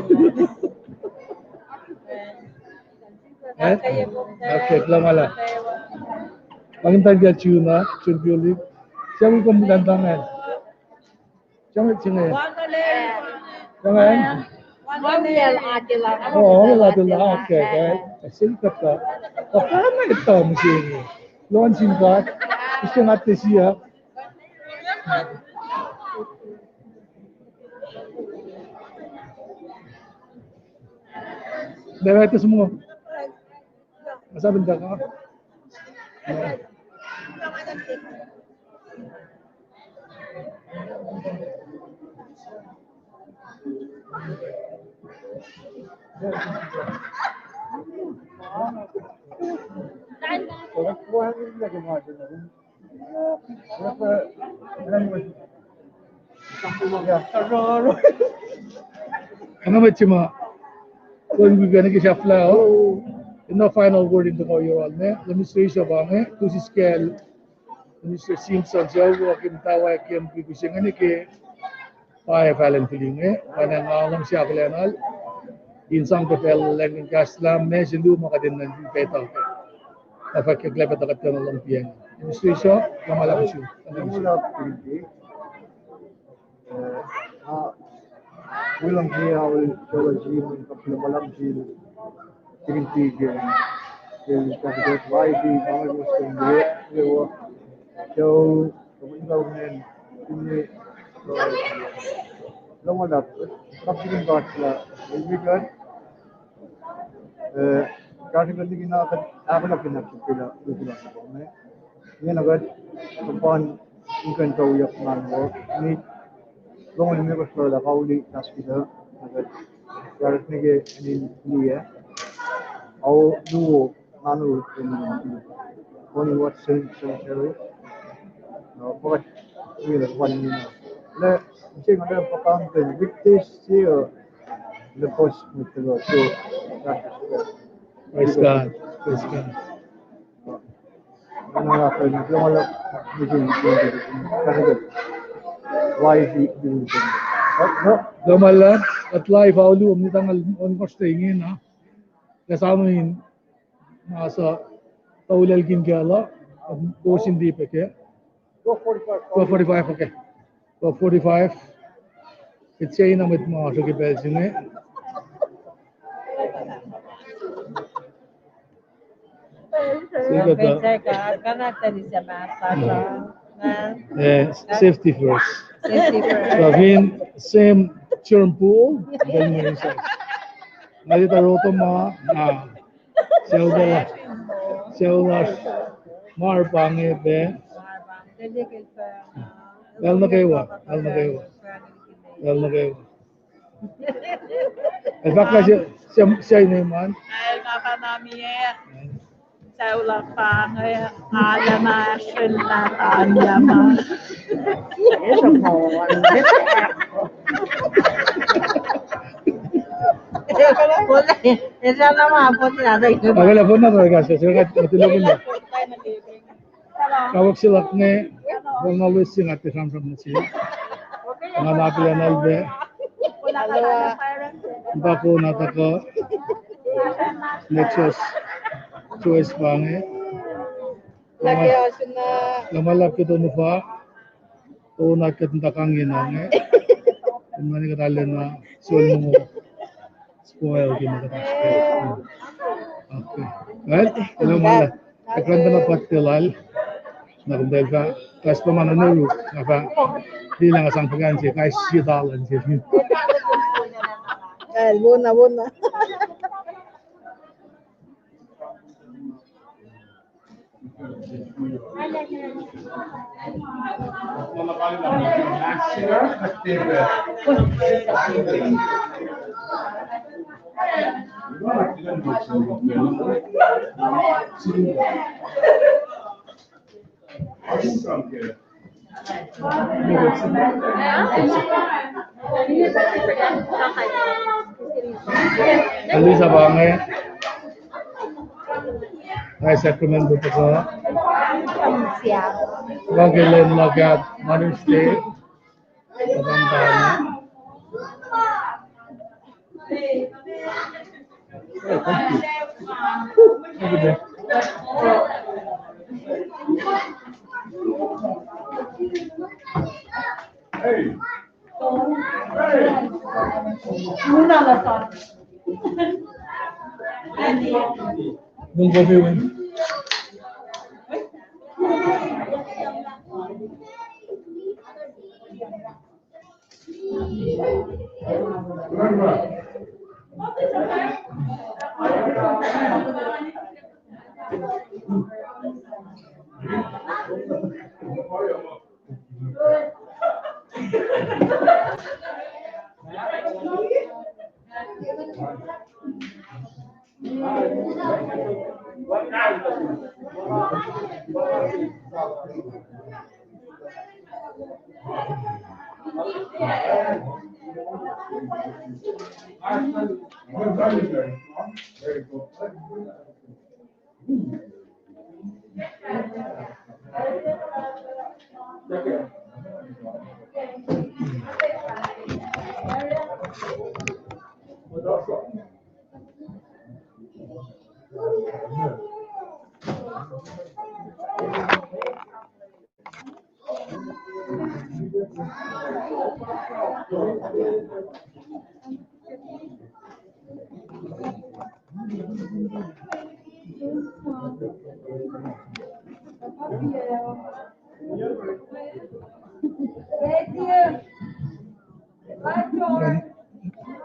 Eh? Okay, kuloh ma luhlahp. Pangin tahl ke June, June Piolik. Siang kom dan tangan. Siang, siang. Siang. Oh, okay, okay. Siang kata. Apa na ito misi. Lon sin God. Siang ate siya. Dawai tes mo. Masa benda ka. Nga mwet se ma, kol wik an ke sahflah, oh. Ena final word in the Yoruba, ne? Let me say so, bang, eh? Kusi skel, Minister Simpson, Joe, Kim Tawa, Kim Kusi, ngani ke, pa e falen filing, eh? Pana nga lam siak lenal. In sang ke pacl lengin kahs lam me, silu ma katin nan peta ke. Afak ke klepe takat ke na lam pian. Minister Iso, lama lakusu. Lama lakusu. Eh, ah, wilang ke aul, solo jim, kapila malam jim, tikin tikin, ke, ke, ke, wai di, mama, mama, mama, mama, so, kami kau nen, ini, eh, lama lap, kapila, kapila, ini kan, eh, kasi kan ini na, aku na kena, kena, kena, kena, Nga na kuht, kuhpan, in kuh in tui yak man wo, ni, longoul me kosro la kauli, taskita, na kuht, yarak nike, in liye, au, luo, nanu, in, Tony Watson Cemetery, na, pakat, ni la kuhpan ni na. Le, sing ada pakam, the weekdays here, the post, with the Lord, so, that is good. Praise God. Praise God. Lama luhlahp, kuht live alu, om nitangal on first day ingena. Kasamin, masa, taulal kin kala, kosin dipe ke. Twelve forty-five, okay. Twelve forty-five. It's saying I'm with Marshall Kibel sini. Safety first. Safety first. Kavin, same germ pool. Nga lita rotoma, na. Seula, seula, mar pange pe. El nuh kwewa, el nuh kwewa. El nuh kwewa. El fahk lah se, se, se ine man. El fahk lah mie. Saula pange, alama srila alama. Akala fona to ka se, se ka tilokin. Kawuck se luhk inge, kol na loes se nga tiac sramsram nuh sel. Nga na akihlen na liye. Pako na tuhkuh. Nexus. Choice pa inge. Lama luhlahp ke tonu fa. Tonu kuht in tuhkuh ingena inge. Kom na ni kuht arulacna sol mongo. Spoil ke ma kuht oasr kac. Okay. Well, kuloh ma luhlahp. Ac kuht in tuhkuh pac lal. Na kom tacl fah, kahs pa ma na nuruk, na fah, tilac nga sang puhkantwen se, kais sie talan se. Well, wona, wona. Alisa bange. Ai sacrament butuka. Lagi len lagat Mother's Day.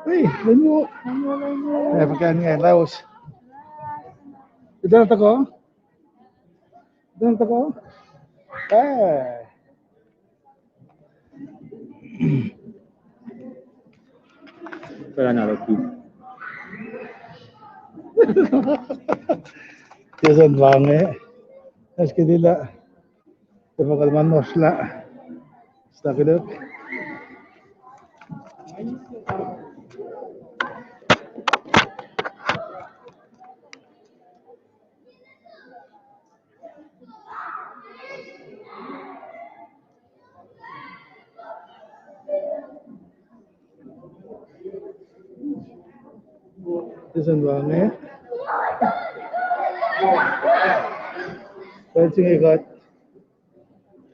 Hey, lenyo. African nga laos. Ita taka. Ita taka. Eh. Pala na lagi. Tiac sun bange. Aske dila. Tiac pa kalman nosla. Stakiluk. Tiac sun bange. Pacl se inge kuht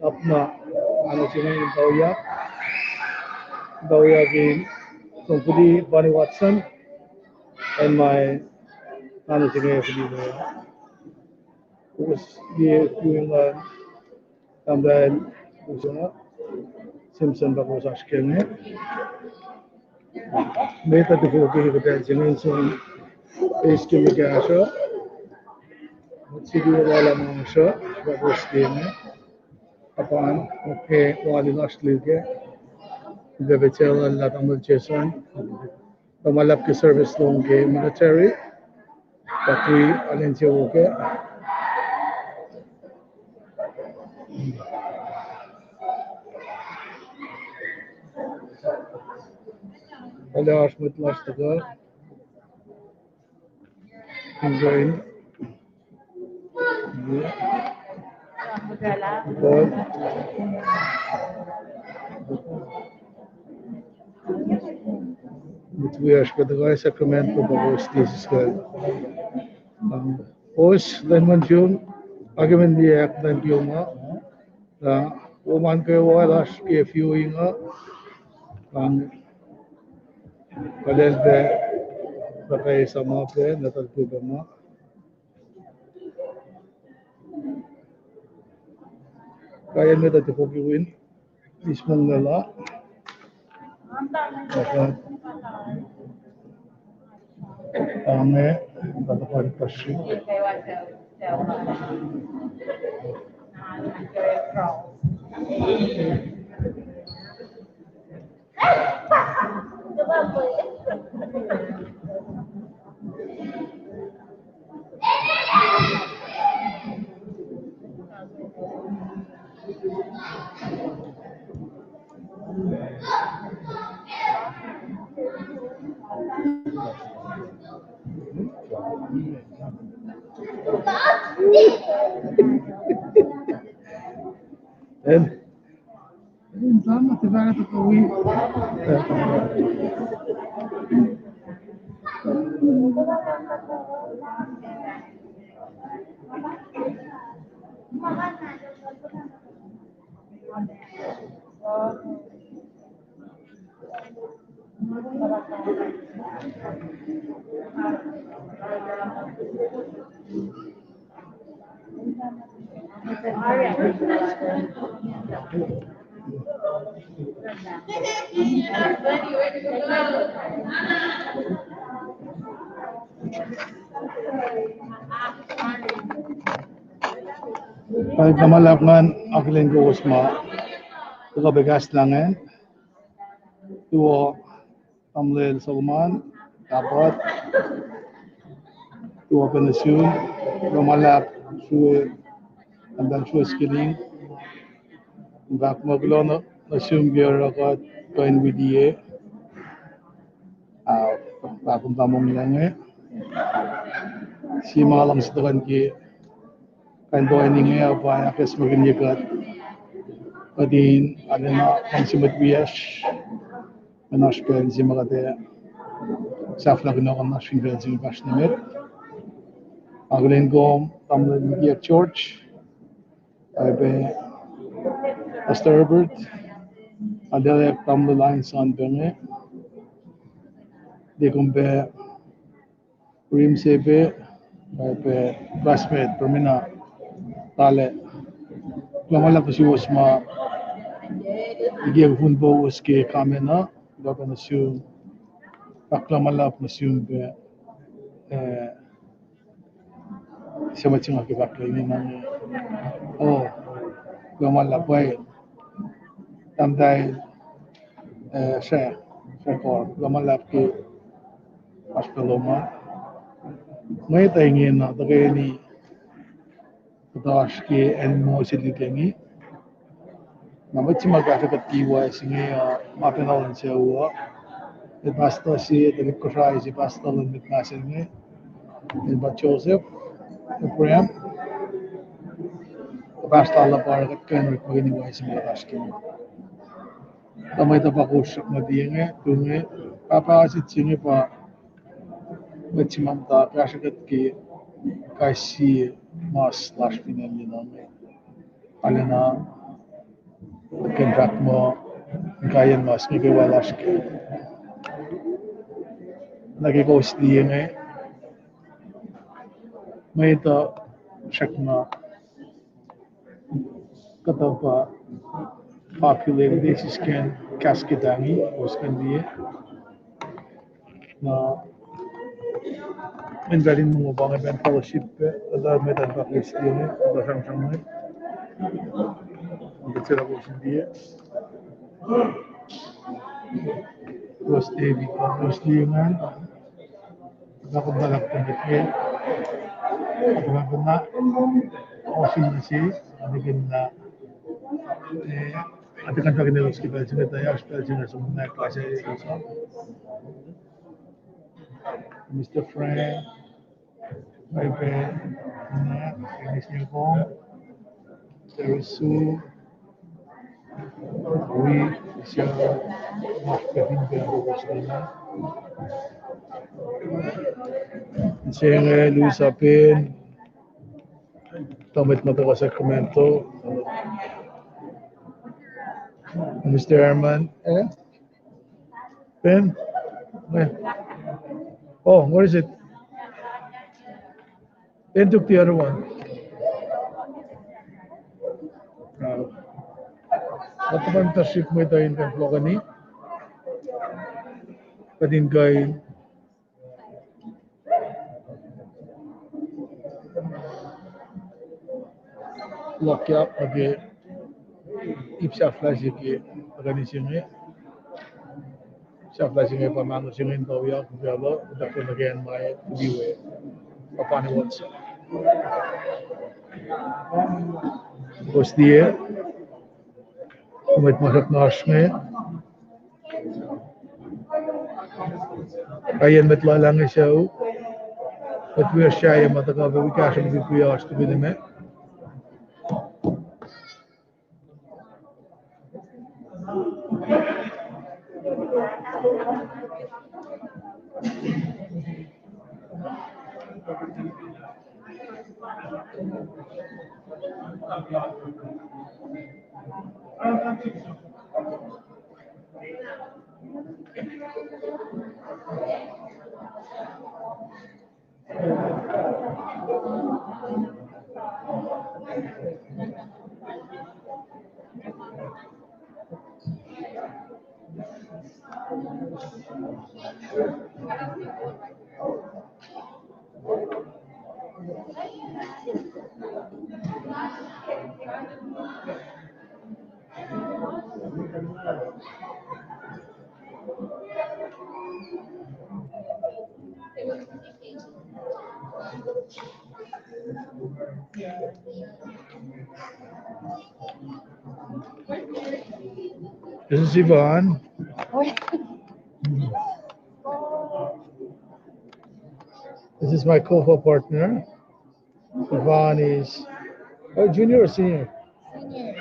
apna, ano se inge in tauyak. Tauyak in Songfuli Bonnie Watson. And my ano se inge fuli me. Us ye kuingan. Tamtahel Usa Simpson pa kowos oasr ke inge. Met uh tifoki ke pacl se inge in som eis ke mwe kahsruh. Met siti wala masruh pa kowos ke inge. Apan, okay, wali lasr luke. Ipac petsel lah tamuhlwel Jason. Tamuhlwel ke service lom ke military. Patri alen se wo ke. Ole oasr mwet lasr tuhkuh. Enjoy. Mwet wiyacsr kuht ac sacrament pa kowos Jesus Christ. Um, kowos lwen mweyen, akihlen liye ahkpwacye ma. Na, oman ke wal oasr ke viewing uh, um, kalel pac, pac esam pac, na tuh pac ma. Kain met uh tifoki win. Ismong nela. Ame, katapan kashi. En, en, tamuhlwel, tiac fahk tuh wi. Kuloh ma luhlahp, ngan akihlen kowos ma tuhkuh pac kahs lahngo an. Tuwo, tamuhlwel Solomon, Tapat, tuwo pac nuh sum, kuloh ma luhlahp, srue, Tahmtahel Srue Skilling, in fahk muh kuloh nuh sum ke oruh kuht kuh in wi tiac. Ah, fahk kom tamuhlwel inge. Sie ma luhngse tuhkuh ke kain toeni inge uh pa ahkacsmakihnye kuht, kuht in arulacna luhngse mwet wiyacsr, in oasr pacl se ma kuht ac sahflah kunohkohn lasr fin facl se inge fahsr nuh met. Akihlen kom tamuhlwel Mikiyac George, oacyacpac Pastor Herbert, arulacna tamuhlwel Ainson pac inge. Liye kom pac Rim se pac, oacyacpac classmate Permina Tale. Kuloh ma luhlahp nuh suwos ma ikiye kufun powos ke comment uh, kuloh pac nuh sum, kuloh ma luhlahp nuh sum pac, eh, se mwet se nga ke fahk lal inge. Oh, kuloh ma luhlahp pwacye. Tahmtahel, eh, sra, sra Kor, kuloh ma luhlahp ke oasr pacl lom an. Mwet uh ingena tuhkweni kuhtasr ke acn Moses Literangi. Na mwet se ma kahsruh kuht ke wiyacl se inge uh, ma pacna luhn sucu uh, el pastor se, tuhlihk Kosrae se, pastor luhn mwet Masen inge, el pa Joseph Abraham, pastor lal pa oruh kuht kuh in orekmakihn wiyacl se inge kuhtasr ke. Tuh mwet uh pa kosrack nuh liye inge, tu inge, pahpah se inge pa mwet se ma muhta kahsruh kuht ke kais sie mas lasr fin acn Lena inge. Arulacna kuht kuh in fahk muh, inkaiyacn mas inge kwewa lasr ke. Na ke kowos liye inge, mwet uh srackna kuhtuh pa populated, sisken casket angi, kowos kuh in liye. Na, in pacl in mongo pa inge pa fellowship, eh, kuhtuh mwet an pa Christian, eh, kuhtuh sramsram inge. Kuht sila kowos in liye. Rose David, Rose David, man. Kuhtuh kom tuhlahk tuhlihk inge. Kuhtuh kom na, osin na se, anikin na, eh, atuh kuh in fahk in elos ke pacl se inge, tuh oasr pacl se inge, som na klasa elos. Mister Frank, Mister Frank, Mister Frank, Mister Frank, Mister Frank, Mister Frank, Lusa Pen, Tomit Matoka Sacramento, Mister Herman, eh? Ben? Where? Oh, where is it? Ben took the other one. Uh, what the one that ship with the Indian Flogani? But in guy, Luhkyuck nuh ke ip sahflah se ke tuhkweni se inge. Sahflah se inge pa mahno se inge in tawyak, in pacl uh, in tuhkuh nuh ke acn ma liwe. Papani what's up. Kowos liye, Mwet masap lasr inge. Ayen mwet lal inge sucu. Mwet wiyacsr sahyac ma tuhkuh pac wi kahsruh mukwikwi oasr tukun me. This is Yvonne. This is my COFA partner. Yvonne is a junior or senior? Senior.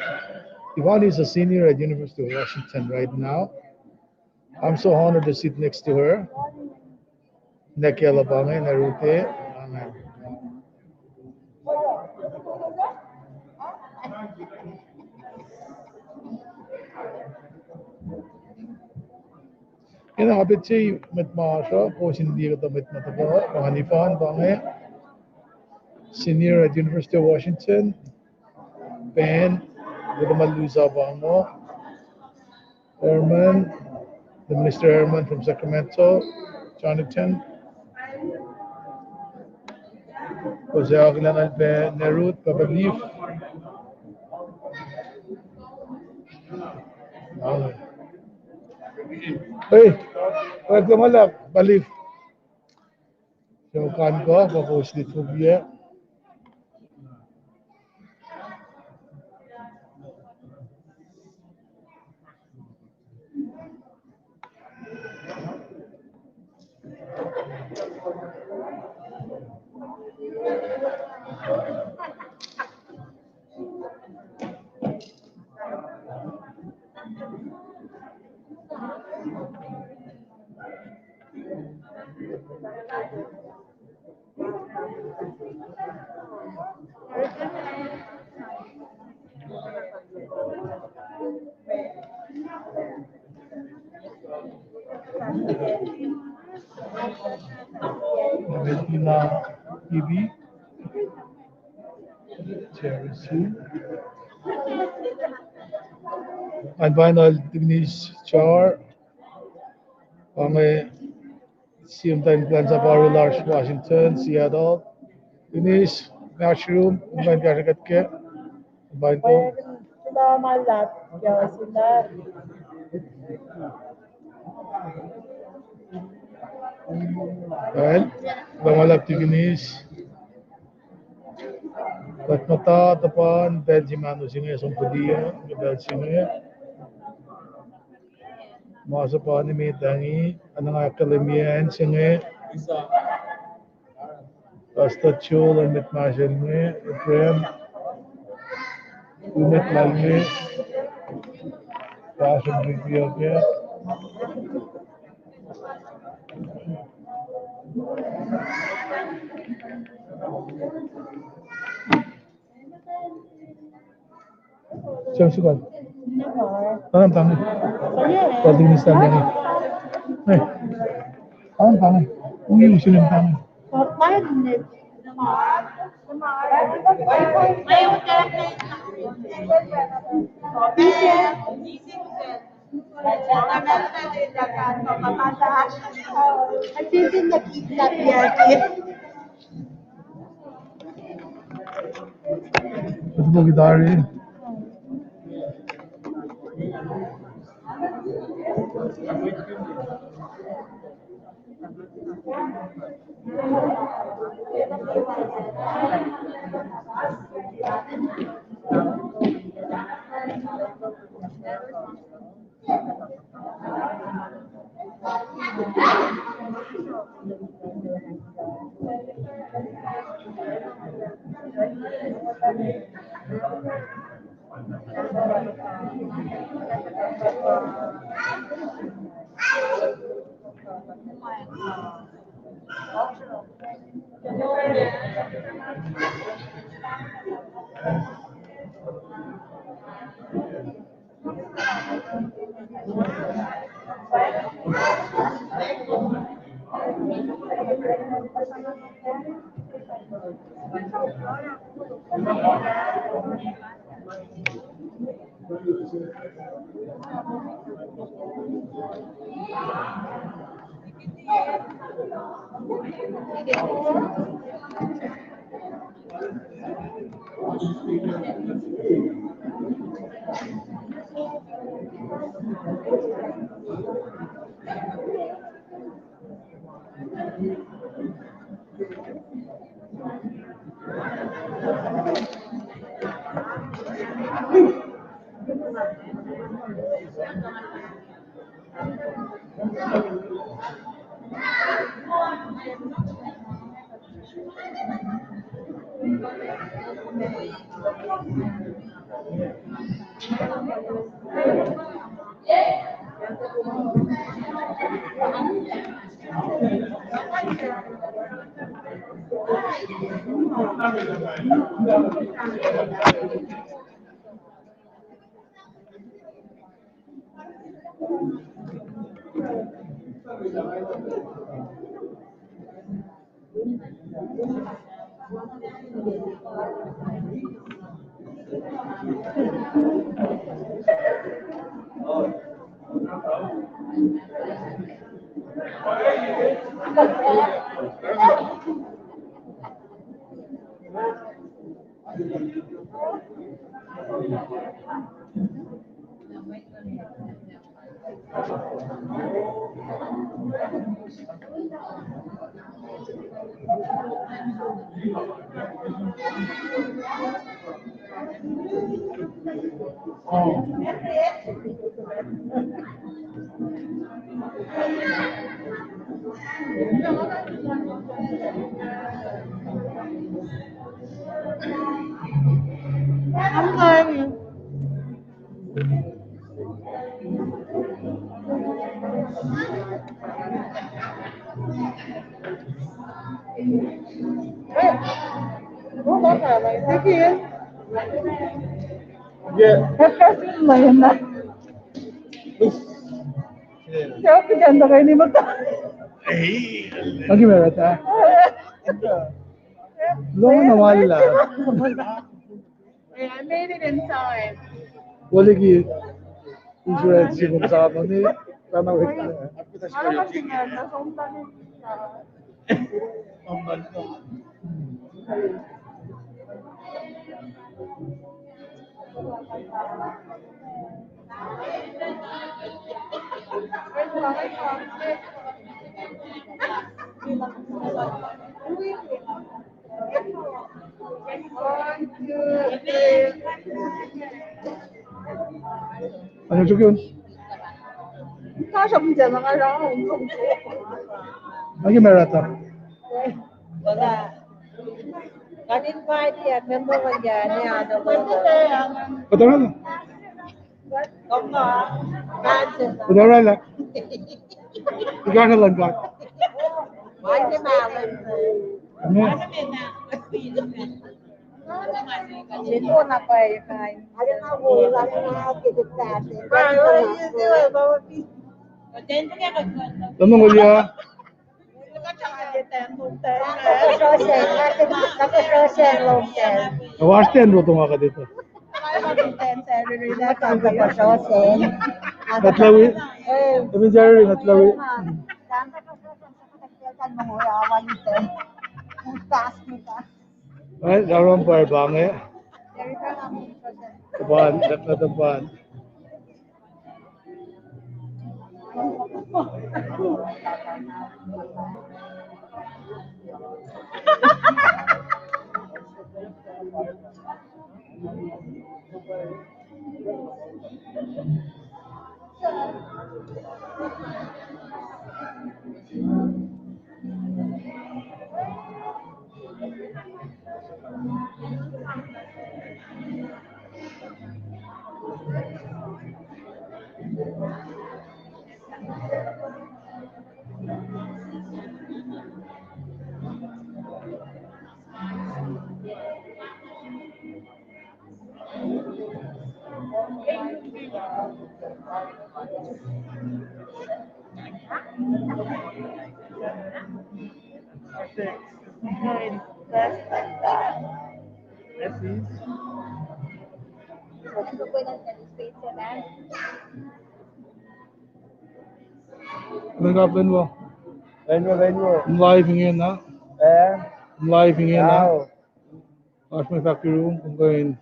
Yvonne is a senior at University of Washington right now. I'm so honored to sit next to her. Nwacklah pa inge, Narute. Amen. Ena abet se mwet ma oasr uh, kowos in liye kuhtuh mwet ma tuhkuh, pa ngan Yvonne pa inge, senior at University of Washington, Ben, kuhtuh ma lusa pa inge, Herman, the Minister Herman from Sacramento, Jonathan. Kowos ac akihlen pac Narute, pa Palif. Hey, welcome up, Palif. So kan kuh, pa kowos lihpufyac. Valentina Ibi. Cherisu. An final Denise Char. Ange Sim time plan sa paru lasr Washington, Seattle. Inis, mushroom, time kahsruh kuht ke. Time to. Sila ma lap, ya sila. Well, sila ma lap tikinis. Kuht muhta tuhpan pacl se ma nu singe som pudi, pacl singe. Ma suhpani me tangi, ananga kahlwem an singe. Pastor Joel, an met ma sel inge, Ephraim, u met lal inge, Pastor Ricky, okay. Siang sukal. Tanam tangi. Tanam tangi. Eh. Tanam tangi. Ui, ui, silim tangi. Let's go, guitar. I'm going. Lagi merata. Long na wala. Yeah, I made it in time. Wala ki insurance si kom sa mani. Sana wek. Aram na sinan na som tani. Ano sukun? Kasam jema ka rao. Lagi merata. Wala. Kan invite ya, member wan ya, ni ano. Pataran. Pataran la. Ikasalan ka. Amen. Tamuhlwel ya. Oasr ten roto nga kuht etuh. Natlawi. Emin Jerry, Natlawi. Right, Aaron Bar Bange. Tepan, Natla Tepan. Lengap lenwo. Lenwo, lenwo. Live ingena. Eh? Live ingena. Ao. Oasr mwe fahk yurum, kom kuh in.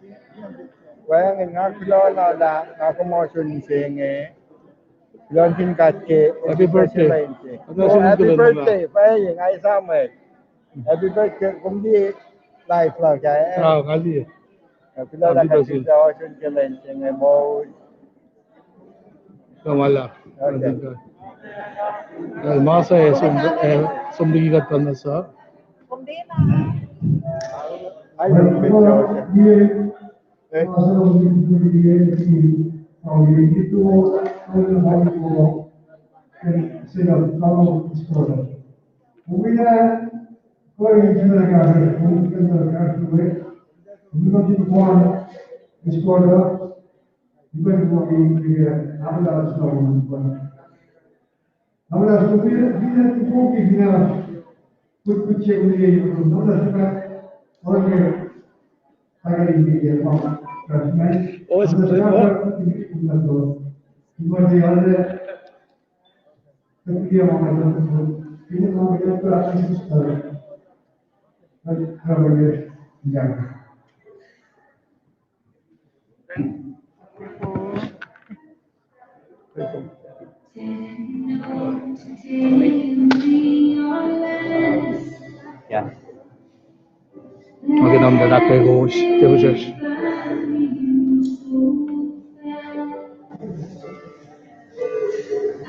Wacngihn nga kuloh na lah nga kom ohsun se inge. Kuloh nuh sin God ke happy birthday. Happy birthday. Happy birthday. Pwacye, nga esam. Happy birthday. Kom liye live lal kac, eh? Ah, nga liye. Kuloh na God ke ohsun ke lwen se inge moul. Kamala. Okay. Eh, ma sa, eh, som, eh, som liki kuht pacna sa. Yeah. Okay, nam da dak kowos, kowos.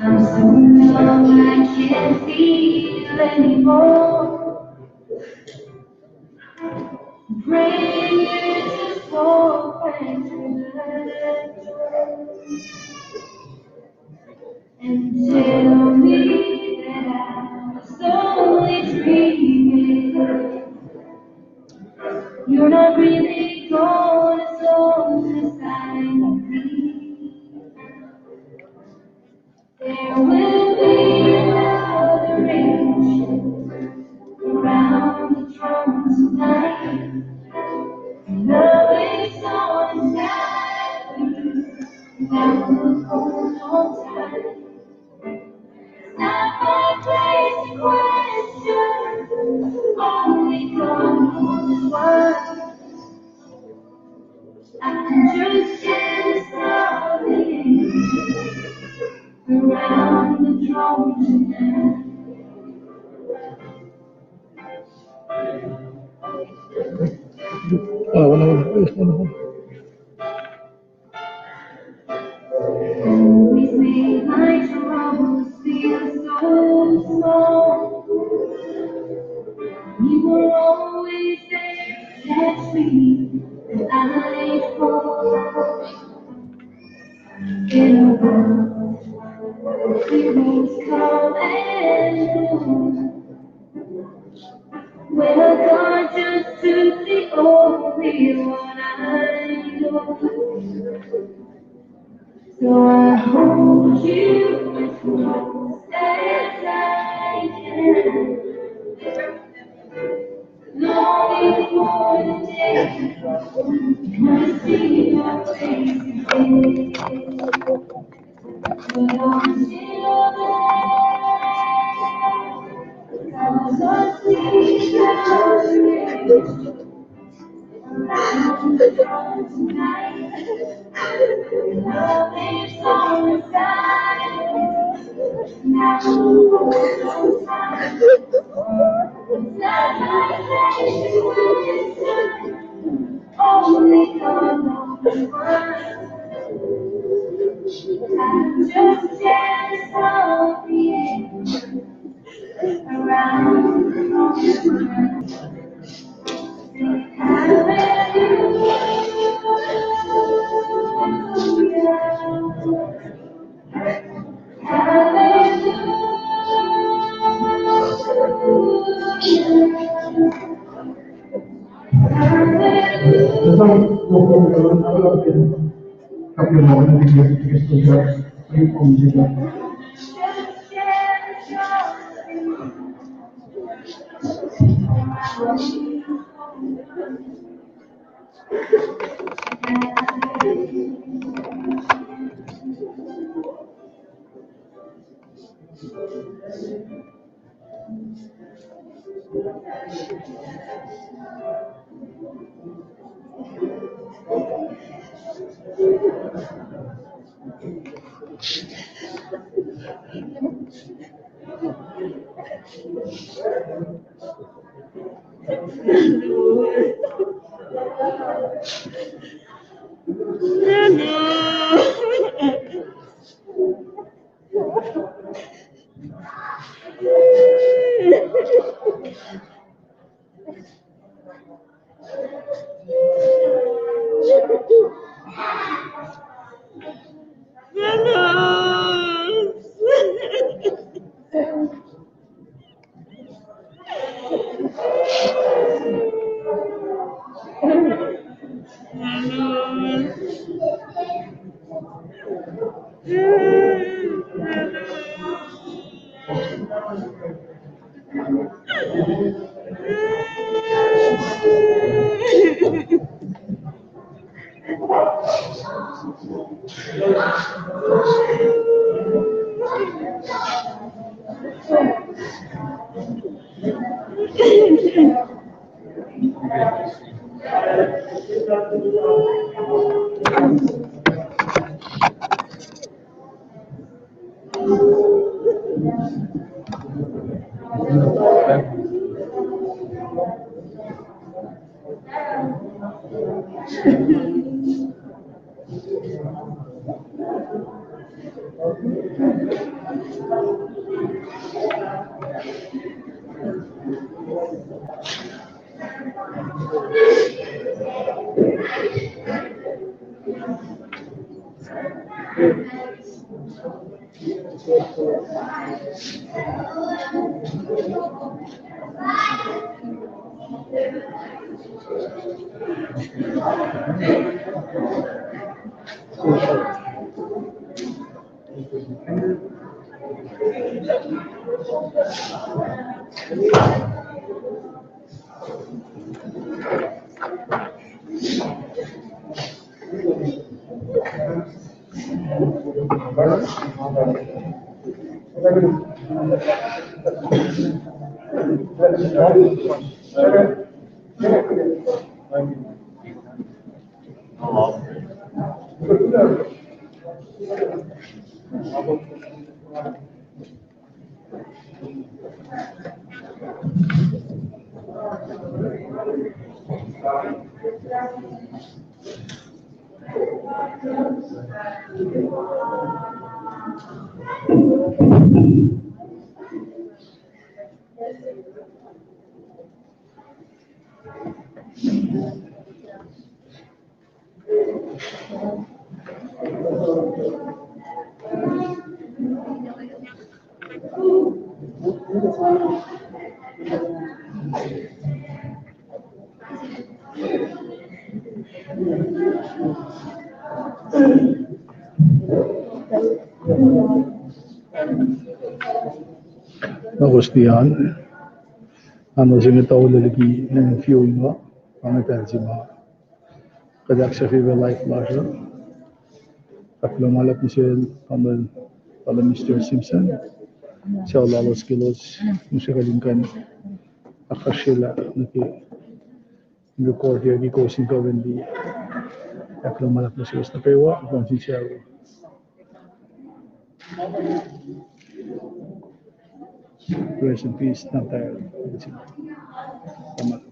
I'm so numb, I can't feel anymore. Praying you just walk right through the door and tell me that I was only dreaming. You're not really gone as long as I believe. There will be another angel around the throne tonight. Love is on fire, that will hold on tight. It's not my place to question, only God knows why. I can just chant his name around the throne tonight. Always made my troubles feel so small. You were always there to catch me when I fall. In a world where heroes come and go, where God just took the only one I know. So I hold you as close as I can. Longing for the day when I see your face again. But until then, I must sleep. Na kowos liye an, an nuh se inge taulah liki acn fiu inge, pa inge pacl se ma kuht ahksahfyelah life lasr uh. Ahkkahlwemye ma luhlahp nuh sel, tamuhlwel, tamuhlwel Mister Simpson. Suc lalos ke elos, mihsenge kuht in kuh in ahkfahsryelah nuh ke record uh, ke kowos in kuh in liye. Ahkkahlwemye ma luhlahp nuh suwos nuh kwewa, kuh in sincere. Rest in peace, Doctor Alan.